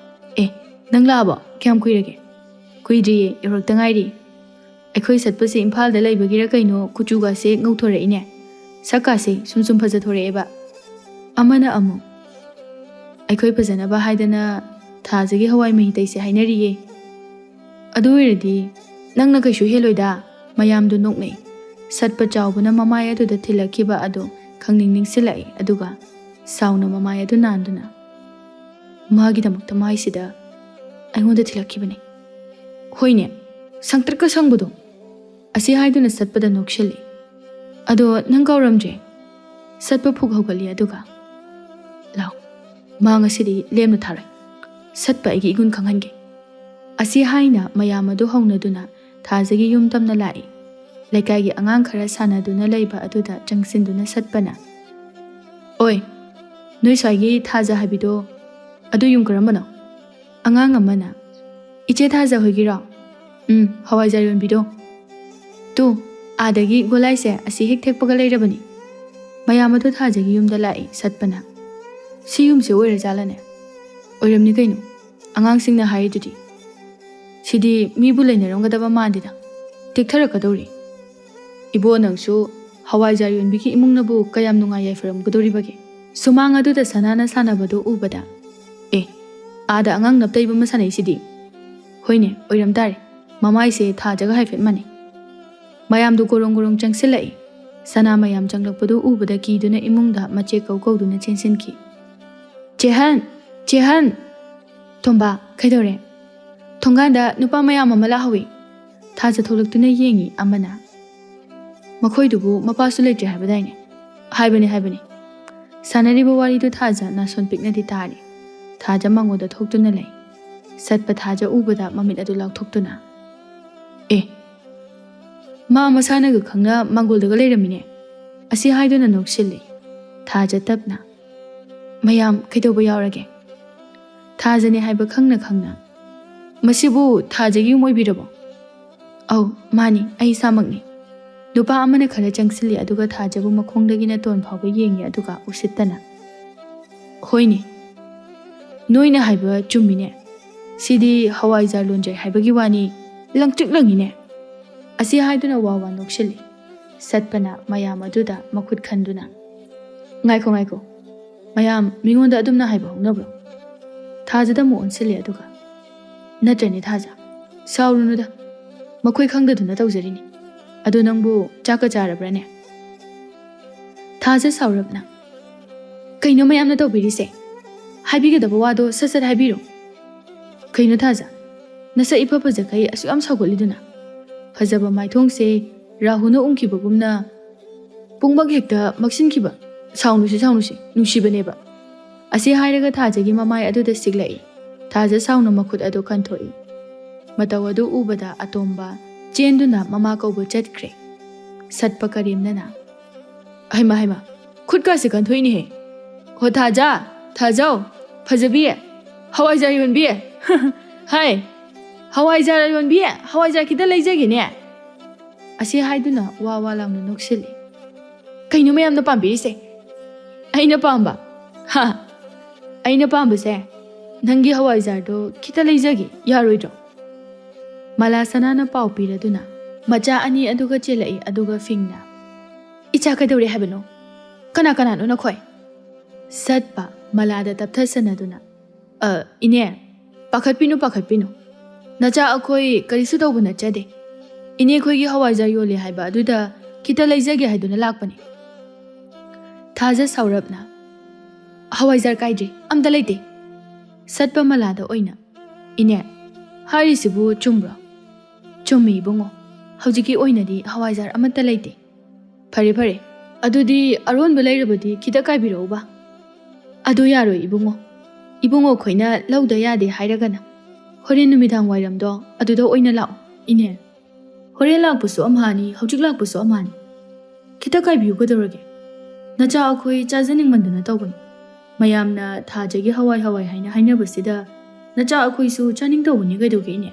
ꯑꯦ, ꯅꯪ ꯂꯥꯛꯑꯕꯣ? ꯀꯌꯥꯝ ꯀꯨꯏꯔꯒꯦ?" "ꯀꯨꯏꯗ꯭ꯔꯤꯌꯦ, ꯌꯧꯔꯛꯇ ꯉꯥꯏꯔꯤ꯫ ꯑꯩꯈꯣꯏ ꯁꯠꯄꯁꯦ ꯏꯝꯐꯥꯜꯗ ꯂꯩꯕꯒꯤꯔ ꯀꯩꯅꯣ ꯀꯨꯆꯨꯒꯥꯁꯦ ꯉꯧꯊꯣꯔꯛꯏꯅꯦ꯫ ꯁꯛꯀꯥꯁꯦ ꯁꯨꯝ ꯁꯨꯝ ꯐꯖꯊꯣꯔꯛꯑꯦꯕ꯫" ꯑꯃꯅ ꯑꯃꯨꯛ, "ꯑꯩꯈꯣꯏ ꯐꯖꯅꯕ ꯍꯥꯏꯗꯅ ꯊꯥꯖꯒꯤ ꯍꯋꯥꯏ ꯃꯍꯤ ꯇꯩꯁꯦ ꯍꯥꯏꯅꯔꯤꯌꯦ꯫" "ꯑꯗꯨ ꯑꯣꯏꯔꯗꯤ ꯅꯪꯅ ꯀꯩꯁꯨ ꯍꯦꯜꯂꯣꯏꯗ꯫" ꯃꯌꯥꯝꯗꯨ ꯅꯣꯛꯅꯩ꯫ ꯁꯠꯄ ꯆꯥꯎꯕꯅ ꯃꯃꯥꯏ ꯑꯗꯨꯗ ꯊꯤꯜꯂꯛꯈꯤꯕ ꯑꯗꯨ ꯈꯪꯅꯤꯡ ꯅꯤꯡꯁꯤꯜꯂꯛꯏ, ꯑꯗꯨꯒ ꯁꯥꯎꯅ ꯃꯃꯥꯏ ꯑꯗꯨ ꯅꯥꯟꯗꯨꯅ, "ꯃꯥꯒꯤꯗꯃꯛꯇ ꯃꯥꯏꯁꯤꯗ ꯑꯩꯉꯣꯟꯗ ꯊꯤꯜꯂꯛꯈꯤꯕꯅꯤ꯫" "ꯍꯣꯏꯅꯦ, ꯁꯪꯇ꯭ꯔꯤꯛꯀ ꯁꯪꯕꯗꯣ꯫" ꯑꯁꯤ ꯍꯥꯏꯗꯨꯅ ꯁꯠꯄꯗ ꯅꯣꯛꯁꯤꯜꯂꯤ꯫ "ꯑꯗꯣ ꯅꯪ ꯀꯥꯎꯔꯝꯗ꯭ꯔꯦ?" ꯁꯠꯄ ꯐꯨꯛ ꯍꯧꯒꯠꯂꯤ ꯑꯗꯨꯒ, "ꯂꯥꯎ, ꯃꯥ ꯉꯁꯤꯗꯤ ꯂꯦꯝꯅ ꯊꯥꯔꯣꯏ꯫ ꯁꯠꯄ ꯑꯩꯒꯤ ꯏꯒꯨꯟ ꯈꯪꯍꯟꯒꯦ꯫" ꯑꯁꯤ ꯍꯥꯏꯅ ꯃꯌꯥꯝ ꯑꯗꯨ ꯍꯧꯅꯗꯨꯅ ꯊꯥꯖꯒꯤ ꯌꯨꯝ ꯇꯝꯅ ꯂꯥꯛꯏ꯫ ꯂꯩꯀꯥꯏꯒꯤ ꯑꯉꯥꯡ ꯈꯔ ꯁꯥꯟꯅꯗꯨꯅ ꯂꯩꯕ ꯑꯗꯨꯗ ꯆꯪꯁꯤꯟꯗꯨꯅ ꯁꯠꯄꯅ, "ꯑꯣꯏ, ꯅꯣꯏ ꯁ꯭ꯋꯥꯏꯒꯤ ꯊꯥꯖ ꯍꯥꯏꯕꯤꯗꯣ, ꯑꯗꯨ ꯌꯨꯝ ꯀꯔꯝꯕꯅꯣ?" ꯑꯉꯥꯡ ꯑꯃꯅ, "ꯏꯆꯦ ꯊꯥꯖ ꯍꯣꯏꯒꯤꯔꯣ?" "ꯎꯝ, ꯍꯋꯥꯏꯖꯥꯔ ꯌꯣꯟꯕꯤꯗꯣ꯫ ꯇꯨ, ꯑꯥꯗꯒꯤ ꯒꯣꯂꯥꯏꯁꯦ ꯑꯁꯤ ꯍꯦꯛ ꯊꯦꯛꯄꯒ ꯂꯩꯔꯕꯅꯤ꯫" ꯃꯌꯥꯝ ꯑꯗꯨ ꯊꯥꯖꯒꯤ ꯌꯨꯝꯗ ꯂꯥꯛꯏ ꯁꯠꯄꯅ꯫ "ꯁꯤ ꯌꯨꯝꯁꯦ ꯑꯣꯏꯔꯖꯥꯠꯂꯅꯦ?" "ꯑꯣꯏꯔꯝꯅꯤ ꯀꯩꯅꯣ, ꯑꯉꯥꯡꯁꯤꯡꯅ ꯍꯥꯏꯔꯤꯗꯨꯗꯤ꯫ ꯁꯤꯗꯤ ꯃꯤꯕꯨ ꯂꯩꯅꯔꯝꯒꯗꯕ ꯃꯥꯟꯗꯦꯗ, ꯇꯦꯛꯊꯔꯛꯀꯗꯧꯔꯤ꯫ ꯏꯕꯣ, ꯅꯪꯁꯨ ꯍꯋꯥꯏꯖꯥꯔ ꯌꯣꯟꯕꯤꯒꯤ ꯏꯃꯨꯡꯅꯕꯨ ꯀꯌꯥꯝ ꯅꯨꯡꯉꯥꯏ ꯌꯥꯏꯐꯔꯝꯒꯗꯧꯔꯤꯕꯒꯦ?" ꯁꯨꯃꯥꯡ ꯑꯗꯨꯗ ꯁꯅꯥꯅ ꯁꯥꯟꯅꯕꯗꯨ ꯎꯕꯗ, "ꯑꯦ, ꯑꯥꯗ ꯑꯉꯥꯡ ꯅꯞꯇꯩꯕ ꯑꯃ ꯁꯥꯟꯅꯩꯁꯤꯗꯤ꯫ ꯍꯣꯏꯅꯦ, ꯑꯣꯏꯔꯝ ꯇꯥꯔꯦ, ꯃꯃꯥꯏꯁꯦ ꯊꯥꯖꯒ ꯍꯥꯏꯐꯦꯠ ꯃꯥꯟꯅꯩ꯫" ꯃꯌꯥꯝꯗꯨ ꯒꯣꯔꯣꯡ ꯒꯣꯔꯣꯡ ꯆꯪꯁꯤꯜꯂꯛꯏ꯫ ꯁꯅꯥ ꯃꯌꯥꯝ ꯆꯪꯂꯛꯄꯗꯨ ꯎꯕꯗ ꯀꯤꯗꯨꯅ ꯏꯃꯨꯡꯗ ꯃꯆꯦ ꯀꯧ ꯀꯧꯗꯨꯅ ꯆꯦꯟꯁꯤꯟꯈꯤ꯫ "ꯆꯦꯍꯟ! ꯆꯦꯍꯟ!" "ꯇꯣꯝꯕ, ꯀꯩꯗꯧꯔꯦ?" "ꯊꯣꯡꯒꯥꯟꯗ ꯅꯨꯄꯥ ꯃꯌꯥꯝ ꯑꯃ ꯂꯥꯛꯍꯧꯋꯤ꯫" ꯊꯥꯖ ꯊꯣꯛꯂꯛꯇꯨꯅ ꯌꯦꯡꯉꯤ ꯑꯃꯅ꯫ "ꯃꯈꯣꯏꯗꯨꯕꯨ ꯃꯄꯥꯁꯨ ꯂꯩꯇ꯭ꯔꯦ ꯍꯥꯏꯕꯗꯥꯏꯅꯦ?" "ꯍꯥꯏꯕꯅꯤ, ꯍꯥꯏꯕꯅꯤ꯫" ꯁꯥꯟꯅꯔꯤꯕ ꯋꯥꯔꯤꯗꯨ ꯊꯥꯖ ꯅꯥꯁꯣꯟ ꯄꯤꯛꯅꯗꯤ ꯇꯥꯔꯤ꯫ ꯊꯥꯖ ꯃꯉꯣꯟꯗ ꯊꯣꯛꯇꯨꯅ ꯂꯩ꯫ ꯁꯠꯄ ꯊꯥꯖ ꯎꯕꯗ ꯃꯃꯤꯠ ꯑꯗꯨ ꯂꯥꯎꯊꯣꯛꯇꯨꯅ, "ꯑꯦ, ꯃꯥ ꯃꯁꯥꯅꯒ ꯈꯪꯅ ꯃꯥꯡꯒꯣꯜꯗꯒ ꯂꯩꯔꯝꯃꯤꯅꯦ꯫" ꯑꯁꯤ ꯍꯥꯏꯗꯨꯅ ꯅꯣꯛꯁꯤꯜꯂꯤ꯫ ꯊꯥꯖ ꯇꯞꯅ, "ꯃꯌꯥꯝ ꯀꯩꯗꯧꯕ ꯌꯥꯎꯔꯒꯦ?" ꯊꯥꯖꯅꯤ ꯍꯥꯏꯕ ꯈꯪꯅ ꯈꯪꯅ, "ꯃꯁꯤꯕꯨ ꯊꯥꯖꯒꯤ ꯌꯨꯝ ꯑꯣꯏꯕꯤꯔꯕꯣ?" "ꯑꯧ, ꯃꯥꯅꯤ, ꯑꯩ ꯏꯁꯥꯃꯛꯅꯤ꯫" ꯅꯨꯄꯥ ꯑꯃꯅ ꯈꯔ ꯆꯪꯁꯤꯜꯂꯤ, ꯑꯗꯨꯒ ꯊꯥꯖꯕꯨ ꯃꯈꯣꯡꯗꯒꯤꯅ ꯇꯣꯟ ꯐꯥꯎꯕ ꯌꯦꯡꯉꯤ, ꯑꯗꯨꯒ ꯎꯁꯤꯠꯇꯅ, "ꯍꯣꯏꯅꯦ, ꯅꯣꯏꯅ ꯍꯥꯏꯕ ꯆꯨꯝꯃꯤꯅꯦ꯫ ꯁꯤꯗꯤ ꯍꯋꯥꯏꯖꯥꯔ ꯂꯣꯟꯖꯩ ꯍꯥꯏꯕꯒꯤ ꯋꯥꯅꯤ, ꯂꯪꯇ꯭ꯔꯤꯛ ꯂꯪꯉꯤꯅꯦ꯫" ꯑꯁꯤ ꯍꯥꯏꯗꯨꯅ ꯋꯥ ꯋꯥ ꯅꯣꯛꯁꯤꯜꯂꯤ꯫ ꯁꯠꯄꯅ ꯃꯌꯥꯝ ꯑꯗꯨꯗ ꯃꯈꯨꯠ ꯈꯟꯗꯨꯅ, "ꯉꯥꯏꯈꯣ, ꯉꯥꯏꯈꯣ, ꯃꯌꯥꯝ ꯃꯤꯉꯣꯟꯗ ꯑꯗꯨꯝꯅ ꯍꯥꯏꯕ ꯍꯧꯅꯕ꯭ꯔꯣ?" ꯊꯥꯖꯗ ꯑꯃꯨꯛ ꯑꯣꯟꯁꯤꯜꯂꯤ, ꯑꯗꯨꯒ, "ꯅꯠꯇ꯭ꯔꯅꯦ ꯊꯥꯖ, ꯁꯥꯎꯔꯨꯅꯨꯗ, ꯃꯈꯣꯏ ꯈꯪꯗꯗꯨꯅ ꯇꯧꯖꯔꯤꯅꯤ꯫ ꯑꯗꯣ ꯅꯪꯕꯨ ꯆꯥꯛꯀ ꯆꯥꯔꯕ꯭ꯔꯥꯅꯦ?" ꯊꯥꯖ ꯁꯥꯎꯔꯞꯅ, "ꯀꯩꯅꯣ ꯃꯌꯥꯝꯅ ꯇꯧꯕꯤꯔꯤꯁꯦ? ꯍꯥꯏꯕꯤꯒꯗꯕ ꯋꯥꯗꯣ ꯁꯠ ꯁꯠ ꯍꯥꯏꯕꯤꯔꯣ꯫" "ꯀꯩꯅꯣ ꯊꯥꯖ, ꯅꯁꯛ ꯏꯐ ꯐꯖꯈꯩ ꯑꯁꯨꯛ ꯌꯥꯝ ꯁꯥꯎꯒꯠꯂꯤꯗꯨꯅ? ꯐꯖꯕ ꯃꯥꯏꯊꯣꯡꯁꯦ ꯔꯥꯍꯨꯅ ꯎꯪꯈꯤꯕꯒꯨꯝꯅ ꯄꯨꯡꯃꯛ ꯍꯦꯛꯇ ꯃꯛꯁꯤꯟꯈꯤꯕ꯫ ꯁꯥꯎꯅꯨꯁꯤ, ꯁꯥꯎꯅꯨꯁꯤ, ꯅꯨꯡꯁꯤꯕꯅꯦꯕ꯫" ꯑꯁꯤ ꯍꯥꯏꯔꯒ ꯊꯥꯖꯒꯤ ꯃꯃꯥꯏ ꯑꯗꯨꯗ ꯁꯤꯛꯂꯛꯏ꯫ ꯊꯥꯖ ꯁꯥꯎꯅ ꯃꯈꯨꯠ ꯑꯗꯨ ꯀꯟꯊꯣꯛꯏ꯫ ꯃꯇꯧ ꯑꯗꯨ ꯎꯕꯗ ꯑꯇꯣꯝꯕ ꯆꯦꯟꯗꯨꯅ ꯃꯃꯥ ꯀꯧꯕ ꯆꯠꯈ꯭ꯔꯦ꯫ ꯁꯠꯄ ꯀꯔꯦꯝꯅꯅ, "ꯍꯩꯃ, ꯍꯩꯃ, ꯈꯨꯠꯀꯥꯁꯦ ꯀꯟꯊꯣꯛꯏꯅꯦꯍꯦ꯫ ꯍꯣ ꯊꯥꯖ, ꯊꯥꯖꯧ, ꯐꯖꯕꯤ, ꯍꯋꯥꯏꯖꯥꯔ ꯌꯣꯟꯕꯤ꯫ ꯍꯥꯏ, ꯍꯋꯥꯏꯖꯥꯔ ꯌꯣꯟꯕꯤ, ꯍꯋꯥꯏꯖꯥꯔ ꯈꯤꯇ ꯂꯩꯖꯒꯦꯅꯦ꯫" ꯑꯁꯤ ꯍꯥꯏꯗꯨꯅ ꯋꯥ ꯋꯥ ꯂꯥꯎꯅ ꯅꯣꯛꯁꯤꯜꯂꯤ꯫ "ꯀꯩꯅꯣ ꯃꯌꯥꯝꯅ ꯄꯥꯝꯕꯤꯔꯤꯁꯦ?" "ꯑꯩꯅ ꯄꯥꯝꯕ? ꯍꯥ, ꯑꯩꯅ ꯄꯥꯝꯕꯁꯦ ꯅꯪꯒꯤ ꯍꯋꯥꯏꯖꯥꯔꯗꯣ ꯈꯤꯇ ꯂꯩꯖꯒꯦ, ꯌꯥꯔꯣꯏꯗ꯭ꯔꯣ?" ꯃꯂꯥ ꯁꯅꯥꯅ ꯄꯥꯎ ꯄꯤꯔꯗꯨꯅ ꯃꯆꯥ ꯑꯅꯤ ꯑꯗꯨꯒ ꯆꯦꯜꯂꯛꯏ, ꯑꯗꯨꯒ ꯐꯤꯡꯅ, "ꯏꯆꯥ, ꯀꯩꯗꯧꯔꯦ ꯍꯥꯏꯕꯅꯣ? ꯀꯅꯥ ꯀꯅꯥꯅꯣ ꯅꯈꯣꯏ?" ꯁꯠꯄ ꯃꯂꯥꯗ ꯇꯞꯊꯁꯅꯗꯨꯅ, "ꯑ, ꯏꯅꯦ, ꯄꯥꯈꯠꯄꯤꯅꯨ, ꯄꯥꯈꯠꯄꯤꯅꯨ꯫ ꯅꯆꯥ ꯑꯩꯈꯣꯏ ꯀꯔꯤꯁꯨ ꯇꯧꯕ ꯅꯠꯆꯗꯦ꯫ ꯏꯅꯦ ꯑꯩꯈꯣꯏꯒꯤ ꯍꯋꯥꯏꯖꯥꯔ ꯌꯣꯜꯂꯤ ꯍꯥꯏꯕ ꯑꯗꯨꯗ ꯈꯤꯇ ꯂꯩꯖꯒꯦ ꯍꯥꯏꯗꯨꯅ ꯂꯥꯛꯄꯅꯤ꯫" ꯊꯥꯖ ꯁꯥꯎꯔꯞꯅ, "ꯍꯋꯥꯏꯖꯥꯔ ꯀꯥꯏꯗ꯭ꯔꯤ, ꯑꯝꯇ ꯂꯩꯇꯦ꯫" ꯁꯠꯄ ꯃꯂꯥꯗ ꯑꯣꯏꯅ, "ꯏꯅꯦ, ꯍꯥꯏꯔꯤꯁꯤꯕꯨ ꯆꯨꯝꯕ꯭ꯔꯣ?" "ꯆꯨꯝꯃꯤ ꯏꯕꯨꯡꯉꯣ, ꯍꯧꯖꯤꯛꯀꯤ ꯑꯣꯏꯅꯗꯤ ꯍꯋꯥꯏꯖꯥꯔ ꯑꯃꯠꯇ ꯂꯩꯇꯦ꯫" "ꯐꯔꯦ, ꯐꯔꯦ, ꯑꯗꯨꯗꯤ ꯑꯔꯣꯟꯕ ꯂꯩꯔꯕꯗꯤ ꯈꯤꯇ ꯀꯥꯏꯕꯤꯔꯛꯎꯕ꯫" "ꯑꯗꯨ ꯌꯥꯔꯣꯏ ꯏꯕꯨꯡꯉꯣ, ꯏꯕꯨꯡꯉꯣ ꯈꯣꯏꯅ ꯂꯧꯗ ꯌꯥꯗꯦ ꯍꯥꯏꯔꯒꯅ ꯍꯣꯔꯦꯟ ꯅꯨꯃꯤꯗꯥꯡ ꯋꯥꯏꯔꯝꯗꯣ ꯑꯗꯨꯗ ꯑꯣꯏꯅ ꯂꯥꯛꯑꯣ ꯏꯅꯦ꯫ ꯍꯣꯔꯦꯟ ꯂꯥꯛꯄꯁꯨ ꯑꯝꯍꯥꯅꯤ, ꯍꯧꯖꯤꯛ ꯂꯥꯛꯄꯁꯨ ꯑꯝꯍꯥꯅꯤ꯫ ꯈꯤꯇ ꯀꯥꯏꯕꯤꯌꯨ ꯀꯩꯗꯧꯔꯒꯦ? ꯅꯆꯥ ꯑꯩꯈꯣꯏ ꯆꯥꯖꯅꯤꯡꯃꯟꯗꯅ ꯇꯧꯕꯅꯤ꯫ ꯃꯌꯥꯝꯅ ꯊꯥꯖꯒꯤ ꯍꯋꯥꯏ ꯍꯋꯥꯏ ꯍꯥꯏꯅ ꯍꯥꯏꯅꯕꯁꯤꯗ "ꯅꯆꯥ ꯑꯩꯈꯣꯏꯁꯨ ꯆꯥꯅꯤꯡ ꯇꯧꯕꯅꯤ, ꯀꯩꯗꯧꯒꯦ ꯏꯅꯦ?"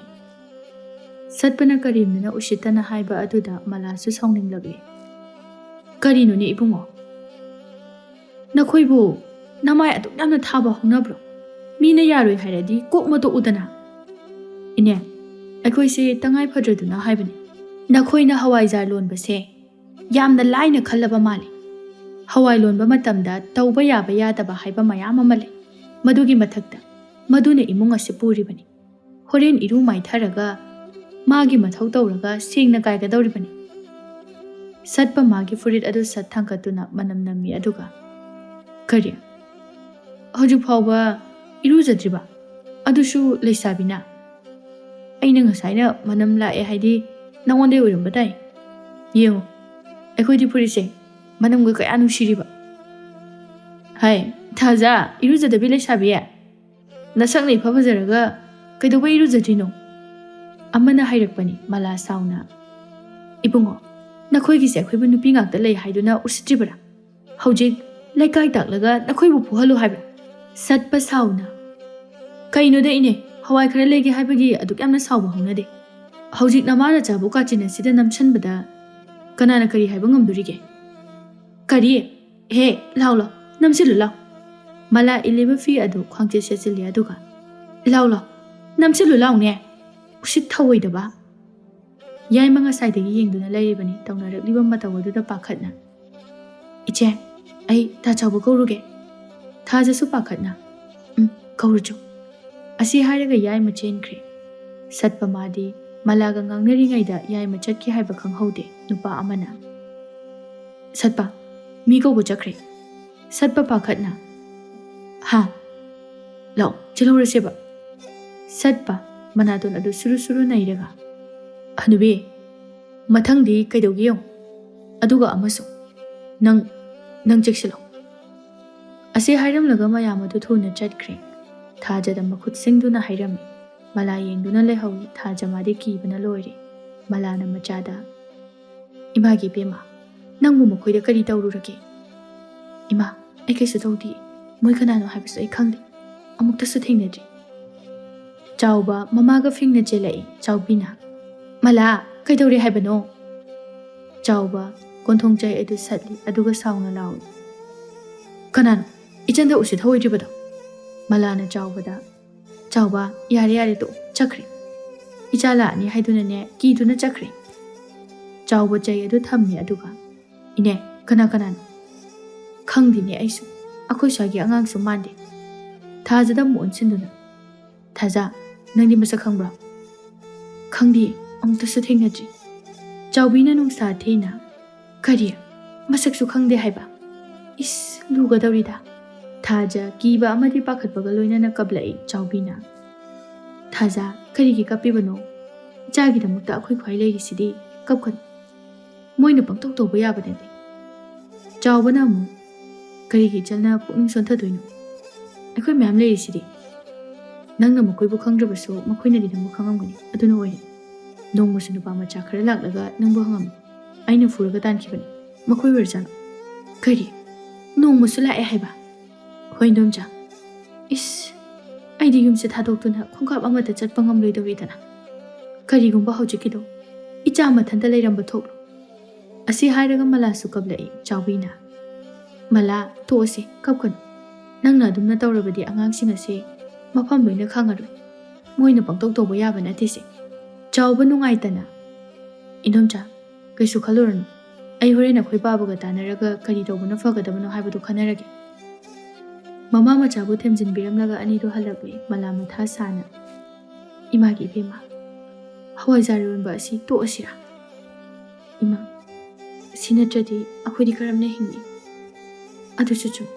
ꯁꯠꯄꯅ ꯀꯔꯦꯝꯅꯅ ꯎꯁꯤꯠꯇꯅ ꯍꯥꯏꯕ ꯑꯗꯨꯗ ꯃꯂꯥꯁꯨ ꯁꯥꯎꯅꯤꯡꯂꯛꯂꯦ꯫ "ꯀꯔꯤꯅꯣꯅꯦ ꯏꯕꯨꯡꯉꯣ? ꯅꯈꯣꯏꯕꯨ ꯅꯃꯥꯏ ꯑꯗꯨꯛ ꯌꯥꯝꯅ ꯊꯥꯕ ꯍꯧꯅꯕ꯭ꯔꯣ? ꯃꯤꯅ ꯌꯥꯔꯣꯏ ꯍꯥꯏꯔꯗꯤ ꯀꯣꯛ ꯃꯇꯣꯛꯎꯗꯅ꯫" "ꯏꯅꯦ, ꯑꯩꯈꯣꯏꯁꯦ ꯇꯉꯥꯏ ꯐꯗ꯭ꯔꯗꯨꯅ ꯍꯥꯏꯕꯅꯤ꯫ ꯅꯈꯣꯏꯅ ꯍꯋꯥꯏꯖꯥꯔ ꯂꯣꯟꯕꯁꯦ ꯌꯥꯝꯅ ꯂꯥꯏꯅ ꯈꯜꯂꯕ ꯃꯥꯜꯂꯤ꯫ ꯍꯋꯥꯏ ꯂꯣꯟꯕ ꯃꯇꯝꯗ ꯇꯧꯕ ꯌꯥꯕ ꯌꯥꯗꯕ ꯍꯥꯏꯕ ꯃꯌꯥꯝ ꯑꯃ ꯂꯩ꯫ ꯃꯗꯨꯒꯤ ꯃꯊꯛꯇ ꯃꯗꯨꯅ ꯏꯃꯨꯡ ꯑꯁꯤ ꯄꯨꯔꯤꯕꯅꯤ꯫ ꯍꯣꯔꯦꯟ ꯏꯔꯨ ꯃꯥꯏꯊꯔꯒ ꯃꯥꯒꯤ ꯃꯊꯧ ꯇꯧꯔꯒ ꯁꯦꯡꯅ ꯀꯥꯏꯒꯗꯧꯔꯤꯕꯅꯤ꯫" ꯁꯠꯄ ꯃꯥꯒꯤ ꯐꯨꯔꯤꯠ ꯑꯗꯨ ꯁꯠ ꯊꯥꯡꯒꯠꯇꯨꯅ ꯃꯅꯝ ꯅꯝꯃꯤ ꯑꯗꯨꯒ, "ꯀꯔꯤ? ꯍꯧꯖꯤꯛ ꯐꯥꯎꯕ ꯏꯔꯨꯖꯗ꯭ꯔꯤꯕ? ꯑꯗꯨꯁꯨ ꯂꯩꯁꯥꯕꯤꯅ? ꯑꯩꯅ ꯉꯁꯥꯏꯅ ꯃꯅꯝ ꯂꯥꯛꯑꯦ ꯍꯥꯏꯗꯤ ꯅꯉꯣꯟꯗꯩ ꯑꯣꯏꯔꯝꯕ ꯇꯥꯏ꯫ ꯌꯦꯡꯉꯨ, ꯑꯩꯈꯣꯏꯗꯤ ꯐꯨꯔꯤꯠꯁꯦ ꯃꯅꯝꯒ ꯀꯌꯥ ꯅꯨꯡꯁꯤꯔꯤꯕ꯫ ꯍꯥꯏ, ꯊꯥꯖ, ꯏꯔꯨꯖꯗꯕꯤ ꯂꯩꯁꯥꯕꯤ, ꯅꯁꯛꯅ ꯏꯐ ꯐꯖꯔꯒ ꯀꯩꯗꯧꯕꯩ ꯏꯔꯨꯖꯗ꯭ꯔꯤꯅꯣ?" ꯑꯃꯅ ꯍꯥꯏꯔꯛꯄꯅꯤ ꯃꯂꯥ ꯁꯥꯎꯅ꯫ "ꯏꯕꯨꯡꯉꯣ, ꯅꯈꯣꯏꯒꯤꯁꯦ ꯑꯩꯈꯣꯏꯕꯨ ꯅꯨꯄꯤ ꯉꯥꯛꯇ ꯂꯩ ꯍꯥꯏꯗꯨꯅ ꯎꯁꯤꯠꯇ꯭ꯔꯤꯕꯔꯥ? ꯍꯧꯖꯤꯛ ꯂꯩꯀꯥꯏ ꯇꯥꯛꯂꯒ ꯅꯈꯣꯏꯕꯨ ꯐꯨꯍꯜꯂꯨ ꯍꯥꯏꯕ꯭ꯔꯥ?" ꯁꯠꯄ ꯁꯥꯎꯅ, "ꯀꯩꯅꯣꯗ ꯏꯅꯦ, ꯍꯋꯥꯏ ꯈꯔ ꯂꯩꯒꯦ ꯍꯥꯏꯕꯒꯤ ꯑꯗꯨꯛ ꯌꯥꯝꯅ ꯁꯥꯎꯕ ꯍꯧꯅꯗꯦ꯫ ꯍꯧꯖꯤꯛ ꯅꯃꯥ ꯅꯆꯥꯕꯨ ꯀꯥꯆꯤꯟ ꯑꯁꯤꯗ ꯅꯝꯁꯤꯟꯕꯗ ꯀꯅꯥꯅ ꯀꯔꯤ ꯍꯥꯏꯕ ꯉꯝꯗꯣꯔꯤꯒꯦ?" "ꯀꯔꯤ? ꯍꯦ, ꯂꯥꯎ ꯂꯥꯎ, ꯅꯝꯁꯤꯜꯂꯨ ꯂꯥꯎ꯫" ꯃꯂꯥ ꯏꯜꯂꯤꯕ ꯐꯤ ꯑꯗꯨ ꯈ꯭ꯋꯥꯡꯆꯦꯠ ꯁꯦꯠꯆꯤꯜꯂꯤ ꯑꯗꯨꯒ, "ꯂꯥꯎ ꯂꯥꯎ, ꯅꯝꯁꯤꯜꯂꯨ ꯂꯥꯎꯅꯦ, ꯎꯁꯤꯠ ꯊꯑꯣꯏꯗꯕ꯫" ꯌꯥꯏꯃ ꯉꯁꯥꯏꯗꯒꯤ ꯌꯦꯡꯗꯨꯅ ꯂꯩꯔꯤꯕꯅꯤ ꯇꯧꯅꯔꯛꯂꯤꯕ ꯃꯇꯧ ꯑꯗꯨꯗ ꯄꯥꯈꯠꯅ꯫ "ꯏꯆꯦ, ꯑꯩ ꯇꯥ ꯆꯥꯎꯕ ꯀꯧꯔꯨꯒꯦ꯫" ꯊꯥꯖꯁꯨ ꯄꯥꯈꯠꯅ, "ꯎꯝ, ꯀꯧꯔꯨꯆꯣ꯫" ꯑꯁꯤ ꯍꯥꯏꯔꯒ ꯌꯥꯏꯃ ꯆꯦꯟꯈ꯭ꯔꯦ꯫ ꯁꯠꯄ ꯃꯥꯗꯤ ꯃꯂꯥꯒ ꯉꯥꯡꯅꯔꯤꯉꯩꯗ ꯌꯥꯏꯃ ꯆꯠꯈꯤ ꯍꯥꯏꯕ ꯈꯪꯍꯧꯗꯦ꯫ ꯅꯨꯄꯥ ꯑꯃꯅ, "ꯁꯠꯄ, ꯃꯤ ꯀꯧꯕ ꯆꯠꯈ꯭ꯔꯦ꯫" ꯁꯠꯄ ꯄꯥꯈꯠꯅ, "ꯍꯥ? ꯂꯥꯛꯑꯣ, ꯆꯦꯜꯍꯧꯔꯁꯦꯕ꯫" ꯁꯠꯄ ꯃꯅꯥꯇꯣꯟ ꯑꯗꯨ ꯁꯨꯔꯨ ꯁꯨꯔꯨ ꯅꯩꯔꯒ, "ꯍꯅꯨꯕꯤ, ꯃꯊꯪꯗꯤ ꯀꯩꯗꯧꯒꯦ ꯌꯦꯡꯉꯨ꯫ ꯑꯗꯨꯒ ꯑꯃꯁꯨ, ꯅꯪ, ꯅꯪ ꯆꯦꯛꯁꯤꯜꯂꯣ꯫" ꯑꯁꯤ ꯍꯥꯏꯔꯝꯂꯒ ꯃꯌꯥꯝ ꯑꯗꯨ ꯊꯨꯅ ꯆꯠꯈ꯭ꯔꯦ꯫ ꯊꯥꯖꯗ ꯃꯈꯨꯠ ꯁꯤꯡꯗꯨꯅ ꯍꯥꯏꯔꯝꯃꯤ꯫ ꯃꯂꯥ ꯌꯦꯡꯗꯨꯅ ꯂꯩꯍꯧꯏ꯫ ꯊꯥꯖ ꯃꯥꯗꯤ ꯀꯤꯕꯅ ꯂꯣꯏꯔꯦ꯫ ꯃꯂꯥꯅ ꯃꯆꯥꯗ, "ꯏꯃꯥꯒꯤ ꯏꯕꯦꯝꯃ, ꯅꯪꯕꯨ ꯃꯈꯣꯏꯗ ꯀꯔꯤ ꯇꯧꯔꯨꯔꯒꯦ?" "ꯏꯃꯥ, ꯑꯩ ꯀꯩꯁꯨ ꯇꯧꯗꯦ꯫ ꯃꯣꯏ ꯀꯅꯥꯅꯣ ꯍꯥꯏꯕꯁꯨ ꯑꯩ ꯈꯪꯗꯦ꯫ ꯑꯃꯨꯛꯇꯁꯨ ꯊꯦꯡꯅꯗ꯭ꯔꯤ꯫" ꯆꯥꯎꯕ ꯃꯃꯥꯒ ꯐꯤꯡꯅ ꯆꯦꯜꯂꯛꯏ꯫ ꯆꯥꯎꯕꯤꯅ, "ꯃꯂꯥ, ꯀꯩꯗꯧꯔꯦ ꯍꯥꯏꯕꯅꯣ?" ꯆꯥꯎꯕ ꯀꯣꯟꯊꯣꯡ ꯆꯩ ꯑꯗꯨ ꯁꯠꯂꯤ, ꯑꯗꯨꯒ ꯁꯥꯎꯅ ꯂꯥꯎꯏ, "ꯀꯅꯥꯅꯣ ꯏꯆꯟꯗ ꯎꯁꯤꯠ ꯊꯑꯣꯏꯗ꯭ꯔꯤꯕꯗꯣ?" ꯃꯂꯥꯅ ꯆꯥꯎꯕꯗ, "ꯆꯥꯎꯕ, ꯌꯥꯔꯦ ꯌꯥꯔꯦ, ꯇꯣꯛꯑꯣ, ꯆꯠꯈ꯭ꯔꯦ꯫ ꯏꯆꯥ ꯂꯥꯛꯑꯅꯤ ꯍꯥꯏꯗꯨꯅꯅꯦ, ꯀꯤꯗꯨꯅ ꯆꯠꯈ꯭ꯔꯦ꯫" ꯆꯥꯎꯕ ꯆꯩ ꯑꯗꯨ ꯊꯝꯃꯤ, ꯑꯗꯨꯒ, "ꯏꯅꯦ, ꯀꯅꯥ ꯀꯅꯥꯅꯣ?" "ꯈꯪꯗꯦꯅꯦ ꯑꯩꯁꯨ, ꯑꯩꯈꯣꯏ ꯁ꯭ꯋꯥꯏꯒꯤ ꯑꯉꯥꯡꯁꯨ ꯃꯥꯟꯗꯦ꯫" ꯊꯥꯖꯗ ꯑꯃꯨꯛ ꯑꯣꯟꯁꯤꯟꯗꯨꯅ, "ꯊꯥꯖ, ꯅꯪꯗꯤ ꯃꯁꯛ ꯈꯪꯕ꯭ꯔꯣ?" "ꯈꯪꯗꯦ, ꯑꯃꯨꯛꯇꯁꯨ ꯊꯦꯡꯅꯗ꯭ꯔꯤ꯫" ꯆꯥꯎꯕꯤꯅ ꯅꯨꯡꯁꯥ ꯊꯤꯅ, "ꯀꯔꯤ? ꯃꯁꯛꯁꯨ ꯈꯪꯗꯦ ꯍꯥꯏꯕ? ꯏꯁ, ꯂꯨꯒꯗꯧꯔꯤꯗ꯫" ꯊꯥꯖ ꯀꯤꯕ ꯑꯃꯗꯤ ꯄꯥꯈꯠꯄꯒ ꯂꯣꯏꯅꯅ ꯀꯞꯂꯛꯏ꯫ ꯆꯥꯎꯕꯤꯅ, "ꯊꯥꯖ, ꯀꯔꯤꯒꯤ ꯀꯞꯄꯤꯕꯅꯣ? ꯏꯆꯥꯒꯤꯗꯃꯛꯇ ꯑꯩꯈꯣꯏ ꯈ꯭ꯋꯥꯏ ꯂꯩꯔꯤꯁꯤꯗꯤ, ꯀꯞꯀꯅꯨ꯫ ꯃꯣꯏꯅ ꯄꯪꯇꯧ ꯇꯧꯕ ꯌꯥꯕ ꯅꯠꯇꯦ꯫" ꯆꯥꯎꯕꯅ ꯑꯃꯨꯛ, "ꯀꯔꯤꯒꯤ ꯏꯆꯜꯅ ꯄꯨꯛꯅꯤꯡ ꯁꯣꯟꯊꯗꯣꯏꯅꯣ? ꯑꯩꯈꯣꯏ ꯃꯌꯥꯝ ꯂꯩꯔꯤꯁꯤꯗꯤ꯫ ꯅꯪꯅ ꯃꯈꯣꯏꯕꯨ ꯈꯪꯗ꯭ꯔꯕꯁꯨ ꯃꯈꯣꯏꯅꯗꯤ ꯅꯪꯕꯨ ꯈꯪꯉꯝꯒꯅꯤ꯫ ꯑꯗꯨꯅ ꯑꯣꯏꯔꯦ꯫ ꯅꯣꯡꯃꯁꯨ ꯅꯨꯄꯥ ꯃꯆꯥ ꯈꯔ ꯂꯥꯛꯂꯒ ꯅꯪꯕꯨ ꯍꯪꯉꯝꯃꯤ꯫ ꯑꯩꯅ ꯐꯨꯔꯒ ꯇꯥꯟꯈꯤꯕꯅꯤ꯫ ꯃꯈꯣꯏ ꯑꯣꯏꯔꯖꯥꯠꯂꯣ?" "ꯀꯔꯤ? ꯅꯣꯡꯃꯁꯨ ꯂꯥꯛꯑꯦ ꯍꯥꯏꯕ?" "ꯍꯣꯏ, ꯏꯟꯗꯣꯝꯆꯥ꯫" "ꯏꯁ, ꯑꯩꯗꯤ ꯌꯨꯝꯁꯦ ꯊꯥꯗꯣꯛꯇꯨꯅ ꯈꯣꯡꯀꯥꯞ ꯑꯃꯠꯇ ꯆꯠꯄ ꯉꯝꯂꯣꯏꯗꯧꯔꯤꯗꯅ꯫ ꯀꯔꯤꯒꯨꯝꯕ ꯍꯧꯖꯤꯛꯀꯤꯗꯣ ꯏꯆꯥ ꯃꯊꯟꯇ ꯂꯩꯔꯝꯕ ꯊꯣꯛꯂꯣ꯫" ꯑꯁꯤ ꯍꯥꯏꯔꯒ ꯃꯂꯥꯁꯨ ꯀꯞꯂꯛꯏ꯫ ꯆꯥꯎꯕꯤꯅ, "ꯃꯂꯥ, ꯇꯣꯛꯑꯁꯤ, ꯀꯞꯀꯅꯨ꯫ ꯅꯪꯅ ꯑꯗꯨꯝꯅ ꯇꯧꯔꯕꯗꯤ ꯑꯉꯥꯡꯁꯤꯡ ꯑꯁꯦ ꯃꯐꯝ ꯂꯣꯏꯅ ꯈꯪꯉꯔꯣꯏ꯫ ꯃꯣꯏꯅ ꯄꯪꯇꯧ ꯇꯧꯕ ꯌꯥꯕ ꯅꯠꯇꯦꯁꯦ꯫" ꯆꯥꯎꯕ ꯅꯨꯡꯉꯥꯏꯇꯅ, "ꯏꯟꯗꯣꯝꯆꯥ, ꯀꯩꯁꯨ ꯈꯜꯂꯨꯔꯅꯨ꯫ ꯑꯩ ꯍꯣꯔꯦꯟ ꯑꯩꯈꯣꯏ ꯄꯥꯕꯒ ꯇꯥꯟꯅꯔꯒ ꯀꯔꯤ ꯇꯧꯕꯅ ꯐꯒꯗꯕꯅꯣ ꯍꯥꯏꯕꯗꯨ ꯈꯟꯅꯔꯒꯦ꯫" ꯃꯃꯥ ꯃꯆꯥꯕꯨ ꯊꯦꯝꯖꯤꯟꯕꯤꯔꯝꯂꯒ ꯑꯅꯤꯗꯨ ꯍꯜꯂꯛꯂꯦ꯫ ꯃꯂꯥ ꯃꯊꯥ ꯁꯥꯅ, "ꯏꯃꯥꯒꯤ ꯏꯕꯦꯝꯃ, ꯍꯋꯥꯏꯖꯥꯔ ꯏꯔꯣꯟꯕ ꯑꯁꯤ ꯇꯣꯛꯑꯁꯤꯔꯥ? ꯏꯃꯥ, ꯁꯤ ꯅꯠꯇ꯭ꯔꯗꯤ ꯑꯩꯈꯣꯏꯗꯤ ꯀꯔꯝꯅ ꯍꯤꯡꯅꯤ? ꯑꯗꯨꯁꯨ ꯆꯨꯝ꯫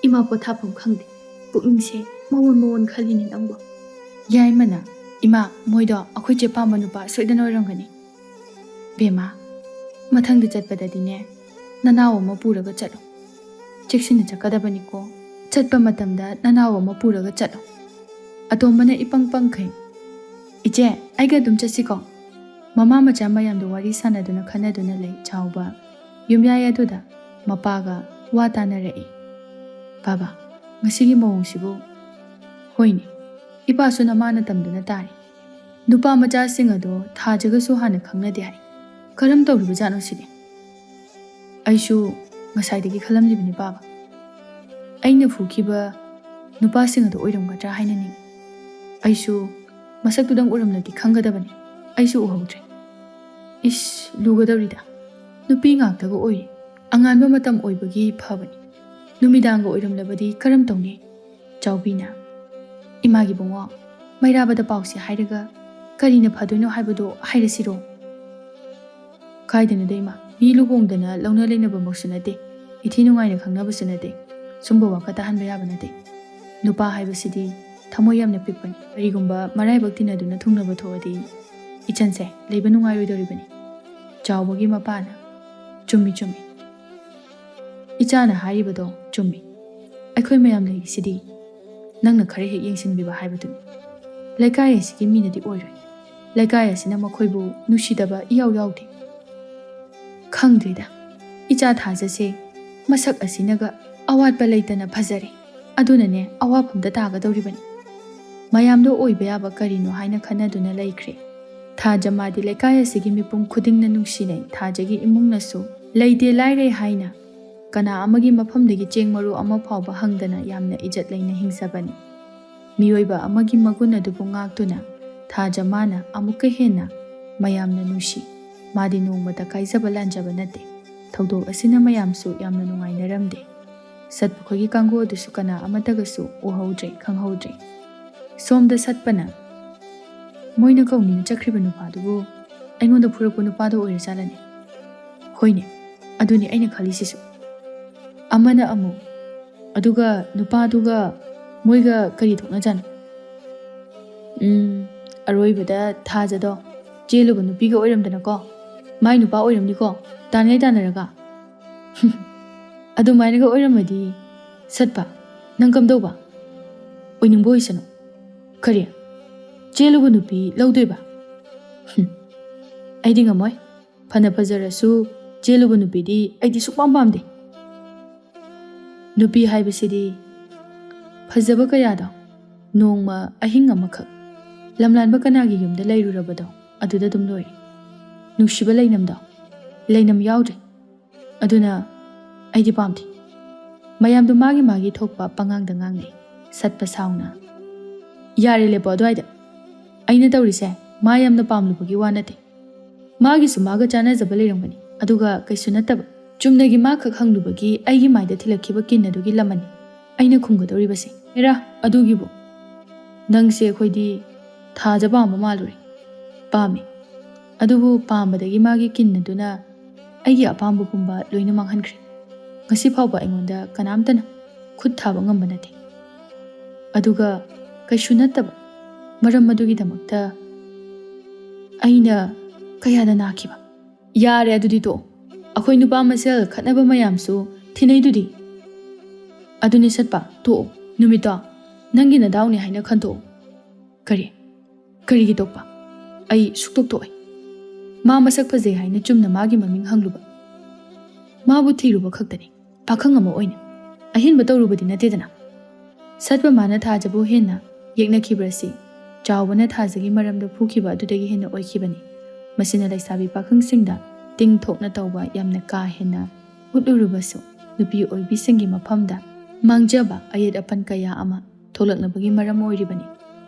ꯏꯃꯥ ꯄꯣꯊꯥꯐꯝ ꯈꯪꯗꯦ꯫ ꯄꯨꯛꯅꯤꯡꯁꯦ ꯃꯑꯣꯟ ꯃꯑꯣꯟ ꯈꯜꯂꯤꯅꯦ ꯅꯪꯕꯣ꯫" "ꯌꯥꯏꯃꯅ, ꯏꯃꯥ, ꯃꯣꯏꯗꯣ ꯑꯩꯈꯣꯏ ꯆꯦ ꯄꯥꯝꯕ ꯅꯨꯄꯥ ꯁꯣꯏꯗꯅ ꯑꯣꯏꯔꯝꯒꯅꯤ꯫ ꯕꯦꯝꯃ, ꯃꯊꯪꯗ ꯆꯠꯄꯗꯗꯤꯅꯦ, ꯅꯅꯥꯎ ꯑꯃ ꯄꯨꯔꯒ ꯆꯠꯂꯣ꯫ ꯆꯦꯛꯁꯤꯟꯅ ꯆꯠꯀꯗꯕꯅꯤꯀꯣ꯫ ꯆꯠꯄ ꯃꯇꯝꯗ ꯅꯅꯥꯎ ꯑꯃ ꯄꯨꯔꯒ ꯆꯠꯂꯣ꯫" ꯑꯇꯣꯝꯕꯅ ꯏꯄꯪ ꯄꯪꯈꯩ, "ꯏꯆꯦ, ꯑꯩꯒ ꯑꯗꯨꯝ ꯆꯠꯁꯤꯀꯣ?" ꯃꯃꯥ ꯃꯆꯥ ꯃꯌꯥꯝꯗꯣ ꯋꯥꯔꯤ ꯁꯥꯟꯅꯗꯨꯅ ꯈꯟꯅꯗꯨꯅ ꯂꯩ꯫ ꯆꯥꯎꯕ ꯌꯨꯝꯌꯥꯏ ꯑꯗꯨꯗ ꯃꯄꯥꯒ ꯋꯥ ꯇꯥꯅꯔꯛꯏ꯫ "ꯕꯥꯕꯥ, ꯉꯁꯤꯒꯤ ꯃꯑꯣꯡꯁꯤꯕꯨ?" "ꯍꯣꯏꯅꯦ, ꯏꯄꯥꯁꯨ ꯅꯃꯥꯅ ꯇꯝꯗꯨꯅ ꯇꯥꯔꯤ꯫ ꯅꯨꯄꯥ ꯃꯆꯥꯁꯤꯡ ꯑꯗꯣ ꯊꯥꯖꯒꯁꯨ ꯍꯥꯟꯅ ꯈꯪꯅꯗꯦ ꯍꯥꯏ꯫ ꯀꯔꯝ ꯇꯧꯔꯤꯕꯖꯥꯠꯅꯣ ꯁꯤꯗꯤ? ꯑꯩꯁꯨ ꯉꯁꯥꯏꯗꯒꯤ ꯈꯜꯂꯝꯂꯤꯕꯅꯤ ꯄꯥꯕ꯫ ꯑꯩꯅ ꯐꯨꯈꯤꯕ ꯅꯨꯄꯥꯁꯤꯡ ꯑꯗꯣ ꯑꯣꯏꯔꯝꯒꯗ꯭ꯔꯥ ꯍꯥꯏꯅ ꯅꯤꯡꯏ꯫ ꯑꯩꯁꯨ ꯃꯁꯛꯇꯨꯗꯪ ꯎꯔꯝꯂꯗꯤ ꯈꯪꯒꯗꯕꯅꯤ꯫ ꯑꯩꯁꯨ ꯎꯍꯧꯗ꯭ꯔꯦ꯫ ꯏꯁ, ꯂꯨꯒꯗꯧꯔꯤꯗ꯫ ꯅꯨꯄꯤ ꯉꯥꯛꯇꯒ ꯑꯣꯏꯔꯦ꯫ ꯑꯉꯥꯟꯕ ꯃꯇꯝ ꯑꯣꯏꯕꯒꯤ ꯐꯕꯅꯤ꯫ ꯅꯨꯃꯤꯗꯥꯡꯒ ꯑꯣꯏꯔꯝꯂꯕꯗꯤ ꯀꯔꯝ ꯇꯧꯅꯤ? ꯆꯥꯎꯕꯤꯅ, "ꯏꯃꯥꯒꯤ ꯕꯨꯡꯉꯣ, ꯃꯩꯔꯥꯕꯗ ꯄꯥꯎꯁꯦ ꯍꯥꯏꯔꯒ ꯀꯔꯤꯅ ꯐꯗꯣꯏꯅꯣ ꯍꯥꯏꯕꯗꯣ ꯍꯥꯏꯔꯁꯤꯔꯣ?" "ꯀꯥꯏꯗꯅꯣꯗ ꯏꯃꯥ, ꯃꯤ ꯂꯨꯍꯣꯡꯗꯅ ꯂꯧꯅ ꯂꯩꯅꯕꯃꯛꯁꯨ ꯅꯠꯇꯦ, ꯏꯊꯤ ꯅꯨꯡꯉꯥꯏꯅ ꯈꯪꯅꯕꯁꯨ ꯅꯠꯇꯦ, ꯁꯨꯝꯕ ꯋꯥꯈꯜ ꯇꯥꯍꯟꯕ ꯌꯥꯕ ꯅꯠꯇꯦ꯫ ꯅꯨꯄꯥ ꯍꯥꯏꯕꯁꯤꯗꯤ ꯊꯃꯣꯏ ꯌꯥꯝꯅ ꯄꯤꯛꯄꯅꯤ, ꯀꯔꯤꯒꯨꯝꯕ ꯃꯔꯥꯏꯕꯛ ꯇꯤꯟꯅꯗꯨꯅ ꯊꯨꯡꯅꯕ ꯊꯣꯛꯑꯗꯤ ꯏꯆꯟꯁꯦ ꯂꯩꯕ ꯅꯨꯡꯉꯥꯏꯔꯣꯏꯗꯧꯔꯤꯕꯅꯤ꯫" ꯆꯥꯎꯕꯒꯤ ꯃꯄꯥꯅ, "ꯆꯨꯝꯃꯤ, ꯆꯨꯝꯃꯤ꯫ ꯏꯆꯥꯅ ꯍꯥꯏꯔꯤꯕꯗꯣ ꯆꯨꯝꯃꯤ꯫ ꯑꯩꯈꯣꯏ ꯃꯌꯥꯝ ꯂꯩꯔꯤꯁꯤꯗꯤ ꯅꯪꯅ ꯈꯔ ꯍꯦꯛ ꯌꯦꯡꯁꯤꯟꯕꯤꯕ ꯍꯥꯏꯕꯗꯨꯅꯤ꯫ ꯂꯩꯀꯥꯏ ꯑꯁꯤꯒꯤ ꯃꯤꯅꯗꯤ ꯑꯣꯏꯔꯣꯏ꯫ ꯂꯩꯀꯥꯏ ꯑꯁꯤꯅ ꯃꯈꯣꯏꯕꯨ ꯅꯨꯡꯁꯤꯗꯕ ꯏꯌꯥꯎ ꯌꯥꯎꯗꯦ꯫ ꯈꯪꯗ꯭ꯔꯦꯗ, ꯏꯆꯥ ꯊꯥꯖꯁꯦ ꯃꯁꯛ ꯑꯁꯤꯅꯒ ꯑꯋꯥꯠꯄ ꯂꯩꯇꯅ ꯐꯖꯔꯦ꯫ ꯑꯗꯨꯅꯅꯦ ꯑꯋꯥꯐꯝꯗ ꯇꯥꯒꯗꯧꯔꯤꯕꯅꯤ꯫ ꯃꯌꯥꯝꯗꯣ ꯑꯣꯏꯕ ꯌꯥꯕ ꯀꯔꯤꯅꯣ ꯍꯥꯏꯅ ꯈꯟꯅꯗꯨꯅ ꯂꯩꯈ꯭ꯔꯦ꯫ ꯊꯥꯖ ꯃꯥꯗꯤ ꯂꯩꯀꯥꯏ ꯑꯁꯤꯒꯤ ꯃꯤꯄꯨꯝ ꯈꯨꯗꯤꯡꯅ ꯅꯨꯡꯁꯤꯅꯩ꯫ ꯊꯥꯖꯒꯤ ꯏꯃꯨꯡꯅꯁꯨ ꯂꯩꯇꯦ ꯂꯥꯏꯔꯦ ꯍꯥꯏꯅ ꯀꯅꯥ ꯑꯃꯒꯤ ꯃꯐꯝꯗꯒꯤ ꯆꯦꯡ ꯃꯔꯨ ꯑꯃ ꯐꯥꯎꯕ ꯍꯪꯗꯅ ꯌꯥꯝꯅ ꯏꯖꯠ ꯂꯩꯅ ꯍꯤꯡꯖꯕꯅꯤ꯫ ꯃꯤꯑꯣꯏꯕ ꯑꯃꯒꯤ ꯃꯒꯨꯟ ꯑꯗꯨꯕꯨ ꯉꯥꯛꯇꯨꯅ ꯊꯥꯖ ꯃꯥꯅ ꯑꯃꯨꯛꯀ ꯍꯦꯟꯅ ꯃꯌꯥꯝꯅ ꯅꯨꯡꯁꯤ꯫ ꯃꯥꯗꯤ ꯅꯣꯡꯃꯇ ꯀꯥꯏꯖꯕ ꯂꯥꯟꯖꯕ ꯅꯠꯇꯦ꯫ ꯊꯧꯗꯣꯛ ꯑꯁꯤꯅ ꯃꯌꯥꯝꯁꯨ ꯌꯥꯝꯅ ꯅꯨꯡꯉꯥꯏꯅꯔꯝꯗꯦ꯫ ꯁꯠꯄꯈꯣꯏꯒꯤ ꯀꯥꯡꯕꯨ ꯑꯗꯨꯁꯨ ꯀꯅꯥ ꯑꯃꯠꯇꯒꯁꯨ ꯎꯍꯧꯗ꯭ꯔꯦ, ꯈꯪꯍꯧꯗ꯭ꯔꯦ꯫ ꯁꯣꯝꯗ ꯁꯠꯄꯅ, "ꯃꯣꯏꯅ ꯀꯧꯅꯤꯅ ꯆꯠꯈ꯭ꯔꯤꯕ ꯅꯨꯄꯥꯗꯨꯕꯨ ꯑꯩꯉꯣꯟꯗ ꯐꯨꯔꯛꯄ ꯅꯨꯄꯥꯗꯣ ꯑꯣꯏꯔꯖꯥꯠꯂꯅꯦ?" "ꯍꯣꯏꯅꯦ, ꯑꯗꯨꯅꯤ ꯑꯩꯅ ꯈꯜꯂꯤꯁꯤꯁꯨ꯫" ꯑꯃꯅ ꯑꯃꯨꯛ, "ꯑꯗꯨꯒ ꯅꯨꯄꯥꯗꯨꯒ ꯃꯣꯏꯒ ꯀꯔꯤ ꯊꯣꯛꯅꯖꯥꯠꯅꯣ?" "ꯎꯝ, ꯑꯔꯣꯏꯕꯗ ꯊꯥꯖꯗꯣ ꯆꯦꯜꯂꯨꯕ ꯅꯨꯄꯤꯒ ꯑꯣꯏꯔꯝꯗꯅꯀꯣ, ꯃꯥꯏ ꯅꯨꯄꯥ ꯑꯣꯏꯔꯝꯅꯤꯀꯣ, ꯇꯥꯟꯉꯩ ꯇꯥꯟꯅꯔꯒ꯫" "ꯑꯗꯨꯃꯥꯏꯅꯒ ꯑꯣꯏꯔꯝꯃꯗꯤ ꯁꯠꯄ, ꯅꯪ ꯀꯝꯗꯧꯕ? ꯑꯣꯏꯅꯤꯡꯕ ꯑꯣꯏꯁꯅꯨ꯫" "ꯀꯔꯤ? ꯆꯦꯜꯂꯨꯕ ꯅꯨꯄꯤ ꯂꯧꯗꯣꯏꯕ? ꯍꯨꯝ, ꯑꯩꯗꯤ ꯉꯝꯃꯣꯏ꯫ ꯐꯅ ꯐꯖꯔꯁꯨ ꯆꯦꯜꯂꯨꯕ ꯅꯨꯄꯤꯗꯤ ꯑꯩꯗꯤ ꯁꯨꯛꯄꯥꯝ ꯄꯥꯝꯗꯦ꯫ ꯅꯨꯄꯤ ꯍꯥꯏꯕꯁꯤꯗꯤ ꯐꯖꯕ ꯀꯌꯥꯗꯣ ꯅꯣꯡꯃ ꯑꯍꯤꯡ ꯑꯃꯈꯛ ꯂꯝꯂꯥꯟꯕ ꯀꯅꯥꯒꯤ ꯌꯨꯝꯗ ꯂꯩꯔꯨꯔꯕꯗꯣ ꯑꯗꯨꯗ ꯑꯗꯨꯝ ꯂꯣꯏꯔꯦ꯫ ꯅꯨꯡꯁꯤꯕ ꯂꯩꯅꯝꯗꯣ ꯂꯩꯅꯝ ꯌꯥꯎꯗ꯭ꯔꯦ꯫ ꯑꯗꯨꯅ ꯑꯩꯗꯤ ꯄꯥꯝꯗꯦ꯫ ꯃꯌꯥꯝꯗꯣ ꯃꯥꯒꯤ ꯃꯥꯒꯤ ꯊꯣꯛꯄ ꯄꯉꯥꯡꯗ ꯉꯥꯡꯅꯩ꯫ ꯁꯠꯄ ꯁꯥꯎꯅ, "ꯌꯥꯔꯦ, ꯂꯦꯞꯄꯣ ꯑꯗꯨꯋꯥꯏꯗ꯫ ꯑꯩꯅ ꯇꯧꯔꯤꯁꯦ ꯃꯥ ꯌꯥꯝꯅ ꯄꯥꯝꯂꯨꯕꯒꯤ ꯋꯥ ꯅꯠꯇꯦ꯫ ꯃꯥꯒꯤꯁꯨ ꯃꯥꯒ ꯆꯥꯟꯅꯖꯕ ꯂꯩꯔꯝꯒꯅꯤ꯫ ꯑꯗꯨꯒ ꯀꯩꯁꯨ ꯅꯠꯇꯕ, ꯆꯨꯝꯅꯒꯤ ꯃꯥ ꯈꯛ ꯍꯪꯂꯨꯕꯒꯤ ꯑꯩꯒꯤ ꯃꯥꯏꯗ ꯊꯤꯜꯂꯛꯈꯤꯕ ꯀꯤꯟ ꯑꯗꯨꯒꯤ ꯂꯃꯟꯅꯤ ꯑꯩꯅ ꯈꯨꯝꯒꯗꯧꯔꯤꯕꯁꯦ꯫ ꯍꯦꯔꯥ, ꯑꯗꯨꯒꯤꯕꯨ ꯅꯪꯁꯦ ꯑꯩꯈꯣꯏꯗꯤ ꯊꯥꯖ ꯄꯥꯝꯕ ꯃꯥꯜꯂꯨꯔꯦ꯫ ꯄꯥꯝꯃꯤ꯫ ꯑꯗꯨꯕꯨ ꯄꯥꯝꯕꯗꯒꯤ ꯃꯥꯒꯤ ꯀꯤꯟ ꯑꯗꯨꯅ ꯑꯩꯒꯤ ꯑꯄꯥꯝꯕ ꯄꯨꯝꯕ ꯂꯣꯏꯅ ꯃꯥꯡꯍꯟꯈ꯭ꯔꯦ꯫ ꯉꯁꯤ ꯐꯥꯎꯕ ꯑꯩꯉꯣꯟꯗ ꯀꯅꯥꯝꯇꯅ ꯈꯨꯠ ꯊꯥꯕ ꯉꯝꯕ ꯅꯠꯇꯦ꯫ ꯑꯗꯨꯒ ꯀꯩꯁꯨ ꯅꯠꯇꯕ ꯃꯔꯝ ꯑꯗꯨꯒꯤꯗꯃꯛꯇ ꯑꯩꯅ ꯀꯌꯥꯗ ꯅꯥꯈꯤꯕ?" "ꯌꯥꯔꯦ, ꯑꯗꯨꯗꯤ ꯇꯣꯛꯑꯣ꯫ ꯑꯩꯈꯣꯏ ꯅꯨꯄꯥ ꯃꯁꯦꯜ ꯈꯠꯅꯕ ꯃꯌꯥꯝꯁꯨ ꯊꯤꯅꯩꯗꯨꯗꯤ꯫ ꯑꯗꯨꯅꯤ ꯁꯠꯄ, ꯇꯣꯛꯑꯣ꯫ ꯅꯨꯃꯤꯠꯇꯣ ꯅꯪꯒꯤ ꯅꯗꯥꯎꯅꯦ ꯍꯥꯏꯅ ꯈꯟꯗꯣꯛꯑꯣ꯫" "ꯀꯔꯤ? ꯀꯔꯤꯒꯤ ꯇꯣꯛꯄ? ꯑꯩ ꯁꯨꯛꯇꯣꯛ ꯇꯣꯛꯑꯣꯏ꯫ ꯃꯥ ꯃꯁꯛ ꯐꯖꯩ ꯍꯥꯏꯅ ꯆꯨꯝꯅ ꯃꯥꯒꯤ ꯃꯃꯤꯡ ꯍꯪꯂꯨꯕ, ꯃꯥꯕꯨ ꯊꯤꯔꯨꯕ ꯈꯛꯇꯅꯤ, ꯄꯥꯈꯪ ꯑꯃ ꯑꯣꯏꯅ꯫ ꯑꯍꯦꯟꯕ ꯇꯧꯔꯨꯕꯗꯤ ꯅꯠꯇꯦꯗꯅ꯫" ꯁꯠꯄ ꯃꯥꯅ ꯊꯥꯖꯕꯨ ꯍꯦꯟꯅ ꯌꯦꯛꯅꯈꯤꯕ꯭ꯔꯁꯤ ꯆꯥꯎꯕꯅ ꯊꯥꯖꯒꯤ ꯃꯔꯝꯗ ꯐꯨꯈꯤꯕ ꯑꯗꯨꯗꯒꯤ ꯍꯦꯟꯅ ꯑꯣꯏꯈꯤꯕꯅꯤ꯫ ꯃꯁꯤꯅ ꯂꯩꯁꯥꯕꯤ ꯄꯥꯈꯪꯁꯤꯡꯗ ꯇꯤꯡ ꯊꯣꯛꯅ ꯇꯧꯕ ꯌꯥꯝꯅ ꯀꯥ ꯍꯦꯟꯅ ꯎꯠꯂꯨꯔꯕꯁꯨ, ꯅꯨꯄꯤ ꯑꯣꯏꯕꯤꯁꯤꯡꯒꯤ ꯃꯐꯝꯗ ꯃꯥꯡꯖꯕ ꯑꯌꯦꯠ ꯑꯄꯟ ꯀꯌꯥ ꯑꯃ ꯊꯣꯛꯂꯛꯅꯕꯒꯤ ꯃꯔꯝ ꯑꯣꯏꯔꯤꯕꯅꯤ꯫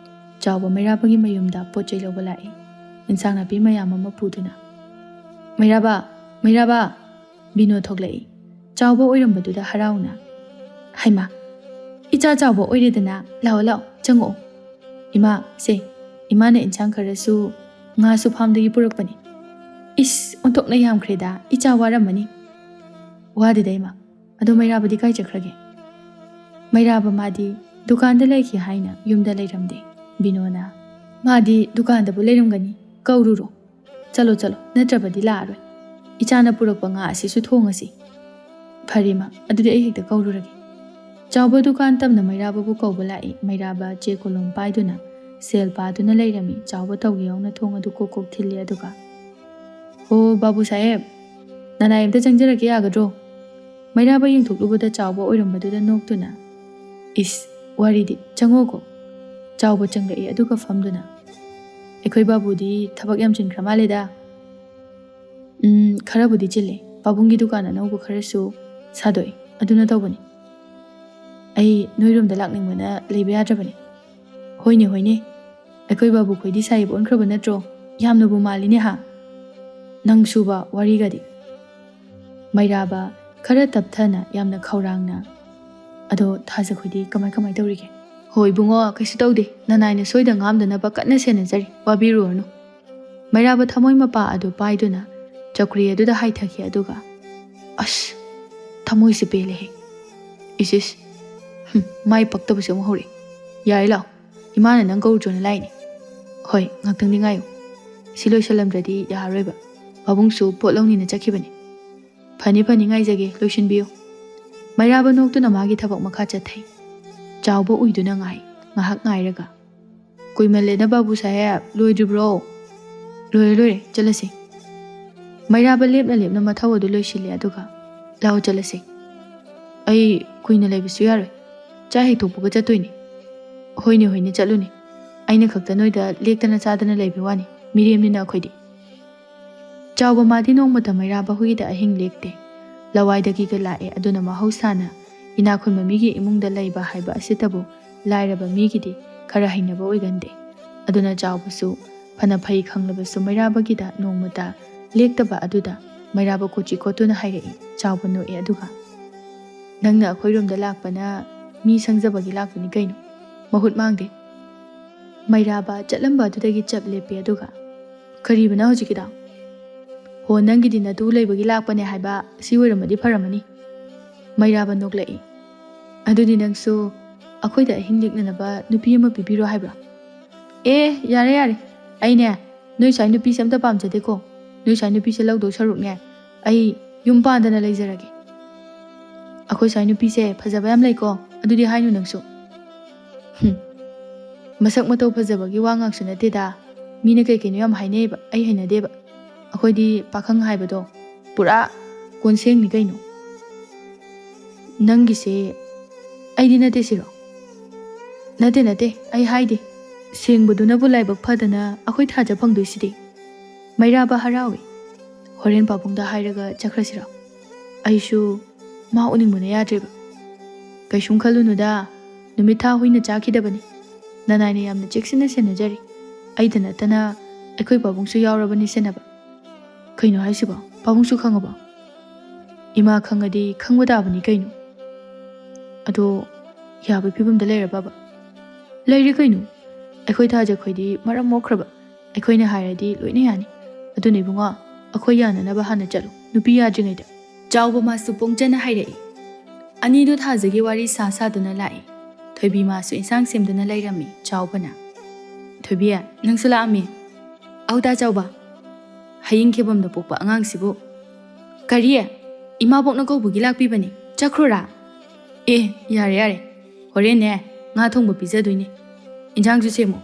ꯆꯥꯎꯕ ꯃꯩꯔꯥꯕꯒꯤ ꯃꯌꯨꯝꯗ ꯄꯣꯠ ꯆꯩ ꯂꯧꯕ ꯂꯥꯛꯏ꯫ ꯏꯟꯁꯥꯡ ꯅꯥꯄꯤ ꯃꯌꯥꯝ ꯑꯃ ꯄꯨꯗꯨꯅ꯫ "ꯃꯩꯔꯥꯕ! ꯃꯩꯔꯥꯕ!" ꯕꯤꯅꯣ ꯊꯣꯛꯂꯛꯏ꯫ ꯆꯥꯎꯕ ꯑꯣꯏꯔꯝꯕꯗꯨꯗ ꯍꯔꯥꯎꯅ, "ꯍꯩꯃꯥ, ꯏꯆꯥ ꯆꯥꯎꯕ ꯑꯣꯏꯔꯦꯗꯅ, ꯂꯥꯛꯑꯣ, ꯂꯥꯛꯑꯣ, ꯆꯪꯉꯛꯑꯣ꯫ ꯏꯃꯥ, ꯁꯦ, ꯏꯃꯥꯅ ꯏꯟꯁꯥꯡ ꯈꯔꯁꯨ, ꯉꯥꯁꯨ ꯐꯥꯝꯗꯒꯤ ꯄꯨꯔꯛꯄꯅꯤ꯫" "ꯏꯁ, ꯑꯣꯟꯊꯣꯛꯅ ꯌꯥꯝꯈ꯭ꯔꯦꯗ, ꯏꯆꯥ ꯋꯥꯔꯝꯃꯅꯤ꯫" "ꯋꯥꯗꯦꯗ ꯏꯃꯥ꯫ ꯑꯗꯣ ꯃꯩꯔꯥꯕꯗꯤ ꯀꯥꯏ ꯆꯠꯈ꯭ꯔꯒꯦ?" "ꯃꯩꯔꯥꯕ ꯃꯥꯗꯤ ꯗꯨꯀꯥꯟꯗ ꯂꯩꯈꯤ ꯍꯥꯏꯅ ꯌꯨꯝꯗ ꯂꯩꯔꯝꯗꯦ꯫" ꯕꯤꯅꯣꯅ, "ꯃꯥꯗꯤ ꯗꯨꯀꯥꯟꯗꯕꯨ ꯂꯩꯔꯝꯒꯅꯤ, ꯀꯧꯔꯨꯔꯣ꯫ ꯆꯠꯂꯣ, ꯆꯠꯂꯣ, ꯅꯠꯇ꯭ꯔꯕꯗꯤ ꯂꯥꯛꯑꯔꯣꯏ꯫ ꯏꯆꯥꯅ ꯄꯨꯔꯛꯄ ꯉꯥ ꯑꯁꯤꯁꯨ ꯊꯣꯡꯉꯁꯤ꯫" "ꯐꯔꯦ ꯏꯃꯥ, ꯑꯗꯨꯗꯤ ꯑꯩ ꯍꯦꯛꯇ ꯀꯧꯔꯨꯔꯒꯦ꯫" ꯆꯥꯎꯕ ꯗꯨꯀꯥꯟ ꯇꯝꯅ ꯃꯩꯔꯥꯕꯕꯨ ꯀꯧꯕ ꯂꯥꯛꯏ꯫ ꯃꯩꯔꯥꯕ ꯆꯦ ꯀꯣꯂꯣꯝ ꯄꯥꯏꯗꯨꯅ ꯁꯦꯜ ꯄꯥꯗꯨꯅ ꯂꯩꯔꯝꯃꯤ꯫ ꯆꯥꯎꯕ ꯇꯧꯒꯦ ꯌꯥꯎꯅ ꯊꯣꯡ ꯑꯗꯨ ꯀꯣꯛ ꯀꯣꯛ ꯊꯤꯜꯂꯤ꯫ ꯑꯗꯨꯒ, "ꯍꯣ, ꯕꯥꯕꯨ ꯁꯥꯍꯦꯕ, ꯅꯅꯥꯏ ꯑꯝꯇ ꯆꯪꯖꯔꯛꯀꯦ, ꯌꯥꯒꯗ꯭ꯔꯣ?" ꯃꯩꯔꯥꯕ ꯌꯦꯡꯊꯣꯛꯂꯨꯕꯗ ꯆꯥꯎꯕ ꯑꯣꯏꯔꯝꯕꯗꯨꯗ ꯅꯣꯛꯇꯨꯅ, "ꯏꯁ, ꯋꯥꯔꯤꯗꯤ, ꯆꯪꯉꯣꯀꯣ, ꯆꯥꯎꯕ ꯆꯪꯂꯛꯏ, ꯑꯗꯨꯒ ꯐꯝꯗꯨꯅ, "ꯑꯩꯈꯣꯏ ꯕꯥꯕꯨꯗꯤ ꯊꯕꯛ ꯌꯥꯝ ꯆꯤꯟꯈ꯭ꯔ ꯃꯥꯜꯂꯦꯗ?" "ꯎꯝ, ꯈꯔꯕꯨꯗꯤ ꯆꯤꯜꯂꯦ꯫ ꯄꯥꯕꯨꯡꯒꯤ ꯗꯨꯀꯥꯟ ꯑꯅꯧꯕ ꯈꯔꯁꯨ ꯁꯥꯗꯣꯛꯏ, ꯑꯗꯨꯅ ꯇꯧꯕꯅꯤ꯫ ꯑꯩ ꯅꯣꯏꯔꯣꯝꯗ ꯂꯥꯛꯅꯤꯡꯕꯅ ꯂꯩꯕ ꯌꯥꯗ꯭ꯔꯕꯅꯤ꯫" "ꯍꯣꯏꯅꯦ, ꯍꯣꯏꯅꯦ꯫ ꯑꯩꯈꯣꯏ ꯕꯥꯕꯨ ꯈꯣꯏꯗꯤ ꯁꯥꯍꯦꯕ ꯑꯣꯟꯈ꯭ꯔꯕ ꯅꯠꯇ꯭ꯔꯣ? ꯌꯥꯝꯅꯕꯨ ꯃꯥꯜꯂꯤꯅꯦ ꯍꯥ? ꯅꯪꯁꯨꯕ ꯋꯥꯔꯤꯒꯗꯤ꯫" ꯃꯩꯔꯥꯕ ꯈꯔ ꯇꯞꯊꯅ, ꯌꯥꯝꯅ ꯈꯧꯔꯥꯡꯅ, "ꯑꯗꯣ ꯊꯥꯖꯈꯣꯏꯗꯤ ꯀꯃꯥꯏ ꯀꯃꯥꯏ ꯇꯧꯔꯤꯒꯦ?" "ꯍꯣꯏ ꯏꯕꯨꯡꯉꯣ, ꯀꯩꯁꯨ ꯇꯧꯗꯦ꯫ ꯅꯅꯥꯏꯅ ꯁꯣꯏꯗ ꯉꯥꯝꯗꯅꯕ ꯀꯟꯅ ꯁꯦꯟꯅꯖꯔꯤ, ꯋꯥꯕꯤꯔꯨꯔꯅꯨ꯫" ꯃꯩꯔꯥꯕ ꯊꯃꯣꯏ ꯃꯄꯥ ꯑꯗꯨ ꯄꯥꯏꯗꯨꯅ ꯆꯧꯀ꯭ꯔꯤ ꯑꯗꯨꯗ ꯍꯥꯏꯊꯈꯤ, ꯑꯗꯨꯒ, "ꯑꯁ, ꯊꯃꯣꯏꯁꯦ ꯄꯦꯜꯂꯦꯍꯦ꯫ ꯏꯁ ꯏꯁ, ꯍꯨꯝ, ꯃꯥꯏ ꯄꯛꯇꯕꯁꯦ ꯑꯃꯨꯛ ꯍꯧꯔꯛꯑꯦ꯫ ꯌꯥꯔꯦ, ꯂꯥꯛꯑꯣ, ꯏꯃꯥꯅ ꯅꯪ ꯀꯧꯔꯨꯆꯣꯅ ꯂꯥꯛꯏꯅꯦ꯫ ꯍꯣꯏ, ꯉꯥꯛꯇꯪꯗꯤ ꯉꯥꯏꯌꯨ꯫ ꯁꯤ ꯂꯣꯏꯁꯜꯂꯝꯗ꯭ꯔꯗꯤ ꯌꯥꯔꯔꯣꯏꯕ꯫ ꯄꯥꯕꯨꯡꯁꯨ ꯄꯣꯠ ꯂꯧꯅꯤꯅ ꯆꯠꯈꯤꯕꯅꯦ꯫" "ꯐꯅꯤ, ꯐꯅꯤ, ꯉꯥꯏꯖꯒꯦ, ꯂꯣꯏꯁꯤꯟꯕꯤꯌꯨ꯫" ꯃꯩꯔꯥꯕ ꯅꯣꯛꯇꯨꯅ ꯃꯥꯒꯤ ꯊꯕꯛ ꯃꯈꯥ ꯆꯠꯊꯩ꯫ ꯆꯥꯎꯕ ꯎꯏꯗꯨꯅ ꯉꯥꯏ, ꯉꯥꯏꯍꯥꯛ ꯉꯥꯏꯔꯒ, "ꯀꯨꯏꯃꯜꯂꯦꯗ ꯕꯥꯕꯨ ꯁꯥꯍꯦꯕ, ꯂꯣꯏꯗ꯭ꯔꯤꯕ꯭ꯔꯣ?" "ꯂꯣꯏꯔꯦ, ꯂꯣꯏꯔꯦ, ꯆꯠꯂꯁꯤ꯫" ꯃꯩꯔꯥꯕ ꯂꯦꯞꯅ ꯂꯦꯞꯅ ꯃꯊꯧ ꯑꯗꯨ ꯂꯣꯏꯁꯤꯜꯂꯦ, ꯑꯗꯨꯒ, "ꯂꯥꯛꯑꯣ, ꯆꯠꯂꯁꯤ꯫ ꯑꯩ ꯀꯨꯏꯅ ꯂꯩꯕꯁꯨ ꯌꯥꯔꯣꯏ꯫ ꯆꯥꯛ ꯍꯦꯛ ꯇꯣꯛꯄꯒ ꯆꯠꯇꯣꯏꯅꯤ꯫" "ꯍꯣꯏꯅꯦ, ꯍꯣꯏꯅꯦ, ꯆꯠꯂꯨꯅꯦ꯫ ꯑꯩꯅ ꯈꯛꯇ ꯅꯣꯏꯗ ꯂꯦꯛꯇꯅ ꯆꯥꯗꯅ ꯂꯩꯕ ꯋꯥꯅꯤ, ꯃꯤꯔꯦꯝꯅꯤꯅ ꯑꯩꯈꯣꯏꯗꯤ꯫" ꯆꯥꯎꯕ ꯃꯥꯗꯤ ꯅꯣꯡꯃꯇ ꯃꯩꯔꯥꯕ ꯍꯣꯏꯒꯤꯗ ꯑꯍꯤꯡ ꯂꯦꯛꯇꯦ꯫ ꯂꯋꯥꯏꯗꯒꯤꯒ ꯂꯥꯛꯑꯦ, ꯑꯗꯨꯅ ꯃꯍꯧꯁꯥꯅ ꯏꯅꯥꯛ ꯈꯨꯟꯕ ꯃꯤꯒꯤ ꯏꯃꯨꯡꯗ ꯂꯩꯕ ꯍꯥꯏꯕ ꯑꯁꯤꯇꯕꯨ ꯂꯥꯏꯔꯕ ꯃꯤꯒꯤꯗꯤ ꯈꯔ ꯍꯩꯅꯕ ꯑꯣꯏꯒꯟꯗꯦ꯫ ꯑꯗꯨꯅ ꯆꯥꯎꯕꯁꯨ ꯐꯅ ꯐꯩ ꯈꯪꯂꯕꯁꯨ ꯃꯩꯔꯥꯕꯒꯤꯗ ꯅꯣꯡꯃꯇ ꯂꯦꯛꯇꯕ ꯑꯗꯨꯗ ꯃꯩꯔꯥꯕ ꯀꯣꯆꯤ ꯀꯣꯠꯇꯨꯅ ꯍꯥꯏꯔꯛꯏ꯫ ꯆꯥꯎꯕ ꯅꯣꯛꯑꯦ, ꯑꯗꯨꯒ, "ꯅꯪꯅ ꯑꯩꯈꯣꯏꯔꯣꯝꯗ ꯂꯥꯛꯄꯅ ꯃꯤ ꯁꯪꯖꯕꯒꯤ ꯂꯥꯛꯄꯅꯤ ꯀꯩꯅꯣ, ꯃꯍꯨꯠ ꯃꯥꯡꯗꯦ꯫" ꯃꯩꯔꯥꯕ ꯆꯠꯂꯝꯕ ꯑꯗꯨꯗꯒꯤ ꯆꯞ ꯂꯦꯞꯄꯦ, ꯑꯗꯨꯒ, "ꯀꯔꯤꯕꯅꯣ ꯍꯧꯖꯤꯛꯀꯤꯗꯣ?" "ꯍꯣ, ꯅꯪꯒꯤꯗꯤ ꯅꯇꯨ ꯂꯩꯕꯒꯤ ꯂꯥꯛꯄꯅꯦ ꯍꯥꯏꯕ, ꯁꯤ ꯑꯣꯏꯔꯝꯃꯗꯤ ꯐꯔꯝꯃꯅꯤ꯫" ꯃꯩꯔꯥꯕ ꯅꯣꯛꯂꯛꯏ꯫ "ꯑꯗꯨꯗꯤ ꯅꯪꯁꯨ ꯑꯩꯈꯣꯏꯗ ꯑꯍꯤꯡ ꯂꯦꯛꯅꯅꯕ ꯅꯨꯄꯤ ꯑꯃ ꯄꯤꯕꯤꯔꯣ ꯍꯥꯏꯕ꯭ꯔꯣ?" "ꯑꯦ, ꯌꯥꯔꯦ, ꯌꯥꯔꯦ꯫ ꯑꯩꯅꯦ, ꯅꯣꯏ ꯁ꯭ꯋꯥꯏ ꯅꯨꯄꯤꯁꯦ ꯑꯝꯇ ꯄꯥꯝꯖꯗꯦꯀꯣ꯫ ꯅꯣꯏ ꯁ꯭ꯋꯥꯏ ꯅꯨꯄꯤꯁꯦ ꯂꯧꯗꯧ ꯁꯔꯨꯛꯅꯦ, ꯑꯩ ꯌꯨꯝ ꯄꯥꯟꯗꯅ ꯂꯩꯖꯔꯒꯦ꯫" "ꯑꯩꯈꯣꯏ ꯁ꯭ꯋꯥꯏ ꯅꯨꯄꯤꯁꯦ ꯐꯖꯕ ꯌꯥꯝ ꯂꯩꯀꯣ, ꯑꯗꯨꯗꯤ ꯍꯥꯏꯅꯨ ꯅꯪꯁꯨ꯫" "ꯍꯨꯝ, ꯃꯁꯛ ꯃꯇꯧ ꯐꯖꯕꯒꯤ ꯋꯥ ꯉꯥꯛꯁꯨ ꯅꯠꯇꯦꯗ꯫ ꯃꯤꯅ ꯀꯩ ꯀꯩꯅꯣ ꯌꯥꯝ ꯍꯥꯏꯅꯩꯌꯦꯕ, ꯑꯩ ꯍꯩꯅꯗꯦꯕ꯫ ꯑꯩꯈꯣꯏꯗꯤ ꯄꯥꯈꯪ ꯍꯥꯏꯕꯗꯣ ꯄꯨꯔꯥ ꯀꯣꯟꯁꯦꯡꯅꯤ ꯀꯩꯅꯣ꯫" "ꯅꯪꯒꯤꯁꯦ ꯑꯩꯗꯤ ꯅꯠꯇꯦ ꯁꯤꯔꯣ?" "ꯅꯠꯇꯦ, ꯅꯠꯇꯦ, ꯑꯩ ꯍꯥꯏꯗꯦ꯫ ꯁꯦꯡꯕꯗꯨꯅꯕꯨ ꯂꯥꯏꯕꯛ ꯐꯗꯅ ꯑꯩꯈꯣꯏ ꯊꯥꯖ ꯐꯪꯗꯣꯏꯁꯤꯗꯤ꯫" ꯃꯩꯔꯥꯕ ꯍꯔꯥꯎꯏ꯫ "ꯍꯣꯔꯦꯟ ꯄꯥꯕꯨꯡꯗ ꯍꯥꯏꯔꯒ ꯆꯠꯈ꯭ꯔꯁꯤꯔꯣ? ꯑꯩꯁꯨ ꯃꯥ ꯎꯅꯤꯡꯕꯅ ꯌꯥꯗ꯭ꯔꯦꯕ꯫" "ꯀꯩꯁꯨꯝ ꯈꯜꯂꯨꯅꯨꯗ, ꯅꯨꯃꯤꯠ ꯊꯥ ꯍꯨꯏꯅ ꯆꯥꯈꯤꯗꯕꯅꯤ꯫ ꯅꯅꯥꯏꯅ ꯌꯥꯝꯅ ꯆꯦꯛꯁꯤꯟꯅ ꯁꯦꯟꯅꯖꯔꯤ꯫ ꯑꯩꯗ ꯅꯠꯇꯅ ꯑꯩꯈꯣꯏ ꯄꯥꯕꯨꯡꯁꯨ ꯌꯥꯎꯔꯕꯅꯤ ꯁꯦꯟꯅꯕ꯫" "ꯀꯩꯅꯣ ꯍꯥꯏꯁꯤꯕꯣ? ꯄꯥꯕꯨꯡꯁꯨ ꯈꯪꯉꯕꯣ?" "ꯏꯃꯥ ꯈꯪꯉꯗꯤ ꯈꯪꯕ ꯇꯥꯕꯅꯤ ꯀꯩꯅꯣ꯫" "ꯑꯗꯣ ꯌꯥꯕꯒꯤ ꯐꯤꯕꯝꯗ ꯂꯩꯔꯕꯕ?" "ꯂꯩꯔꯦ ꯀꯩꯅꯣ꯫ ꯑꯩꯈꯣꯏ ꯊꯥꯖꯈꯣꯏꯗꯤ ꯃꯔꯝ ꯃꯣꯛꯈ꯭ꯔꯕ꯫ ꯑꯩꯈꯣꯏꯅ ꯍꯥꯏꯔꯗꯤ ꯂꯣꯏꯅ ꯌꯥꯅꯤ꯫ ꯑꯗꯨꯅ ꯏꯕꯨꯡꯉꯣ, ꯑꯩꯈꯣꯏ ꯌꯥꯅꯅꯕ ꯍꯥꯟꯅ ꯆꯠꯂꯨ, ꯅꯨꯄꯤ ꯌꯥꯗ꯭ꯔꯤꯉꯩꯗ꯫" ꯆꯥꯎꯕ ꯃꯥꯁꯨ ꯄꯣꯡꯖꯅ ꯍꯥꯏꯔꯛꯏ꯫ ꯑꯅꯤꯗꯨ ꯊꯥꯖꯒꯤ ꯋꯥꯔꯤ ꯁꯥ ꯁꯥꯗꯨꯅ ꯂꯥꯛꯏ꯫ ꯊꯣꯏꯕꯤ ꯃꯥꯁꯨ ꯏꯟꯁꯥꯡ ꯁꯦꯝꯗꯨꯅ ꯂꯩꯔꯝꯃꯤ꯫ ꯆꯥꯎꯕꯅ, "ꯊꯣꯏꯕꯤ, ꯅꯪꯁꯨ ꯂꯥꯛꯑꯝꯃꯤ?" "ꯑꯧ, ꯇꯥ ꯆꯥꯎꯕ꯫ ꯍꯌꯤꯡ ꯈꯦꯕꯝꯗ ꯄꯣꯛꯄ ꯑꯉꯥꯡꯁꯤꯕꯨ꯫" "ꯀꯔꯤ? ꯏꯃꯥꯕꯣꯛꯅ ꯀꯧꯕꯒꯤ ꯂꯥꯛꯄꯤꯕꯅꯤ꯫ ꯆꯠꯈ꯭ꯔꯣꯔꯥ?" "ꯑꯦ, ꯌꯥꯔꯦ, ꯌꯥꯔꯦ꯫ ꯍꯣꯔꯦꯟꯅꯦ, ꯉꯥ ꯊꯣꯡꯕ ꯄꯤꯖꯗꯣꯏꯅꯤ꯫ ꯏꯟꯁꯥꯡꯁꯨ ꯁꯦꯝꯃꯨ꯫"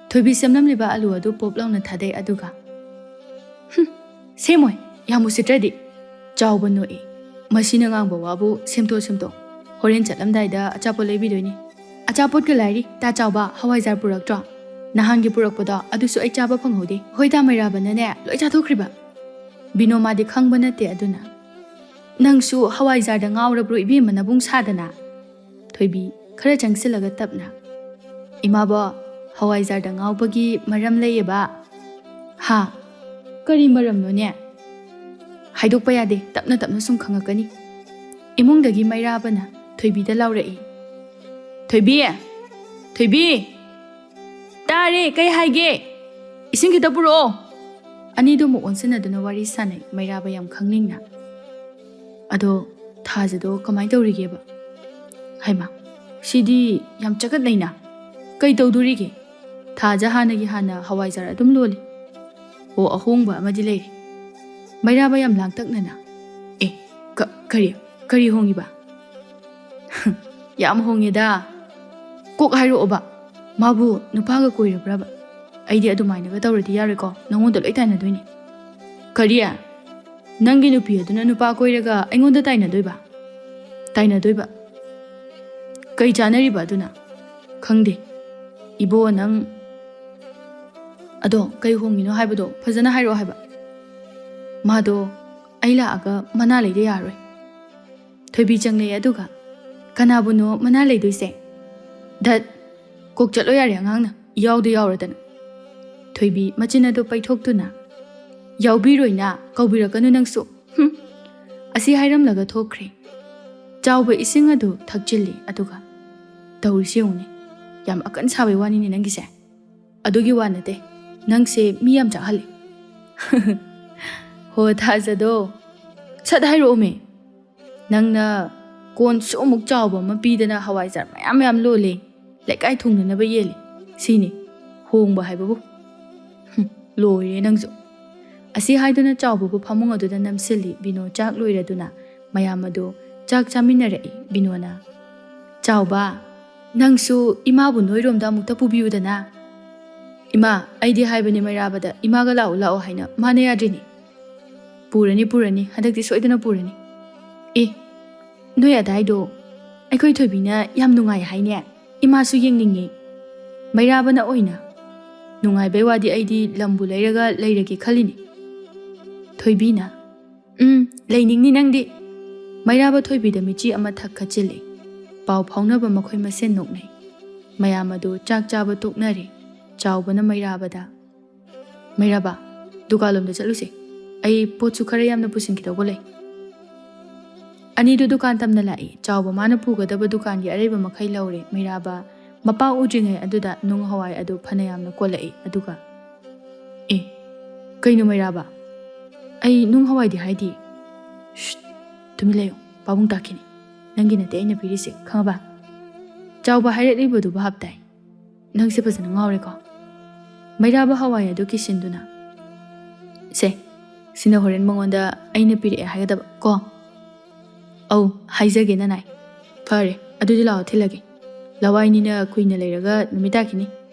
ꯊꯣꯏꯕꯤ ꯁꯦꯝꯂꯝꯂꯤꯕ ꯑꯂꯨ ꯑꯗꯨ ꯄꯣꯞ ꯂꯥꯎꯅ ꯊꯥꯗꯩ, ꯑꯗꯨꯒ, "ꯍꯨꯝ, ꯁꯦꯝꯃꯣꯏ, ꯌꯥꯝ ꯎꯁꯤꯠꯇ꯭ꯔꯗꯤ꯫" ꯆꯥꯎꯕ ꯅꯣꯛꯏ꯫ "ꯃꯁꯤꯅ ꯉꯥꯡꯕ ꯋꯥꯕꯨ ꯁꯦꯝꯇꯣꯛ ꯁꯦꯝꯇꯣꯛ꯫ ꯍꯣꯔꯦꯟ ꯆꯠꯂꯝꯗꯥꯏꯗ ꯑꯆꯥꯄꯣꯠ ꯂꯩꯕꯤꯗꯣꯏꯅꯤ꯫" "ꯑꯆꯥꯄꯣꯠꯀ ꯂꯥꯏꯔꯤ, ꯇꯥ ꯆꯥꯎꯕ, ꯍꯋꯥꯏꯖꯥꯔ ꯄꯨꯔꯛꯇ꯭ꯔꯣ? ꯅꯍꯥꯟꯒꯤ ꯄꯨꯔꯛꯄꯗꯣ ꯑꯗꯨꯁꯨ ꯑꯩ ꯆꯥꯕ ꯐꯪꯍꯧꯗꯦ꯫ ꯍꯣꯏ, ꯇꯥ ꯃꯩꯔꯥꯕꯅꯅꯦ ꯂꯣꯏ ꯆꯥꯊꯣꯛꯈ꯭ꯔꯤꯕ꯫" "ꯕꯤꯅꯣꯃꯥꯗꯤ ꯈꯪꯕ ꯅꯠꯇꯦ ꯑꯗꯨꯅ꯫" "ꯅꯪꯁꯨ ꯍꯋꯥꯏꯖꯥꯔꯗ ꯉꯥꯎꯔꯕ꯭ꯔꯣ ꯏꯕꯦꯝꯃ, ꯅꯕꯨꯡ ꯁꯥꯗꯅ?" ꯊꯣꯏꯕꯤ ꯈꯔ ꯆꯪꯁꯤꯜꯂꯒ ꯇꯞꯅ, "ꯏꯃꯥꯕꯣ, ꯍꯋꯥꯏꯖꯥꯔꯗ ꯉꯥꯎꯕꯒꯤ ꯃꯔꯝ ꯂꯩꯌꯦꯕ꯫" "ꯍꯥ? ꯀꯔꯤ ꯃꯔꯝꯅꯣꯅꯦ?" "ꯍꯥꯏꯗꯣꯛꯄ ꯌꯥꯗꯦ, ꯇꯞꯅ ꯇꯞꯅ ꯁꯨꯝ ꯈꯪꯉꯛꯀꯅꯤ꯫" ꯏꯃꯨꯡꯗꯒꯤ ꯃꯩꯔꯥꯕꯅ ꯊꯣꯏꯕꯤꯗ ꯂꯥꯎꯔꯛꯏ꯫ "ꯊꯣꯏꯕꯤ! ꯊꯣꯏꯕꯤ! ꯇꯥꯔꯦ, ꯀꯩ ꯍꯥꯏꯒꯦ? ꯏꯁꯤꯡ ꯈꯤꯇ ꯄꯨꯔꯛꯑꯣ꯫" ꯑꯅꯤꯗꯨ ꯑꯃꯨꯛ ꯑꯣꯟꯁꯤꯟꯅꯗꯨꯅ ꯋꯥꯔꯤ ꯁꯥꯟꯅꯩ, ꯃꯩꯔꯥꯕ ꯌꯥꯝ ꯈꯪꯅꯤꯡꯅ꯫ "ꯑꯗꯣ ꯊꯥꯖꯗꯣ ꯀꯃꯥꯏꯅ ꯇꯧꯔꯤꯒꯦꯕ?" "ꯍꯩꯃꯥ, ꯁꯤꯗꯤ ꯌꯥꯝ ꯆꯒꯠꯅꯩꯅ꯫ ꯀꯩ ꯇꯧꯗꯣꯔꯤꯒꯦ? ꯊꯥꯖ ꯍꯥꯟꯅꯒꯤ ꯍꯥꯟꯅ ꯍꯋꯥꯏꯖꯥꯔ ꯑꯗꯨꯝ ꯂꯣꯜꯂꯤ꯫" "ꯑꯣ, ꯑꯍꯣꯡꯕ ꯑꯃꯗꯤ ꯂꯩꯔꯦ꯫" ꯃꯩꯔꯥꯕ ꯌꯥꯝ ꯂꯥꯡꯇꯛꯅꯅ꯫ "ꯑꯦ, ꯀ-, ꯀꯔꯤ? ꯀꯔꯤ ꯍꯣꯡꯉꯤꯕ?" "ꯌꯥꯝ ꯍꯣꯡꯉꯦꯗ꯫ ꯀꯣꯛ ꯍꯥꯏꯔꯛꯑꯣꯕ, ꯃꯥꯕꯨ ꯅꯨꯄꯥꯒ ꯀꯣꯏꯔꯕ꯭ꯔꯕ? ꯑꯩꯗꯤ ꯑꯗꯨꯃꯥꯏꯅꯒ ꯇꯧꯔꯗꯤ ꯌꯥꯔꯣꯏꯀꯣ, ꯅꯉꯣꯟꯗ ꯂꯣꯏ ꯇꯥꯏꯅꯗꯣꯏꯅꯤ꯫" "ꯀꯔꯤ? ꯅꯪꯒꯤ ꯅꯨꯄꯤ ꯑꯗꯨꯅ ꯅꯨꯄꯥ ꯀꯣꯏꯔꯒ ꯑꯩꯉꯣꯟꯗ ꯇꯥꯏꯅꯗꯣꯏꯕ?" "ꯇꯥꯏꯅꯗꯣꯏꯕ? ꯀꯩ ꯆꯥꯅꯔꯤꯕ ꯑꯗꯨꯅ?" "ꯈꯪꯗꯦ꯫ ꯏꯕꯣ, ꯅꯪ ꯑꯗꯣ ꯀꯩ ꯍꯣꯡꯉꯤꯅꯣ ꯍꯥꯏꯕꯗꯣ ꯐꯖꯅ ꯍꯥꯏꯔꯛꯑꯣ ꯍꯥꯏꯕ꯫ ꯃꯥꯗꯣ ꯑꯩ ꯂꯥꯛꯑꯒ ꯃꯅꯥ ꯂꯩꯗ ꯌꯥꯔꯣꯏ꯫" ꯊꯣꯏꯕꯤ ꯆꯪꯂꯛꯑꯦ ꯑꯗꯨꯒ, "ꯀꯅꯥꯕꯨꯅꯣ ꯃꯅꯥ ꯂꯩꯗꯣꯏꯁꯦ? ꯙꯠ, ꯀꯣꯛ ꯆꯠꯂꯣ ꯌꯥꯔꯦ ꯑꯉꯥꯡꯅ, ꯌꯥꯎꯗ ꯌꯥꯎꯔꯗꯅ꯫" ꯊꯣꯏꯕꯤ ꯃꯆꯤꯟ ꯑꯗꯨ ꯄꯩꯊꯣꯛꯇꯨꯅ, "ꯌꯥꯎꯕꯤꯔꯣꯏꯅ ꯀꯧꯕꯤꯔꯛꯀꯅꯨ ꯅꯪꯁꯨ꯫ ꯍꯨꯝ꯫" ꯑꯁꯤ ꯍꯥꯏꯔꯝꯂꯒ ꯊꯣꯛꯈ꯭ꯔꯦ꯫ ꯆꯥꯎꯕ ꯏꯁꯤꯡ ꯑꯗꯨ ꯊꯛꯆꯤꯜꯂꯤ ꯑꯗꯨꯒ, "ꯇꯧꯔꯤꯁꯤ ꯌꯦꯡꯉꯨꯅꯦ, ꯌꯥꯝ ꯑꯀꯟ ꯁꯥꯕꯩ ꯋꯥꯅꯤꯅꯦ ꯅꯪꯒꯤꯁꯦ꯫" "ꯑꯗꯨꯒꯤ ꯋꯥ ꯅꯠꯇꯦ, ꯅꯪꯁꯦ ꯃꯤ ꯌꯥꯝ ꯆꯥꯛꯍꯜꯂꯤ꯫" "ꯍꯣ ꯊꯥꯖꯗꯣ, ꯁꯠ ꯍꯥꯏꯔꯛꯑꯣꯃꯦ꯫ ꯅꯪꯅ ꯀꯣꯟ ꯁꯨꯃꯨꯛ ꯆꯥꯎꯕ ꯑꯃ ꯄꯤꯗꯅ ꯍꯋꯥꯏꯖꯥꯔ ꯃꯌꯥꯝ ꯃꯌꯥꯝ ꯂꯣꯜꯂꯦ, ꯂꯩꯀꯥꯏ ꯊꯨꯡꯅꯅꯕ ꯌꯦꯜꯂꯦ, ꯁꯤꯅꯤ ꯍꯣꯡꯕ ꯍꯥꯏꯕꯕꯨ꯫ ꯍꯨꯝ, ꯂꯣꯏꯔꯦ ꯅꯪꯁꯨ꯫" ꯑꯁꯤ ꯍꯥꯏꯗꯨꯅ ꯆꯥꯎꯕꯕꯨ ꯐꯃꯨꯡ ꯑꯗꯨꯗ ꯅꯝꯁꯤꯜꯂꯤ꯫ ꯕꯤꯅꯣ ꯆꯥꯛ ꯂꯣꯏꯔꯗꯨꯅ ꯃꯌꯥꯝ ꯑꯗꯨ ꯆꯥꯛ ꯆꯥꯃꯤꯟꯅꯔꯛꯏ꯫ ꯕꯤꯅꯣꯅ, "ꯆꯥꯎꯕ, ꯅꯪꯁꯨ ꯏꯃꯥꯕꯨ ꯅꯣꯏꯔꯣꯝꯗ ꯑꯃꯨꯛꯇ ꯄꯨꯕꯤꯌꯨꯗꯅ꯫" "ꯏꯃꯥ, ꯑꯩꯗꯤ ꯍꯥꯏꯕꯅꯦ ꯃꯩꯔꯥꯕꯗ ꯏꯃꯥꯒ ꯂꯥꯛꯎ ꯂꯥꯛꯎ ꯍꯥꯏꯅ, ꯃꯥꯅ ꯌꯥꯗ꯭ꯔꯤꯅꯤ꯫" "ꯄꯨꯔꯅꯤ, ꯄꯨꯔꯅꯤ, ꯍꯟꯗꯛꯇꯤ ꯁꯣꯏꯗꯅ ꯄꯨꯔꯅꯤ꯫" "ꯑꯦ, ꯅꯣꯏ ꯑꯗꯥꯏꯗꯣ ꯑꯩꯈꯣꯏ ꯊꯣꯏꯕꯤꯅ ꯌꯥꯝ ꯅꯨꯡꯉꯥꯏ ꯍꯥꯏꯅꯦ, ꯏꯃꯥꯁꯨ ꯌꯦꯡꯅꯤꯡꯉꯤ꯫" ꯃꯩꯔꯥꯕꯅ ꯑꯣꯏꯅ, "ꯅꯨꯡꯉꯥꯏꯕꯩ ꯋꯥꯗꯤ ꯑꯩꯗꯤ ꯂꯝꯕꯨ ꯂꯩꯔꯒ ꯂꯩꯔꯒꯦ ꯈꯜꯂꯤꯅꯤ꯫" ꯊꯣꯏꯕꯤꯅ, "ꯎꯝ, ꯂꯩꯅꯤꯡꯅꯤ ꯅꯪꯗꯤ꯫" ꯃꯩꯔꯥꯕ ꯊꯣꯏꯕꯤꯗ ꯃꯤꯆꯤ ꯑꯃ ꯊꯛ ꯈꯠꯆꯤꯜꯂꯤ꯫ ꯄꯥꯎ ꯐꯥꯎꯅꯕ ꯃꯈꯣꯏ ꯃꯁꯦꯟ ꯅꯣꯛꯅꯩ꯫ ꯃꯌꯥꯝ ꯑꯗꯨ ꯆꯥꯛ ꯆꯥꯕ ꯇꯣꯛꯅꯔꯦ꯫ ꯆꯥꯎꯕꯅ ꯃꯩꯔꯥꯕꯗ, "ꯃꯩꯔꯥꯕ, ꯗꯨꯀꯥꯟꯂꯣꯝꯗ ꯆꯠꯂꯨꯁꯦ꯫ ꯑꯩ ꯄꯣꯠꯁꯨ ꯈꯔ ꯌꯥꯝꯅ ꯄꯨꯁꯤꯟꯈꯤꯗꯧꯕ ꯂꯩ꯫" ꯑꯅꯤꯗꯨ ꯗꯨꯀꯥꯟ ꯇꯝꯅ ꯂꯥꯛꯏ꯫ ꯆꯥꯎꯕ ꯃꯥꯅ ꯄꯨꯒꯗꯕ ꯗꯨꯀꯥꯟꯒꯤ ꯑꯔꯩꯕ ꯃꯈꯩ ꯂꯧꯔꯦ꯫ ꯃꯩꯔꯥꯕ ꯃꯄꯥ ꯎꯗ꯭ꯔꯤꯉꯩ ꯑꯗꯨꯗ ꯅꯨꯡ ꯍꯋꯥꯏ ꯑꯗꯨ ꯐꯅꯌꯥꯝꯅ ꯀꯣꯜꯂꯛꯏ꯫ ꯑꯗꯨꯒ, "ꯑꯦ, ꯀꯩꯅꯣ ꯃꯩꯔꯥꯕ? ꯑꯩ ꯅꯨꯡ ꯍꯋꯥꯏꯗꯤ ꯍꯥꯏꯗꯤ꯫" "ꯁ꯭ꯁ, ꯇꯨꯃꯤꯟ ꯂꯩꯌꯨ, ꯄꯥꯕꯨꯡ ꯇꯥꯈꯤꯅꯤ꯫ ꯅꯪꯒꯤ ꯅꯠꯇꯦ ꯑꯩꯅ ꯄꯤꯔꯤꯁꯦ, ꯈꯪꯉꯕ?" ꯆꯥꯎꯕ ꯍꯥꯏꯔꯛꯂꯤꯕꯗꯨ ꯚꯥꯞ ꯇꯥꯏ꯫ "ꯅꯪꯁꯦ ꯐꯖꯅ ꯉꯥꯎꯔꯦꯀꯣ꯫" ꯃꯩꯔꯥꯕ ꯍꯋꯥꯏ ꯑꯗꯨ ꯀꯤꯁꯤꯟꯗꯨꯅ, "ꯁꯦ, ꯁꯤꯅ ꯍꯣꯔꯦꯟ ꯃꯉꯣꯟꯗ ꯑꯩꯅ ꯄꯤꯔꯛꯑꯦ ꯍꯥꯏꯒꯗꯕ ꯀꯣ꯫" "ꯑꯧ, ꯍꯥꯏꯖꯒꯦ ꯅꯅꯥꯏ꯫ ꯐꯔꯦ, ꯑꯗꯨꯗꯤ ꯂꯥꯛꯑꯣ ꯊꯤꯜꯂꯒꯦ꯫ ꯂꯋꯥꯏꯅꯤꯅ ꯀꯨꯏꯅ ꯂꯩꯔꯒ ꯅꯨꯃꯤꯠ ꯇꯥꯈꯤꯅꯤ꯫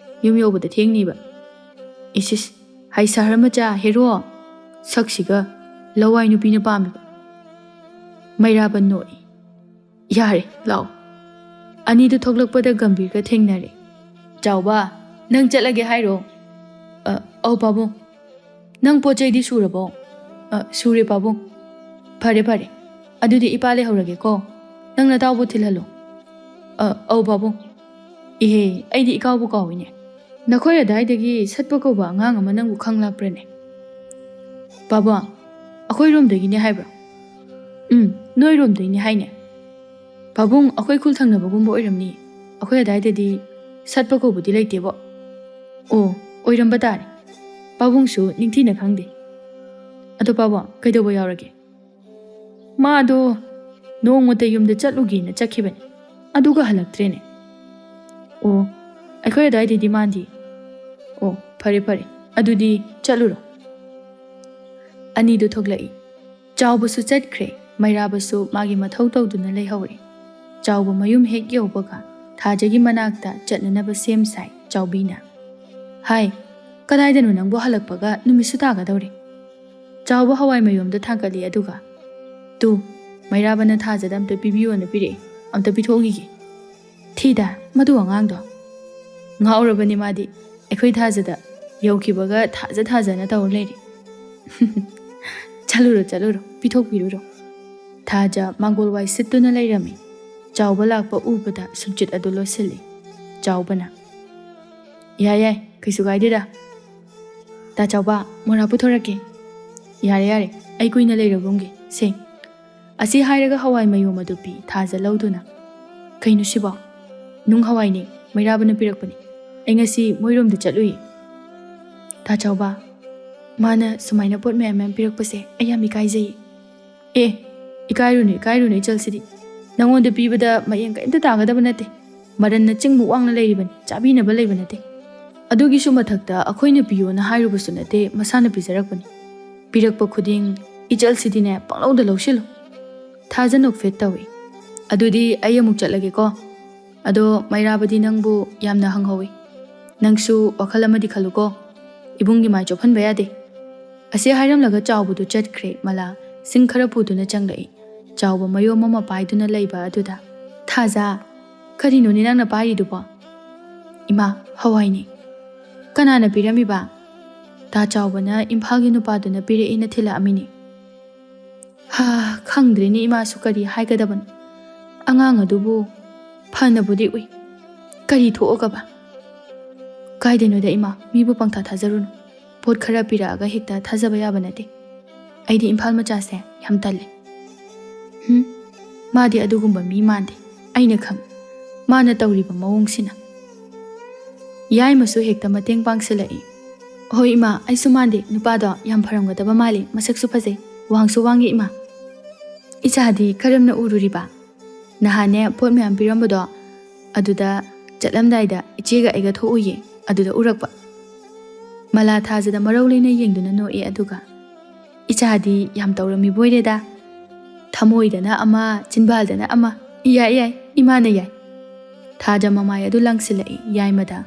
ꯌꯨꯝ ꯌꯧꯕꯗ ꯊꯦꯡꯅꯤꯕ꯫" "ꯏꯁ ꯏꯁ, ꯍꯥꯏ ꯁꯍꯔ ꯃꯆꯥ ꯍꯦꯔꯣ, ꯁꯛꯁꯤꯒ ꯂꯋꯥꯏ ꯅꯨꯄꯤꯅ ꯄꯥꯝꯃꯤꯕ꯫" ꯃꯩꯔꯥꯕ ꯅꯣꯛꯏ꯫ "ꯌꯥꯔꯦ, ꯂꯥꯛꯑꯣ꯫" ꯑꯅꯤꯗꯨ ꯊꯣꯛꯂꯛꯄꯗ ꯒꯝꯚꯤꯔꯒ ꯊꯦꯡꯅꯔꯦ꯫ "ꯆꯥꯎꯕ, ꯅꯪ ꯆꯠꯂꯒꯦ ꯍꯥꯏꯔꯣ?" "ꯑ, ꯑꯧ ꯄꯥꯕꯨꯡ꯫ ꯅꯪ ꯄꯣꯠ ꯆꯩꯗꯤ ꯁꯨꯔꯕꯣ?" "ꯑ, ꯁꯨꯔꯦ ꯄꯥꯕꯨꯡ꯫" "ꯐꯔꯦ ꯐꯔꯦ, ꯑꯗꯨꯗꯤ ꯏꯄꯥ ꯂꯩꯍꯧꯔꯒꯦꯀꯣ꯫ ꯅꯪ ꯅꯇꯥꯎꯕꯨ ꯊꯤꯜꯍꯜꯂꯣ꯫" "ꯑ, ꯑꯧ ꯄꯥꯕꯨꯡ꯫ ꯏꯍꯦ, ꯑꯩꯗꯤ ꯏꯀꯥꯎꯕꯨ ꯀꯥꯎꯏꯅꯦ꯫ ꯅꯈꯣꯏ ꯑꯗꯥꯏꯗꯒꯤ ꯁꯠꯄ ꯀꯧꯕ ꯑꯉꯥꯡ ꯑꯃ ꯅꯪꯕꯨ ꯈꯪ ꯂꯥꯛꯄ꯭ꯔꯅꯦ?" "ꯄꯥꯕꯨꯡ, ꯑꯩꯈꯣꯏꯔꯣꯝꯗꯒꯤꯅꯦ ꯍꯥꯏꯕ꯭ꯔꯣ?" "ꯎꯝ, ꯅꯣꯏꯔꯣꯝꯗꯒꯤꯅꯦ ꯍꯥꯏꯅꯦ꯫" "ꯄꯥꯕꯨꯡ, ꯑꯩꯈꯣꯏ ꯈꯨꯜ ꯊꯪꯅꯕꯒꯨꯝꯕ ꯑꯣꯏꯔꯝꯅꯤ꯫ ꯑꯩꯈꯣꯏ ꯑꯗꯥꯏꯗꯗꯤ ꯁꯠꯄ ꯀꯧꯕꯗꯤ ꯂꯩꯇꯦꯕꯣ꯫" "ꯑꯣ, ꯑꯣꯏꯔꯝꯕ ꯇꯥꯔꯦ꯫ ꯄꯥꯕꯨꯡꯁꯨ ꯅꯤꯡꯊꯤꯅ ꯈꯪꯗꯦ꯫ ꯑꯗꯣ ꯄꯥꯕꯨꯡ, ꯀꯩꯗꯧꯕ ꯌꯥꯎꯔꯒꯦ?" "ꯃꯥꯗꯣ ꯅꯣꯡꯃꯇ ꯌꯨꯝꯗ ꯆꯠꯂꯨꯒꯦꯅ ꯆꯠꯈꯤꯕꯅꯦ, ꯑꯗꯨꯒ ꯍꯜꯂꯛꯇ꯭ꯔꯦꯅꯦ꯫" "ꯑꯣ, ꯑꯩꯈꯣꯏ ꯑꯗꯥꯏꯗꯗꯤ ꯃꯥꯟꯗꯦ꯫ ꯑꯣ, ꯐꯔꯦ ꯐꯔꯦ, ꯑꯗꯨꯗꯤ ꯆꯠꯂꯨꯔꯣ꯫" ꯑꯅꯤꯗꯨ ꯊꯣꯛꯂꯛꯏ꯫ ꯆꯥꯎꯕꯁꯨ ꯆꯠꯈ꯭ꯔꯦ, ꯃꯩꯔꯥꯕꯁꯨ ꯃꯥꯒꯤ ꯃꯊꯧ ꯇꯧꯗꯨꯅ ꯂꯩꯍꯧꯔꯦ꯫ ꯆꯥꯎꯕ ꯃꯌꯨꯝ ꯍꯦꯛ ꯌꯧꯕꯒ ꯊꯥꯖꯒꯤ ꯃꯅꯥꯛꯇ ꯆꯠꯅꯅꯕ ꯁꯦꯝ ꯁꯥꯏ ꯆꯥꯎꯕꯤꯅ꯫ "ꯍꯥꯏ, ꯀꯗꯥꯏꯗꯅꯣ ꯅꯪꯕꯨ? ꯍꯜꯂꯛꯄꯒ ꯅꯨꯃꯤꯠꯁꯨ ꯇꯥꯒꯗꯧꯔꯦ꯫" ꯆꯥꯎꯕ ꯍꯋꯥꯏ ꯃꯌꯨꯝꯗ ꯊꯥꯡꯀꯠꯂꯤ, ꯑꯗꯨꯒ, "ꯇꯨ, ꯃꯩꯔꯥꯕꯅ ꯊꯥꯖꯗ ꯑꯝꯇ ꯄꯤꯕꯤꯌꯣꯅ ꯄꯤꯔꯛꯑꯦ, ꯑꯝꯇ ꯄꯤꯊꯣꯛꯈꯤꯒꯦ꯫" "ꯊꯤꯗ, ꯃꯗꯨ ꯑꯉꯥꯡꯗꯣ꯫ ꯉꯥꯎꯔꯕꯅꯤ ꯃꯥꯗꯤ, ꯑꯩꯈꯣꯏ ꯊꯥꯖꯗ ꯌꯧꯈꯤꯕꯒ ꯊꯥꯖ ꯊꯥꯖꯅ ꯇꯧꯔ ꯂꯩꯔꯦ꯫" "ꯆꯠꯂꯨꯔꯣ, ꯆꯠꯂꯨꯔꯣ, ꯄꯤꯊꯣꯛꯄꯤꯔꯨꯔꯣ꯫" ꯊꯥꯖ ꯃꯥꯡꯒꯣꯜ ꯋꯥꯏ ꯁꯤꯠꯇꯨꯅ ꯂꯩꯔꯝꯃꯤ꯫ ꯆꯥꯎꯕ ꯂꯥꯛꯄ ꯎꯕꯗ ꯁꯨꯝꯆꯤꯠ ꯑꯗꯨ ꯂꯣꯠꯁꯤꯜꯂꯤ꯫ ꯆꯥꯎꯕꯅ, "ꯌꯥꯏ, ꯌꯥꯏ, ꯀꯩꯁꯨ ꯀꯥꯏꯗꯦꯗ꯫ ꯇꯥ ꯆꯥꯎꯕ, ꯃꯣꯔꯥ ꯄꯨꯊꯣꯔꯛꯀꯦ꯫" "ꯌꯥꯔꯦ, ꯌꯥꯔꯦ, ꯑꯩ ꯀꯨꯏꯅ ꯂꯩꯔꯒꯨꯝꯒꯦ꯫ ꯁꯦ꯫" ꯑꯁꯤ ꯍꯥꯏꯔꯒ ꯍꯋꯥꯏ ꯃꯌꯨꯝ ꯑꯗꯨ ꯄꯤ ꯊꯥꯖ ꯂꯧꯗꯨꯅ꯫ "ꯀꯩꯅꯣ ꯁꯤꯕꯣ? ꯅꯨꯡ ꯍꯋꯥꯏꯅꯦ, ꯃꯩꯔꯥꯕꯅ ꯄꯤꯔꯛꯄꯅꯦ꯫ ꯑꯩ ꯉꯁꯤ ꯃꯣꯏꯔꯣꯝꯗ ꯆꯠꯂꯨꯏ꯫" "ꯇꯥ ꯆꯥꯎꯕ, ꯃꯥꯅ ꯁꯨꯃꯥꯏꯅ ꯄꯣꯠ ꯃꯌꯥꯝ ꯃꯌꯥꯝ ꯄꯤꯔꯛꯄꯁꯦ ꯑꯩ ꯌꯥꯝ ꯏꯀꯥꯏꯖꯩ꯫" "ꯑꯦ, ꯏꯀꯥꯏꯔꯨꯅꯨ, ꯏꯀꯥꯏꯔꯨꯅꯨ, ꯏꯆꯜꯁꯤꯗꯤ꯫ ꯅꯉꯣꯟꯗ ꯄꯤꯕꯗ ꯃꯌꯦꯡ ꯀꯔꯤꯝꯇ ꯇꯥꯒꯗꯕ ꯅꯠꯇꯦ꯫ ꯃꯔꯟꯅ ꯆꯤꯡꯃꯨꯛ ꯋꯥꯡꯅ ꯂꯩꯔꯤꯕꯅꯤ, ꯆꯥꯕꯤꯅꯕ ꯂꯩꯕ ꯅꯠꯇꯦ꯫ ꯑꯗꯨꯒꯤꯁꯨ ꯃꯊꯛꯇ ꯑꯩꯈꯣꯏꯅ ꯄꯤꯌꯣꯅ ꯍꯥꯏꯔꯨꯕꯁꯨ ꯅꯠꯇꯦ, ꯃꯁꯥꯅ ꯄꯤꯖꯔꯛꯄꯅꯤ꯫ ꯄꯤꯔꯛꯄ ꯈꯨꯗꯤꯡ ꯏꯆꯜꯁꯤꯗꯤꯅꯦ, ꯄꯪꯂꯧꯗ ꯂꯧꯁꯤꯜꯂꯨ꯫" ꯊꯥꯖ ꯅꯣꯛꯐꯦꯠ ꯇꯧꯏ꯫ "ꯑꯗꯨꯗꯤ ꯑꯩ ꯑꯃꯨꯛ ꯆꯠꯂꯒꯦꯀꯣ꯫ ꯑꯗꯣ ꯃꯩꯔꯥꯕꯗꯤ ꯅꯪꯕꯨ ꯌꯥꯝꯅ ꯍꯪꯍꯧꯋꯤ꯫ ꯅꯪꯁꯨ ꯋꯥꯈꯜ ꯑꯃꯗꯤ ꯈꯜꯂꯨꯀꯣ꯫ ꯏꯕꯨꯡꯒꯤ ꯃꯥꯏ ꯆꯣꯞꯍꯟꯕ ꯌꯥꯗꯦ꯫" ꯑꯁꯤ ꯍꯥꯏꯔꯝꯂꯒ ꯆꯥꯎꯕꯗꯨ ꯆꯠꯈ꯭ꯔꯦ꯫ ꯃꯂꯥ ꯁꯤꯡ ꯈꯔ ꯄꯨꯗꯨꯅ ꯆꯪꯂꯛꯏ꯫ ꯆꯥꯎꯕ ꯃꯌꯣꯝ ꯑꯃ ꯄꯥꯏꯗꯨꯅ ꯂꯩꯕ ꯑꯗꯨꯗ, "ꯊꯥꯖ, "ꯀꯔꯤꯅꯣꯅꯦ ꯅꯪꯅ ꯄꯥꯏꯔꯤꯗꯨꯕꯣ?" "ꯏꯃꯥ, ꯍꯋꯥꯏꯅꯦ꯫" "ꯀꯅꯥꯅ ꯄꯤꯔꯝꯃꯤꯕ?" "ꯇꯥ ꯆꯥꯎꯕꯅ ꯏꯝꯐꯥꯜꯒꯤ ꯅꯨꯄꯥꯗꯨꯅ ꯄꯤꯔꯛꯑꯦꯅ ꯊꯤꯜꯂꯛꯑꯝꯃꯤꯅꯦ꯫" "ꯍꯥ, ꯈꯪꯗ꯭ꯔꯦꯅꯦ ꯏꯃꯥꯁꯨ ꯀꯔꯤ ꯍꯥꯏꯒꯗꯕꯅꯣ꯫ ꯑꯉꯥꯡ ꯑꯗꯨꯕꯨ ꯐꯅꯕꯨꯗꯤ ꯎꯏ꯫ ꯀꯔꯤ ꯊꯣꯛꯑꯒꯕ?" "ꯀꯥꯏꯗꯩꯅꯣꯗ ꯏꯃꯥ, ꯃꯤꯕꯨ ꯄꯪꯊꯥ ꯊꯥꯖꯔꯨꯅꯨ꯫ ꯄꯣꯠ ꯈꯔ ꯄꯤꯔꯛꯑꯒ ꯍꯦꯛꯇ ꯊꯥꯖꯕ ꯌꯥꯕ ꯅꯠꯇꯦ꯫ ꯑꯩꯗꯤ ꯏꯝꯐꯥꯜ ꯃꯆꯥꯁꯦ ꯌꯥꯝ ꯇꯜꯂꯦ꯫" "ꯍꯨꯝ, ꯃꯥꯗꯤ ꯑꯗꯨꯒꯨꯝꯕ ꯃꯤ ꯃꯥꯟꯗꯦ꯫ ꯑꯩꯅ ꯈꯪ꯫ ꯃꯥꯅ ꯇꯧꯔꯤꯕ ꯃꯑꯣꯡꯁꯤꯅ꯫" ꯌꯥꯏꯃꯁꯨ ꯍꯦꯛꯇ ꯃꯇꯦꯡ ꯄꯥꯡꯁꯤꯜꯂꯛꯏ꯫ "ꯍꯣꯏ ꯏꯃꯥ, ꯑꯩꯁꯨ ꯃꯥꯟꯗꯦ꯫ ꯅꯨꯄꯥꯗꯣ ꯌꯥꯝ ꯐꯔꯝꯒꯗꯕ ꯃꯥꯜꯂꯤ꯫ ꯃꯁꯛꯁꯨ ꯐꯖꯩ, ꯋꯥꯡꯁꯨ ꯋꯥꯡꯉꯤ ꯏꯃꯥ꯫" "ꯏꯆꯥꯗꯤ ꯀꯔꯝꯅ ꯎꯔꯨꯔꯤꯕ?" "ꯅꯍꯥꯟꯅꯦ ꯄꯣꯠ ꯃꯌꯥꯝ ꯄꯤꯔꯝꯕꯗꯣ, ꯑꯗꯨꯗ ꯆꯠꯂꯝꯗꯥꯏꯗ ꯏꯆꯦꯒ ꯑꯩꯒ ꯊꯣꯛꯎꯏꯌꯦ, ꯑꯗꯨꯗ ꯎꯔꯛꯄ꯫" ꯃꯂꯥ ꯊꯥꯖꯗ ꯃꯔꯧ ꯂꯩꯅ ꯌꯦꯡꯗꯨꯅ ꯅꯣꯛꯑꯦ, ꯑꯗꯨꯒ, "ꯏꯆꯥꯗꯤ ꯌꯥꯝ ꯇꯧꯔꯝꯃꯤꯕꯣꯏꯔꯦꯗ꯫ ꯊꯃꯣꯏꯗꯅ ꯑꯃ, ꯆꯤꯟꯕꯥꯜꯗꯅ ꯑꯃ꯫ ꯌꯥꯏ, ꯌꯥꯏ, ꯏꯃꯥꯅ ꯌꯥꯏ꯫" ꯊꯥꯖ ꯃꯃꯥꯏ ꯑꯗꯨ ꯂꯪꯁꯤꯜꯂꯛꯏ ꯌꯥꯏꯃꯗ꯫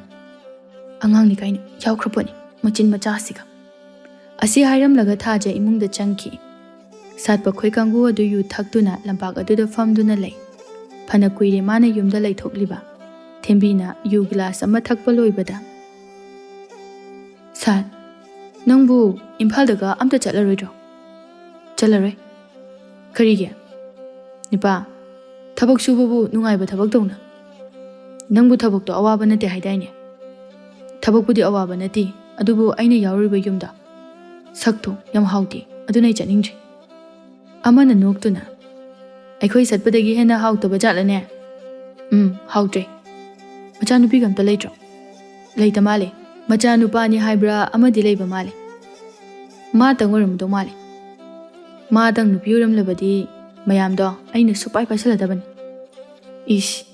"ꯑꯉꯥꯡꯅꯤ ꯀꯥꯏꯅ ꯌꯥꯎꯈ꯭ꯔꯄꯣꯠꯅꯤ, ꯃꯆꯤꯟ ꯃꯆꯥꯁꯤꯒ꯫" ꯑꯁꯤ ꯍꯥꯏꯔꯝꯂꯒ ꯊꯥꯖ ꯏꯃꯨꯡꯗ ꯆꯪꯈꯤ꯫ ꯁꯥꯠꯄ ꯈꯣꯏ ꯀꯥꯡꯕꯨ ꯑꯗꯨ ꯌꯨ ꯊꯛꯇꯨꯅ ꯂꯝꯄꯥꯛ ꯑꯗꯨꯗ ꯐꯝꯗꯨꯅ ꯂꯩ꯫ ꯐꯅ ꯀꯨꯏꯔꯦ ꯃꯥꯅ ꯌꯨꯝꯗ ꯂꯩꯊꯣꯛꯂꯤꯕ꯫ ꯊꯦꯝꯕꯤꯅ ꯌꯨ ꯒꯤꯂꯥꯁ ꯑꯃ ꯊꯛꯄ ꯂꯣꯏꯕꯗ, "ꯁꯥꯠ, ꯅꯪꯕꯨ ꯏꯝꯐꯥꯜꯗꯒ ꯑꯝꯇ ꯆꯠꯂꯔꯣꯏꯗ꯭ꯔꯣ?" "ꯆꯠꯂꯔꯣꯏ꯫" "ꯀꯔꯤꯒꯤ?" "ꯅꯨꯄꯥ, ꯊꯕꯛ ꯁꯨꯕꯕꯨ ꯅꯨꯡꯉꯥꯏꯕ ꯊꯕꯛ ꯇꯧꯅ꯫ ꯅꯪꯕꯨ ꯊꯕꯛꯇꯣ ꯑꯋꯥꯕ ꯅꯠꯇꯦ ꯍꯥꯏꯗꯥꯏꯅꯦ?" "ꯊꯕꯛꯄꯨꯗꯤ ꯑꯋꯥꯕ ꯅꯠꯇꯦ, ꯑꯗꯨꯕꯨ ꯑꯩꯅ ꯌꯥꯎꯔꯤꯕ ꯌꯨꯝꯗ ꯁꯛꯇꯣ ꯌꯥꯝ ꯍꯥꯎꯇꯦ, ꯑꯗꯨꯅ ꯑꯩ ꯆꯠꯅꯤꯡꯗ꯭ꯔꯦ꯫" ꯑꯃꯅ ꯅꯣꯛꯇꯨꯅ, "ꯑꯩꯈꯣꯏ ꯆꯠꯄꯗꯒꯤ ꯍꯦꯟꯅ ꯍꯥꯎꯇꯕ ꯖꯥꯠꯂꯅꯦ?" "ꯎꯝ, ꯍꯥꯎꯇ꯭ꯔꯦ꯫" "ꯃꯆꯥꯅꯨꯄꯤꯒ ꯑꯝꯇ ꯂꯩꯇ꯭ꯔꯣ?" "ꯂꯩꯇ ꯃꯥꯜꯂꯦ꯫ ꯃꯆꯥꯅꯨꯄꯥꯅꯤ ꯍꯥꯏꯕ꯭ꯔꯥ ꯑꯃꯗꯤ ꯂꯩꯕ ꯃꯥꯜꯂꯦ꯫ ꯃꯥꯇꯪ ꯑꯣꯏꯔꯝꯗꯧ ꯃꯥꯜꯂꯦ꯫ ꯃꯥꯇꯪ ꯅꯨꯄꯤ ꯑꯣꯏꯔꯝꯂꯕꯗꯤ ꯃꯌꯥꯝꯗꯣ ꯑꯩꯅ ꯁꯨꯛꯄꯥꯏ ꯄꯥꯏꯁꯜꯂꯗꯕꯅꯤ꯫" "ꯏꯁ,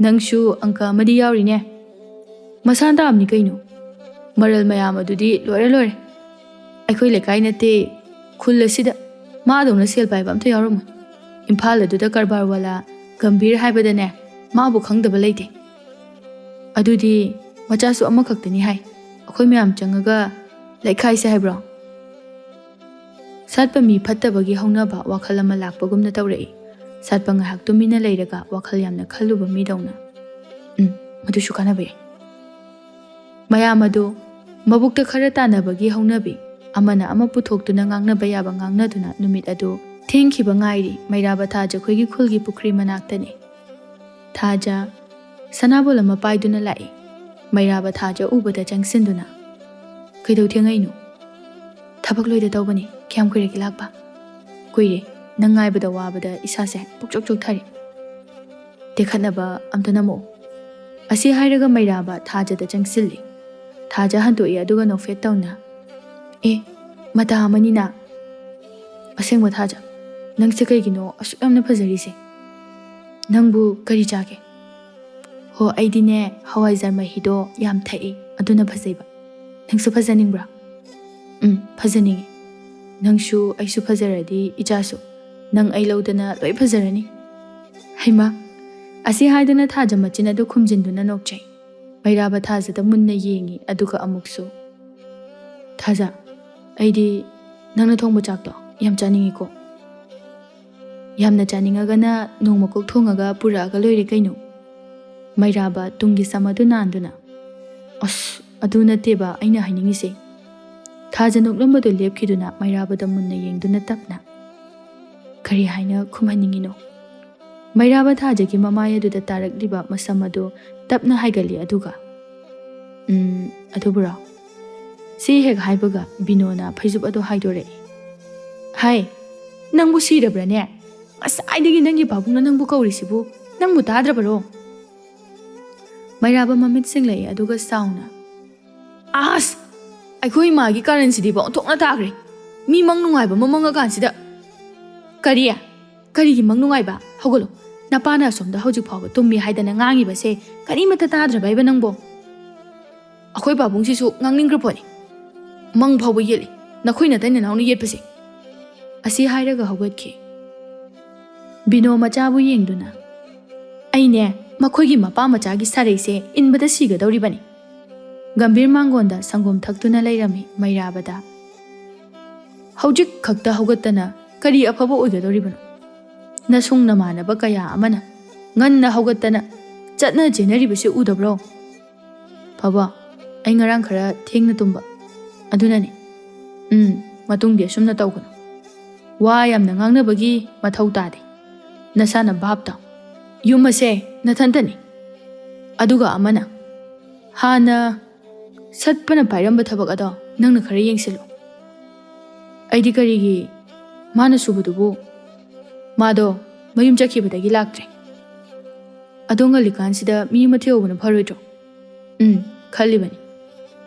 ꯅꯪꯁꯨ ꯑꯪꯀ ꯑꯃꯗꯤ ꯌꯥꯎꯔꯤꯅꯦ꯫ ꯃꯁꯥꯅ ꯇꯥꯕꯅꯤ ꯀꯩꯅꯣ꯫ ꯃꯔꯜ ꯃꯌꯥꯝ ꯑꯗꯨꯗꯤ ꯂꯣꯏꯔꯦ ꯂꯣꯏꯔꯦ꯫ ꯑꯩꯈꯣꯏ ꯂꯩꯀꯥꯏ ꯅꯠꯇꯦ, ꯈꯨꯜ ꯑꯁꯤꯗ ꯃꯥꯗꯧꯅ ꯁꯦꯜ ꯄꯥꯏꯕ ꯑꯝꯇ ꯌꯥꯎꯔꯝꯃꯣꯏ꯫ ꯏꯝꯐꯥꯜ ꯑꯗꯨꯗ ꯀꯔꯕꯥꯔ ꯋꯥꯂꯥ ꯒꯝꯚꯤꯔ ꯍꯥꯏꯕꯗꯅꯦ, ꯃꯥꯕꯨ ꯈꯪꯗꯕ ꯂꯩꯇꯦ꯫ ꯑꯗꯨꯗꯤ ꯃꯆꯥꯁꯨ ꯑꯃꯈꯛꯇꯅꯤ ꯍꯥꯏ꯫ ꯑꯩꯈꯣꯏ ꯃꯌꯥꯝ ꯆꯪꯉꯒ ꯂꯩꯈꯥꯏꯁꯦ ꯍꯥꯏꯕ꯭ꯔꯣ?" ꯁꯥꯠꯄ ꯃꯤ ꯐꯠꯇꯕꯒꯤ ꯍꯧꯅꯕ ꯋꯥꯈꯜ ꯑꯃ ꯂꯥꯛꯄꯒꯨꯝꯅ ꯇꯧꯔꯛꯏ꯫ ꯁꯥꯠꯄ ꯉꯥꯏꯍꯥꯛ ꯇꯨꯃꯤꯟꯅ ꯂꯩꯔꯒ ꯋꯥꯈꯜ ꯌꯥꯝꯅ ꯈꯜꯂꯨꯕ ꯃꯤꯗꯧꯅ꯫ ꯎꯝ, ꯃꯗꯨꯁꯨ ꯀꯥꯟꯅꯕ ꯌꯥꯏ꯫ ꯃꯌꯥꯝ ꯑꯗꯨ ꯃꯕꯨꯛꯇ ꯈꯔ ꯇꯥꯟꯅꯕꯒꯤ ꯍꯧꯅꯕꯤ, ꯑꯃꯅ ꯑꯃ ꯄꯨꯊꯣꯛꯇꯨꯅ ꯉꯥꯡꯅꯕ ꯌꯥꯕ ꯉꯥꯡꯅꯗꯨꯅ ꯅꯨꯃꯤꯠ ꯑꯗꯨ ꯊꯦꯡꯈꯤꯕ ꯉꯥꯏꯔꯤ꯫ ꯃꯩꯔꯥꯕ ꯊꯥꯖ ꯑꯩꯈꯣꯏꯒꯤ ꯈꯨꯜꯒꯤ ꯄꯨꯈ꯭ꯔꯤ ꯃꯅꯥꯛꯇꯅꯤ꯫ ꯊꯥꯖ ꯁꯅꯥꯕꯣꯜ ꯑꯃ ꯄꯥꯏꯗꯨꯅ ꯂꯥꯛꯏ꯫ ꯃꯩꯔꯥꯕ ꯊꯥꯖ ꯎꯕꯗ ꯆꯪꯁꯤꯟꯗꯨꯅ, "ꯀꯩꯗꯧ ꯊꯦꯡꯉꯩꯅꯣ?" "ꯊꯕꯛ ꯂꯣꯏꯗ ꯇꯧꯕꯅꯤ꯫ ꯀꯌꯥꯝ ꯀꯨꯏꯔꯒꯦ ꯂꯥꯛꯄ?" "ꯀꯨꯏꯔꯦ꯫ ꯅꯪ ꯉꯥꯏꯕꯗ ꯋꯥꯕꯗ ꯏꯁꯥꯁꯦ ꯄꯨꯛꯆꯣꯛ ꯆꯣꯛꯊꯔꯦ꯫ ꯇꯦꯛꯈꯠꯅꯕ ꯑꯝꯇ ꯅꯝꯃꯛꯑꯣ꯫" ꯑꯁꯤ ꯍꯥꯏꯔꯒ ꯃꯩꯔꯥꯕ ꯊꯥꯖꯗ ꯆꯪꯁꯤꯜꯂꯤ꯫ ꯊꯥꯖ ꯍꯟꯗꯣꯛꯏ, ꯑꯗꯨꯒ ꯅꯣꯛꯐꯦꯠ ꯇꯧꯅ, "ꯑꯦ, ꯃꯇꯥ ꯑꯃꯅꯤꯅ꯫ ꯑꯁꯦꯡꯕ ꯊꯥꯖ, ꯅꯪꯁꯦ ꯀꯩꯒꯤꯅꯣ ꯑꯁꯨꯛ ꯌꯥꯝꯅ ꯐꯖꯔꯤꯁꯦ? ꯅꯪꯕꯨ ꯀꯔꯤ ꯆꯥꯒꯦ?" "ꯍꯣ, ꯑꯩꯗꯤꯅꯦ, ꯍꯋꯥꯏꯖꯥꯔ ꯃꯍꯤꯗꯣ ꯌꯥꯝ ꯊꯛꯏ, ꯑꯗꯨꯅ ꯐꯖꯩꯕ꯫ ꯅꯪꯁꯨ ꯐꯖꯅꯤꯡꯕ꯭ꯔꯥ?" "ꯎꯝ, ꯐꯖꯅꯤꯡꯉꯤ꯫ ꯅꯪꯁꯨ ꯑꯩꯁꯨ ꯐꯖꯔꯗꯤ ꯏꯆꯥꯁꯨ꯫ ꯅꯪ ꯑꯩ ꯂꯧꯗꯅ ꯂꯣꯏ ꯐꯖꯔꯅꯤ꯫" ꯍꯩꯃꯥ! ꯑꯁꯤ ꯍꯥꯏꯗꯨꯅ ꯊꯥꯖ ꯃꯆꯤꯟ ꯑꯗꯨ ꯈꯨꯝꯖꯤꯟꯗꯨꯅ ꯅꯣꯛꯆꯩ꯫ ꯃꯩꯔꯥꯕ ꯊꯥꯖꯗ ꯃꯨꯟꯅ ꯌꯦꯡꯉꯤ, ꯑꯗꯨꯒ ꯑꯃꯨꯛꯁꯨ, "ꯊꯥꯖ, ꯑꯩꯗꯤ ꯅꯪꯅ ꯊꯣꯡꯕ ꯆꯥꯛꯇꯣ ꯌꯥꯝ ꯆꯥꯅꯤꯡꯉꯤꯀꯣ꯫ ꯌꯥꯝꯅ ꯆꯥꯅꯤꯡꯉꯒꯅ ꯅꯣꯡꯃ ꯀꯣꯛ ꯊꯣꯡꯉꯒ ꯄꯨꯔꯛꯑꯒ ꯂꯣꯏꯔꯦ ꯀꯩꯅꯣ꯫" ꯃꯩꯔꯥꯕ ꯇꯨꯡꯒꯤ ꯁꯝ ꯑꯗꯨ ꯅꯥꯟꯗꯨꯅ, "ꯑꯁ, ꯑꯗꯨ ꯅꯠꯇꯦꯕ ꯑꯩꯅ ꯍꯥꯏꯅꯤꯡꯉꯤꯁꯦ꯫" ꯊꯥꯖ ꯅꯣꯛꯂꯝꯕꯗꯨ ꯂꯦꯞꯈꯤꯗꯨꯅ ꯃꯩꯔꯥꯕꯗ ꯃꯨꯟꯅ ꯌꯦꯡꯗꯨꯅ ꯇꯞꯅ, "ꯀꯔꯤ ꯍꯥꯏꯅ ꯈꯨꯝꯍꯟꯅꯤꯡꯉꯤꯅꯣ?" ꯃꯩꯔꯥꯕ ꯊꯥꯖꯒꯤ ꯃꯃꯥꯏ ꯑꯗꯨꯗ ꯇꯥꯔꯛꯂꯤꯕ ꯃꯁꯝ ꯑꯗꯨ ꯇꯞꯅ ꯍꯥꯏꯒꯠꯂꯤ, ꯑꯗꯨꯒ, "ꯎꯝ, ꯑꯗꯨꯕꯨꯔꯣ?" ꯁꯤ ꯍꯦꯛ ꯍꯥꯏꯕꯒ ꯕꯤꯅꯣꯅ ꯐꯩꯖꯨꯞ ꯑꯗꯨ ꯍꯥꯏꯗꯣꯔꯛꯏ꯫ "ꯍꯥꯏ, ꯅꯪꯕꯨ ꯁꯤꯔꯕ꯭ꯔꯅꯦ? ꯉꯁꯥꯏꯗꯒꯤ ꯅꯪꯒꯤ ꯄꯥꯕꯨꯡꯅ ꯅꯪꯕꯨ ꯀꯧꯔꯤꯁꯤꯕꯨ ꯅꯪꯕꯨ ꯇꯥꯗ꯭ꯔꯕꯔꯣ?" ꯃꯩꯔꯥꯕ ꯃꯃꯤꯠ ꯁꯤꯡꯂꯛꯏ, ꯑꯗꯨꯒ ꯁꯥꯎꯅ, "ꯑꯁ! ꯑꯩꯈꯣꯏ ꯏꯃꯥꯒꯤ ꯀꯥꯔꯟꯁꯤꯗꯤꯕ ꯑꯣꯟꯊꯣꯛꯅ ꯇꯥꯈ꯭ꯔꯦ꯫ ꯃꯤ ꯃꯪ ꯅꯨꯡꯉꯥꯏꯕ ꯑꯃ ꯃꯪꯉꯀꯥꯟꯁꯤꯗ꯫" "ꯀꯔꯤ? ꯀꯔꯤꯒꯤ ꯃꯪ ꯅꯨꯡꯉꯥꯏꯕ? ꯍꯧꯒꯠꯂꯣ꯫ ꯅꯄꯥꯅ ꯑꯁꯣꯝꯗ ꯍꯧꯖꯤꯛ ꯐꯥꯎꯕ ꯇꯨꯝꯃꯤ ꯍꯥꯏꯗꯅ ꯉꯥꯡꯉꯤꯕꯁꯦ ꯀꯔꯤꯃꯠꯇ ꯇꯥꯗ꯭ꯔꯕ ꯍꯥꯏꯕ ꯅꯪꯕꯣ?" "ꯑꯩꯈꯣꯏ ꯄꯥꯕꯨꯡꯁꯤꯁꯨ ꯉꯥꯡꯅꯤꯡꯈ꯭ꯔ ꯄꯣꯠꯅꯤ꯫ ꯃꯪ ꯐꯥꯎꯕ ꯌꯦꯠꯂꯤ, ꯅꯈꯣꯏ ꯅꯇꯩ ꯅꯅꯥꯎꯅ ꯌꯦꯠꯄꯁꯦ꯫" ꯑꯁꯤ ꯍꯥꯏꯔꯒ ꯍꯧꯒꯠꯈꯤ꯫ ꯕꯤꯅꯣ ꯃꯆꯥꯕꯨ ꯌꯦꯡꯗꯨꯅ, "ꯑꯩꯅꯦ, ꯃꯈꯣꯏꯒꯤ ꯃꯄꯥ ꯃꯆꯥꯒꯤ ꯁꯥꯔꯩꯁꯦ ꯏꯟꯕꯗ ꯁꯤꯒꯗꯧꯔꯤꯕꯅꯤ꯫" ꯒꯝꯚꯤꯔ ꯃꯥꯡꯒꯣꯟꯗ ꯁꯪꯒꯣꯝ ꯊꯛꯇꯨꯅ ꯂꯩꯔꯝꯃꯤ ꯃꯩꯔꯥꯕꯗ꯫ "ꯍꯧꯖꯤꯛ ꯈꯛꯇ ꯍꯧꯒꯠꯇꯅ ꯀꯔꯤ ꯑꯐꯕ ꯑꯣꯏꯒꯗꯧꯔꯤꯕꯅꯣ? ꯅꯁꯨꯡ ꯅꯃꯥꯟꯅꯕ ꯀꯌꯥ ꯑꯃꯅ ꯉꯟꯅ ꯍꯧꯒꯠꯇꯅ ꯆꯠꯅ ꯆꯦꯟꯅꯔꯤꯕꯁꯤ ꯎꯗꯕ꯭ꯔꯣ? ꯐꯕ, ꯑꯩ ꯉꯔꯥꯡ ꯈꯔ ꯊꯦꯡꯅ ꯇꯨꯝꯕ, ꯑꯗꯨꯅꯅꯤ꯫ ꯎꯝ, ꯃꯇꯨꯡꯗꯤ ꯑꯁꯨꯝꯅ ꯇꯧꯒꯅꯨ꯫ ꯋꯥ ꯌꯥꯝꯅ ꯉꯥꯡꯅꯕꯒꯤ ꯃꯊꯧ ꯇꯥꯗꯦ꯫ ꯅꯁꯥꯅ ꯚꯥꯞ ꯇꯥꯎ꯫ ꯌꯨꯝ ꯑꯁꯦ ꯅꯊꯟꯇꯅꯤ꯫ ꯑꯗꯨꯒ ꯑꯃꯅ, ꯍꯥꯟꯅ ꯁꯠꯄꯅ ꯄꯥꯏꯔꯝꯕ ꯊꯕꯛ ꯑꯗꯣ ꯅꯪꯅ ꯈꯔ ꯌꯦꯡꯁꯤꯜꯂꯨ꯫ ꯑꯩꯗꯤ ꯀꯔꯤꯒꯤ? ꯃꯥꯅ ꯁꯨꯕꯗꯨꯕꯨ? ꯃꯥꯗꯣ ꯃꯌꯨꯝ ꯆꯠꯈꯤꯕꯗꯒꯤ ꯂꯥꯛꯇ꯭ꯔꯦ꯫ ꯑꯗꯣ ꯉꯜꯂꯤꯀꯥꯟꯁꯤꯗ ꯃꯤ ꯑꯃ ꯊꯤꯍꯧꯕꯅ ꯐꯔꯣꯏꯗ꯭ꯔꯣ? ꯎꯝ, ꯈꯜꯂꯤꯕꯅꯤ꯫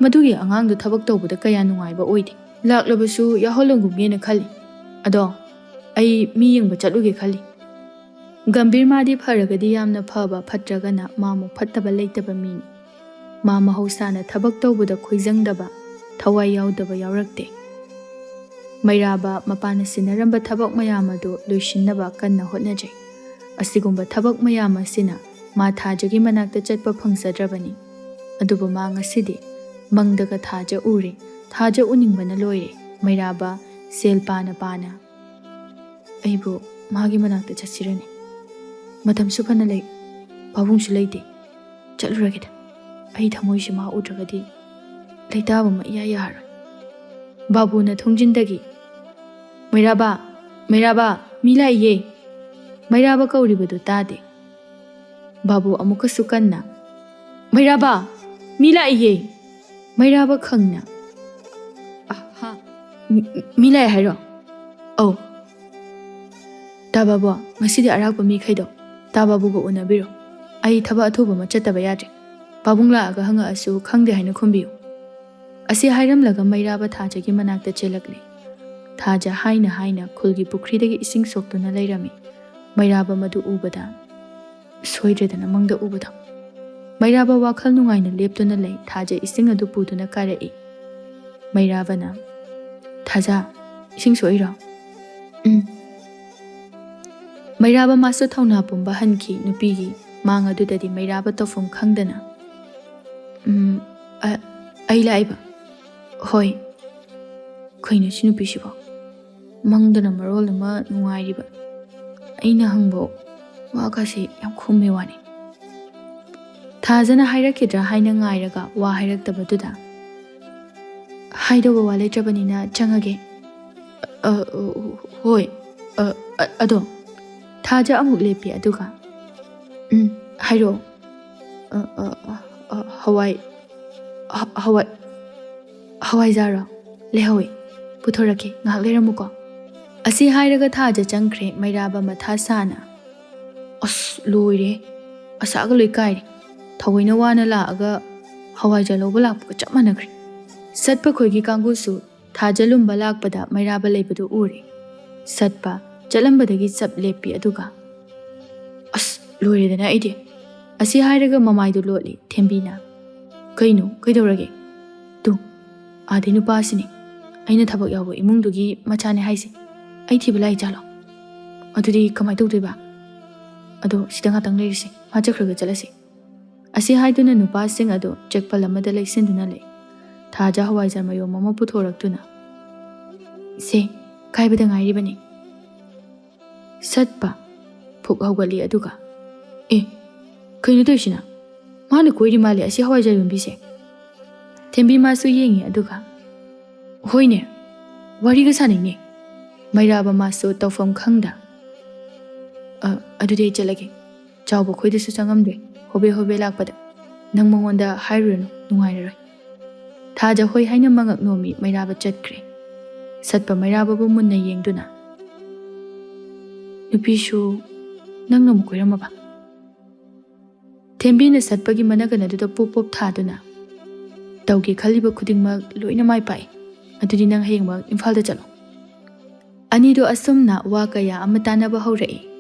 ꯃꯗꯨꯒꯤ ꯑꯉꯥꯡꯗꯣ ꯊꯕꯛ ꯇꯧꯕꯗ ꯀꯌꯥ ꯅꯨꯡꯉꯥꯏꯕ ꯑꯣꯏꯗꯦ꯫ ꯂꯥꯛꯂꯕꯁꯨ ꯌꯥꯎꯍꯜꯂꯝꯒꯨꯝꯒꯦꯅ ꯈꯜꯂꯤ꯫ ꯑꯗꯣ ꯑꯩ ꯃꯤ ꯌꯦꯡꯕ ꯆꯠꯂꯨꯒꯦ ꯈꯜꯂꯤ꯫ ꯒꯝꯚꯤꯔ ꯃꯥꯗꯤ ꯐꯔꯒꯗꯤ ꯌꯥꯝꯅ ꯐꯕ, ꯐꯠꯇ꯭ꯔꯒꯅ ꯃꯥꯃꯨꯛ ꯐꯠꯇꯕ ꯂꯩꯇꯕ ꯃꯤꯅꯤ꯫ ꯃꯥ ꯃꯍꯧꯁꯥꯅ ꯊꯕꯛ ꯇꯧꯕꯗ ꯈꯣꯏꯖꯪꯗꯕ, ꯊꯋꯥꯏ ꯌꯥꯎꯗꯕ ꯌꯥꯎꯔꯛꯇꯦ꯫ ꯃꯩꯔꯥꯕ ꯃꯄꯥꯅ ꯁꯤꯟꯅꯔꯝꯕ ꯊꯕꯛ ꯃꯌꯥꯝ ꯑꯗꯨ ꯂꯣꯏꯁꯤꯟꯅꯕ ꯀꯟꯅ ꯍꯣꯠꯅꯖꯩ꯫ ꯑꯁꯤꯒꯨꯝꯕ ꯊꯕꯛ ꯃꯌꯥꯝ ꯑꯁꯤꯅ ꯃꯥ ꯊꯥꯖꯒꯤ ꯃꯅꯥꯛꯇ ꯆꯠꯄ ꯐꯪꯖꯗ꯭ꯔꯕꯅꯤ꯫ ꯑꯗꯨꯕꯨ ꯃꯥ ꯉꯁꯤꯗꯤ ꯃꯪꯗꯒ ꯊꯥꯖ ꯎꯔꯦ꯫ ꯊꯥꯖ ꯎꯅꯤꯡꯕꯅ ꯂꯣꯏꯔꯦ꯫ ꯃꯩꯔꯥꯕ ꯁꯦꯜ ꯄꯥꯅ ꯄꯥꯅ, "ꯑꯩꯕꯨ ꯃꯥꯒꯤ ꯃꯅꯥꯛꯇ ꯆꯠꯁꯤꯔꯅꯦ? ꯃꯇꯝꯁꯨ ꯐꯅ ꯂꯩ, ꯄꯥꯕꯨꯡꯁꯨ ꯂꯩꯇꯦ꯫ ꯆꯠꯂꯨꯔꯒꯦꯗ꯫ ꯑꯩ ꯊꯃꯣꯏꯁꯤ ꯃꯥ ꯎꯗ꯭ꯔꯒꯗꯤ ꯂꯩꯇꯥꯕ ꯑꯃ ꯏꯌꯥ ꯌꯥꯔꯔꯣꯏ꯫" ꯕꯥꯕꯨꯅ ꯊꯣꯡꯖꯤꯟꯗꯒꯤ, "ꯃꯩꯔꯥꯕ, ꯃꯩꯔꯥꯕ, ꯃꯤ ꯂꯥꯛꯏꯌꯦ!" ꯃꯩꯔꯥꯕ ꯀꯧꯔꯤꯕꯗꯨ ꯇꯥꯗꯦ꯫ ꯕꯥꯕꯨ ꯑꯃꯨꯛꯀꯁꯨ ꯀꯟꯅ, "ꯃꯩꯔꯥꯕ, ꯃꯤ ꯂꯥꯛꯏꯌꯦ!" ꯃꯩꯔꯥꯕ ꯈꯪꯅ, "ꯑꯍꯥ, ꯃꯤ, ꯃꯤ ꯂꯥꯛꯑꯦ ꯍꯥꯏꯔꯣ? ꯑꯧ꯫ ꯇꯥ ꯕꯥꯕꯨ, ꯉꯁꯤꯗꯤ ꯑꯔꯥꯛꯄ ꯃꯤꯈꯩꯗꯣ ꯇꯥ ꯕꯥꯕꯨꯒ ꯎꯅꯕꯤꯔꯣ꯫ ꯑꯩ ꯊꯕꯛ ꯑꯊꯨꯕ ꯑꯃ ꯆꯠꯇꯕ ꯌꯥꯗ꯭ꯔꯦ꯫ ꯄꯥꯕꯨꯡ ꯂꯥꯛꯑꯒ ꯍꯪꯉꯛꯑꯁꯨ ꯈꯪꯗꯦ ꯍꯥꯏꯅ ꯈꯨꯝꯕꯤꯌꯨ꯫" ꯑꯁꯤ ꯍꯥꯏꯔꯝꯂꯒ ꯃꯩꯔꯥꯕ ꯊꯥꯖꯒꯤ ꯃꯅꯥꯛꯇ ꯆꯦꯜꯂꯛꯂꯦ꯫ ꯊꯥꯖ ꯍꯥꯏꯅ ꯍꯥꯏꯅ ꯈꯨꯜꯒꯤ ꯄꯨꯈ꯭ꯔꯤꯗꯒꯤ ꯏꯁꯤꯡ ꯁꯣꯛꯇꯨꯅ ꯂꯩꯔꯝꯃꯤ꯫ ꯃꯩꯔꯥꯕ ꯃꯗꯨ ꯎꯕꯗ, "ꯁꯣꯏꯗ꯭ꯔꯦꯗꯅ ꯃꯪꯗ ꯎꯕꯗꯣ꯫" ꯃꯩꯔꯥꯕ ꯋꯥꯈꯜ ꯅꯨꯡꯉꯥꯏꯅ ꯂꯦꯞꯇꯨꯅ ꯂꯩ꯫ ꯊꯥꯖ ꯏꯁꯤꯡ ꯑꯗꯨ ꯄꯨꯗꯨꯅ ꯀꯥꯔꯛꯏ꯫ ꯃꯩꯔꯥꯕꯅ, "ꯊꯥꯖ, ꯏꯁꯤꯡ ꯁꯣꯛꯏꯔꯣ?" "ꯎꯝ꯫" ꯃꯩꯔꯥꯕ ꯃꯥꯁꯨ ꯊꯧꯅꯥ ꯄꯨꯝꯕ ꯍꯟꯈꯤ꯫ ꯅꯨꯄꯤꯒꯤ ꯃꯥꯡ ꯑꯗꯨꯗꯗꯤ ꯃꯩꯔꯥꯕ ꯇꯧꯐꯝ ꯈꯪꯗꯅ, "ꯎꯝ, ꯑ-, ꯑꯩ ꯂꯥꯛꯏꯕ?" "ꯍꯣꯏ꯫" "ꯀꯩꯅꯣ ꯁꯤ ꯅꯨꯄꯤꯁꯤꯕꯣ? ꯃꯪꯗꯅ ꯃꯔꯣꯜ ꯑꯃ ꯅꯨꯡꯉꯥꯏꯔꯤꯕ, ꯑꯩꯅ ꯍꯪꯕ ꯋꯥꯒꯁꯦ ꯌꯥꯝ ꯈꯨꯝꯃꯦ ꯋꯥꯅꯤ꯫" ꯊꯥꯖꯅ ꯍꯥꯏꯔꯛꯈꯤꯗ꯭ꯔꯥ ꯍꯥꯏꯅ ꯉꯥꯏꯔꯒ ꯋꯥ ꯍꯥꯏꯔꯛꯇꯕꯗꯨꯗ, "ꯍꯥꯏꯗꯧꯕ ꯋꯥ ꯂꯩꯇ꯭ꯔꯕꯅꯤꯅ ꯆꯪꯉꯒꯦ꯫" "ꯑ, ꯑ, ꯍꯣꯏ꯫ ꯑ, ꯑ, ꯑꯗꯣ꯫" ꯊꯥꯖ ꯑꯃꯨꯛ ꯂꯦꯞꯄꯤ, ꯑꯗꯨꯒ, "ꯎꯝ, ꯍꯥꯏꯔꯛꯑꯣ꯫" "ꯑ, ꯑ, ꯑ, ꯑ, ꯍꯋꯥꯏ, ꯍ-, ꯍꯋꯥꯏ, ꯍꯋꯥꯏꯖꯥꯔꯣ? ꯂꯩꯍꯧꯋꯤ, ꯄꯨꯊꯣꯔꯛꯀꯦ, ꯉꯥꯏꯍꯥꯛ ꯂꯩꯔꯝꯃꯨꯀꯣ꯫" ꯑꯁꯤ ꯍꯥꯏꯔꯒ ꯊꯥꯖ ꯆꯪꯈ꯭ꯔꯦ, ꯃꯩꯔꯥꯕ ꯃꯊꯥ ꯁꯥꯅ꯫ "ꯑꯁ, ꯂꯣꯏꯔꯦ, ꯑꯁꯥꯒ ꯂꯣꯏ ꯀꯥꯏꯔꯦ꯫ ꯊꯑꯣꯏꯅ ꯋꯥꯅ ꯂꯥꯛꯑꯒ ꯍꯋꯥꯏꯖꯥꯔ ꯂꯧꯕ ꯂꯥꯛꯄꯒ ꯆꯞ ꯃꯥꯟꯅꯈ꯭ꯔꯦ꯫" ꯁꯠꯄ ꯈꯣꯏꯒꯤ ꯀꯥꯡꯕꯨꯁꯨ ꯊꯥꯖ ꯂꯨꯝꯕ ꯂꯥꯛꯄꯗ ꯃꯩꯔꯥꯕ ꯂꯩꯕꯗꯨ ꯎꯔꯦ꯫ ꯁꯠꯄ ꯆꯠꯂꯝꯕꯗꯒꯤ ꯆꯞ ꯂꯦꯞꯄꯤ, ꯑꯗꯨꯒ, "ꯑꯁ, ꯂꯣꯏꯔꯦꯗꯅ ꯑꯩꯗꯤ꯫" ꯑꯁꯤ ꯍꯥꯏꯔꯒ ꯃꯃꯥꯏꯗꯨ ꯂꯣꯠꯂꯤ ꯊꯦꯝꯕꯤꯅ꯫ "ꯀꯩꯅꯣ, ꯀꯩꯗꯧꯔꯒꯦ?" "ꯇꯨ, ꯑꯥꯗꯩ ꯅꯨꯄꯥꯁꯤꯅꯦ, ꯑꯩꯅ ꯊꯕꯛ ꯌꯥꯎꯕ ꯏꯃꯨꯡꯗꯨꯒꯤ ꯃꯆꯥꯅꯦ ꯍꯥꯏꯁꯦ꯫ ꯑꯩ ꯊꯤꯕ ꯂꯥꯛꯏ ꯖꯥꯠꯂꯣ? ꯑꯗꯨꯗꯤ ꯀꯃꯥꯏꯅ ꯇꯧꯗꯣꯏꯕ? ꯑꯗꯣ ꯁꯤꯗ ꯉꯥꯛꯇꯪ ꯂꯩꯔꯁꯦ, ꯃꯥ ꯆꯠꯈ꯭ꯔꯒ ꯆꯠꯂꯁꯤ꯫" ꯑꯁꯤ ꯍꯥꯏꯗꯨꯅ ꯅꯨꯄꯥꯁꯤꯡ ꯑꯗꯨ ꯆꯦꯛꯄꯜ ꯑꯃꯗ ꯂꯩꯁꯤꯟꯗꯨꯅ ꯂꯩ꯫ ꯊꯥꯖ ꯍꯋꯥꯏꯖꯥꯔ ꯃꯌꯣꯝ ꯑꯃ ꯄꯨꯊꯣꯔꯛꯇꯨꯅ, "ꯁꯦ, ꯀꯥꯏꯕꯗ ꯉꯥꯏꯔꯤꯕꯅꯤ꯫" ꯁꯠꯄ ꯐꯨꯛ ꯍꯧꯒꯠꯂꯤ, ꯑꯗꯨꯒ, "ꯑꯦ, ꯀꯩꯅꯣ ꯇꯧꯔꯤꯁꯤꯅ? ꯃꯥꯅ ꯀꯣꯏꯔꯤ ꯃꯥꯜꯂꯦ ꯑꯁꯤ ꯍꯋꯥꯏꯖꯥꯔ ꯌꯣꯟꯕꯤꯁꯦ꯫" ꯊꯦꯝꯕꯤ ꯃꯥꯁꯨ ꯌꯦꯡꯉꯤ, ꯑꯗꯨꯒ, "ꯍꯣꯏꯅꯦ, ꯋꯥꯔꯤꯒ ꯁꯥꯅꯩꯅꯦ꯫" ꯃꯩꯔꯥꯕ ꯃꯥꯁꯨ ꯇꯧꯐꯝ ꯈꯪꯗ, "ꯑ, ꯑꯗꯨꯗꯤ ꯑꯩ ꯆꯠꯂꯒꯦ꯫ ꯆꯥꯎꯕ ꯈꯣꯏꯗꯁꯨ ꯆꯪꯉꯝꯗ꯭ꯔꯦ, ꯍꯣꯕꯦ ꯍꯣꯕꯦ ꯂꯥꯛꯄꯗ꯫ ꯅꯪ ꯃꯉꯣꯟꯗ ꯍꯥꯏꯔꯨꯔꯅꯨ, ꯅꯨꯡꯉꯥꯏꯔꯔꯣꯏ꯫" ꯊꯥꯖ ꯍꯣꯏ ꯍꯥꯏꯅ ꯃꯉꯛ ꯅꯣꯝꯃꯤ, ꯃꯩꯔꯥꯕ ꯆꯠꯈ꯭ꯔꯦ꯫ ꯁꯠꯄ ꯃꯩꯔꯥꯕꯕꯨ ꯃꯨꯟꯅ ꯌꯦꯡꯗꯨꯅ, "ꯅꯨꯄꯤꯁꯨ ꯅꯪꯅ ꯑꯃꯨꯛ ꯀꯣꯏꯔꯝꯃꯕ?" ꯊꯦꯝꯕꯤꯅ ꯁꯠꯄꯒꯤ ꯃꯅꯒꯟ ꯑꯗꯨꯗ ꯄꯣꯞ ꯄꯣꯞ ꯊꯥꯗꯨꯅ, "ꯇꯧꯒꯦ ꯈꯜꯂꯤꯕ ꯈꯨꯗꯤꯡꯃꯛ ꯂꯣꯏꯅ ꯃꯥꯏ ꯄꯥꯛꯏ꯫ ꯑꯗꯨꯗꯤ ꯅꯪ ꯍꯌꯦꯡꯃꯛ ꯏꯝꯐꯥꯜꯗ ꯆꯠꯂꯣ꯫" ꯑꯅꯤꯗꯣ ꯑꯁꯨꯝꯅ ꯋꯥ ꯀꯌꯥ ꯑꯃ ꯇꯥꯟꯅꯕ ꯍꯧꯔꯛꯏ꯫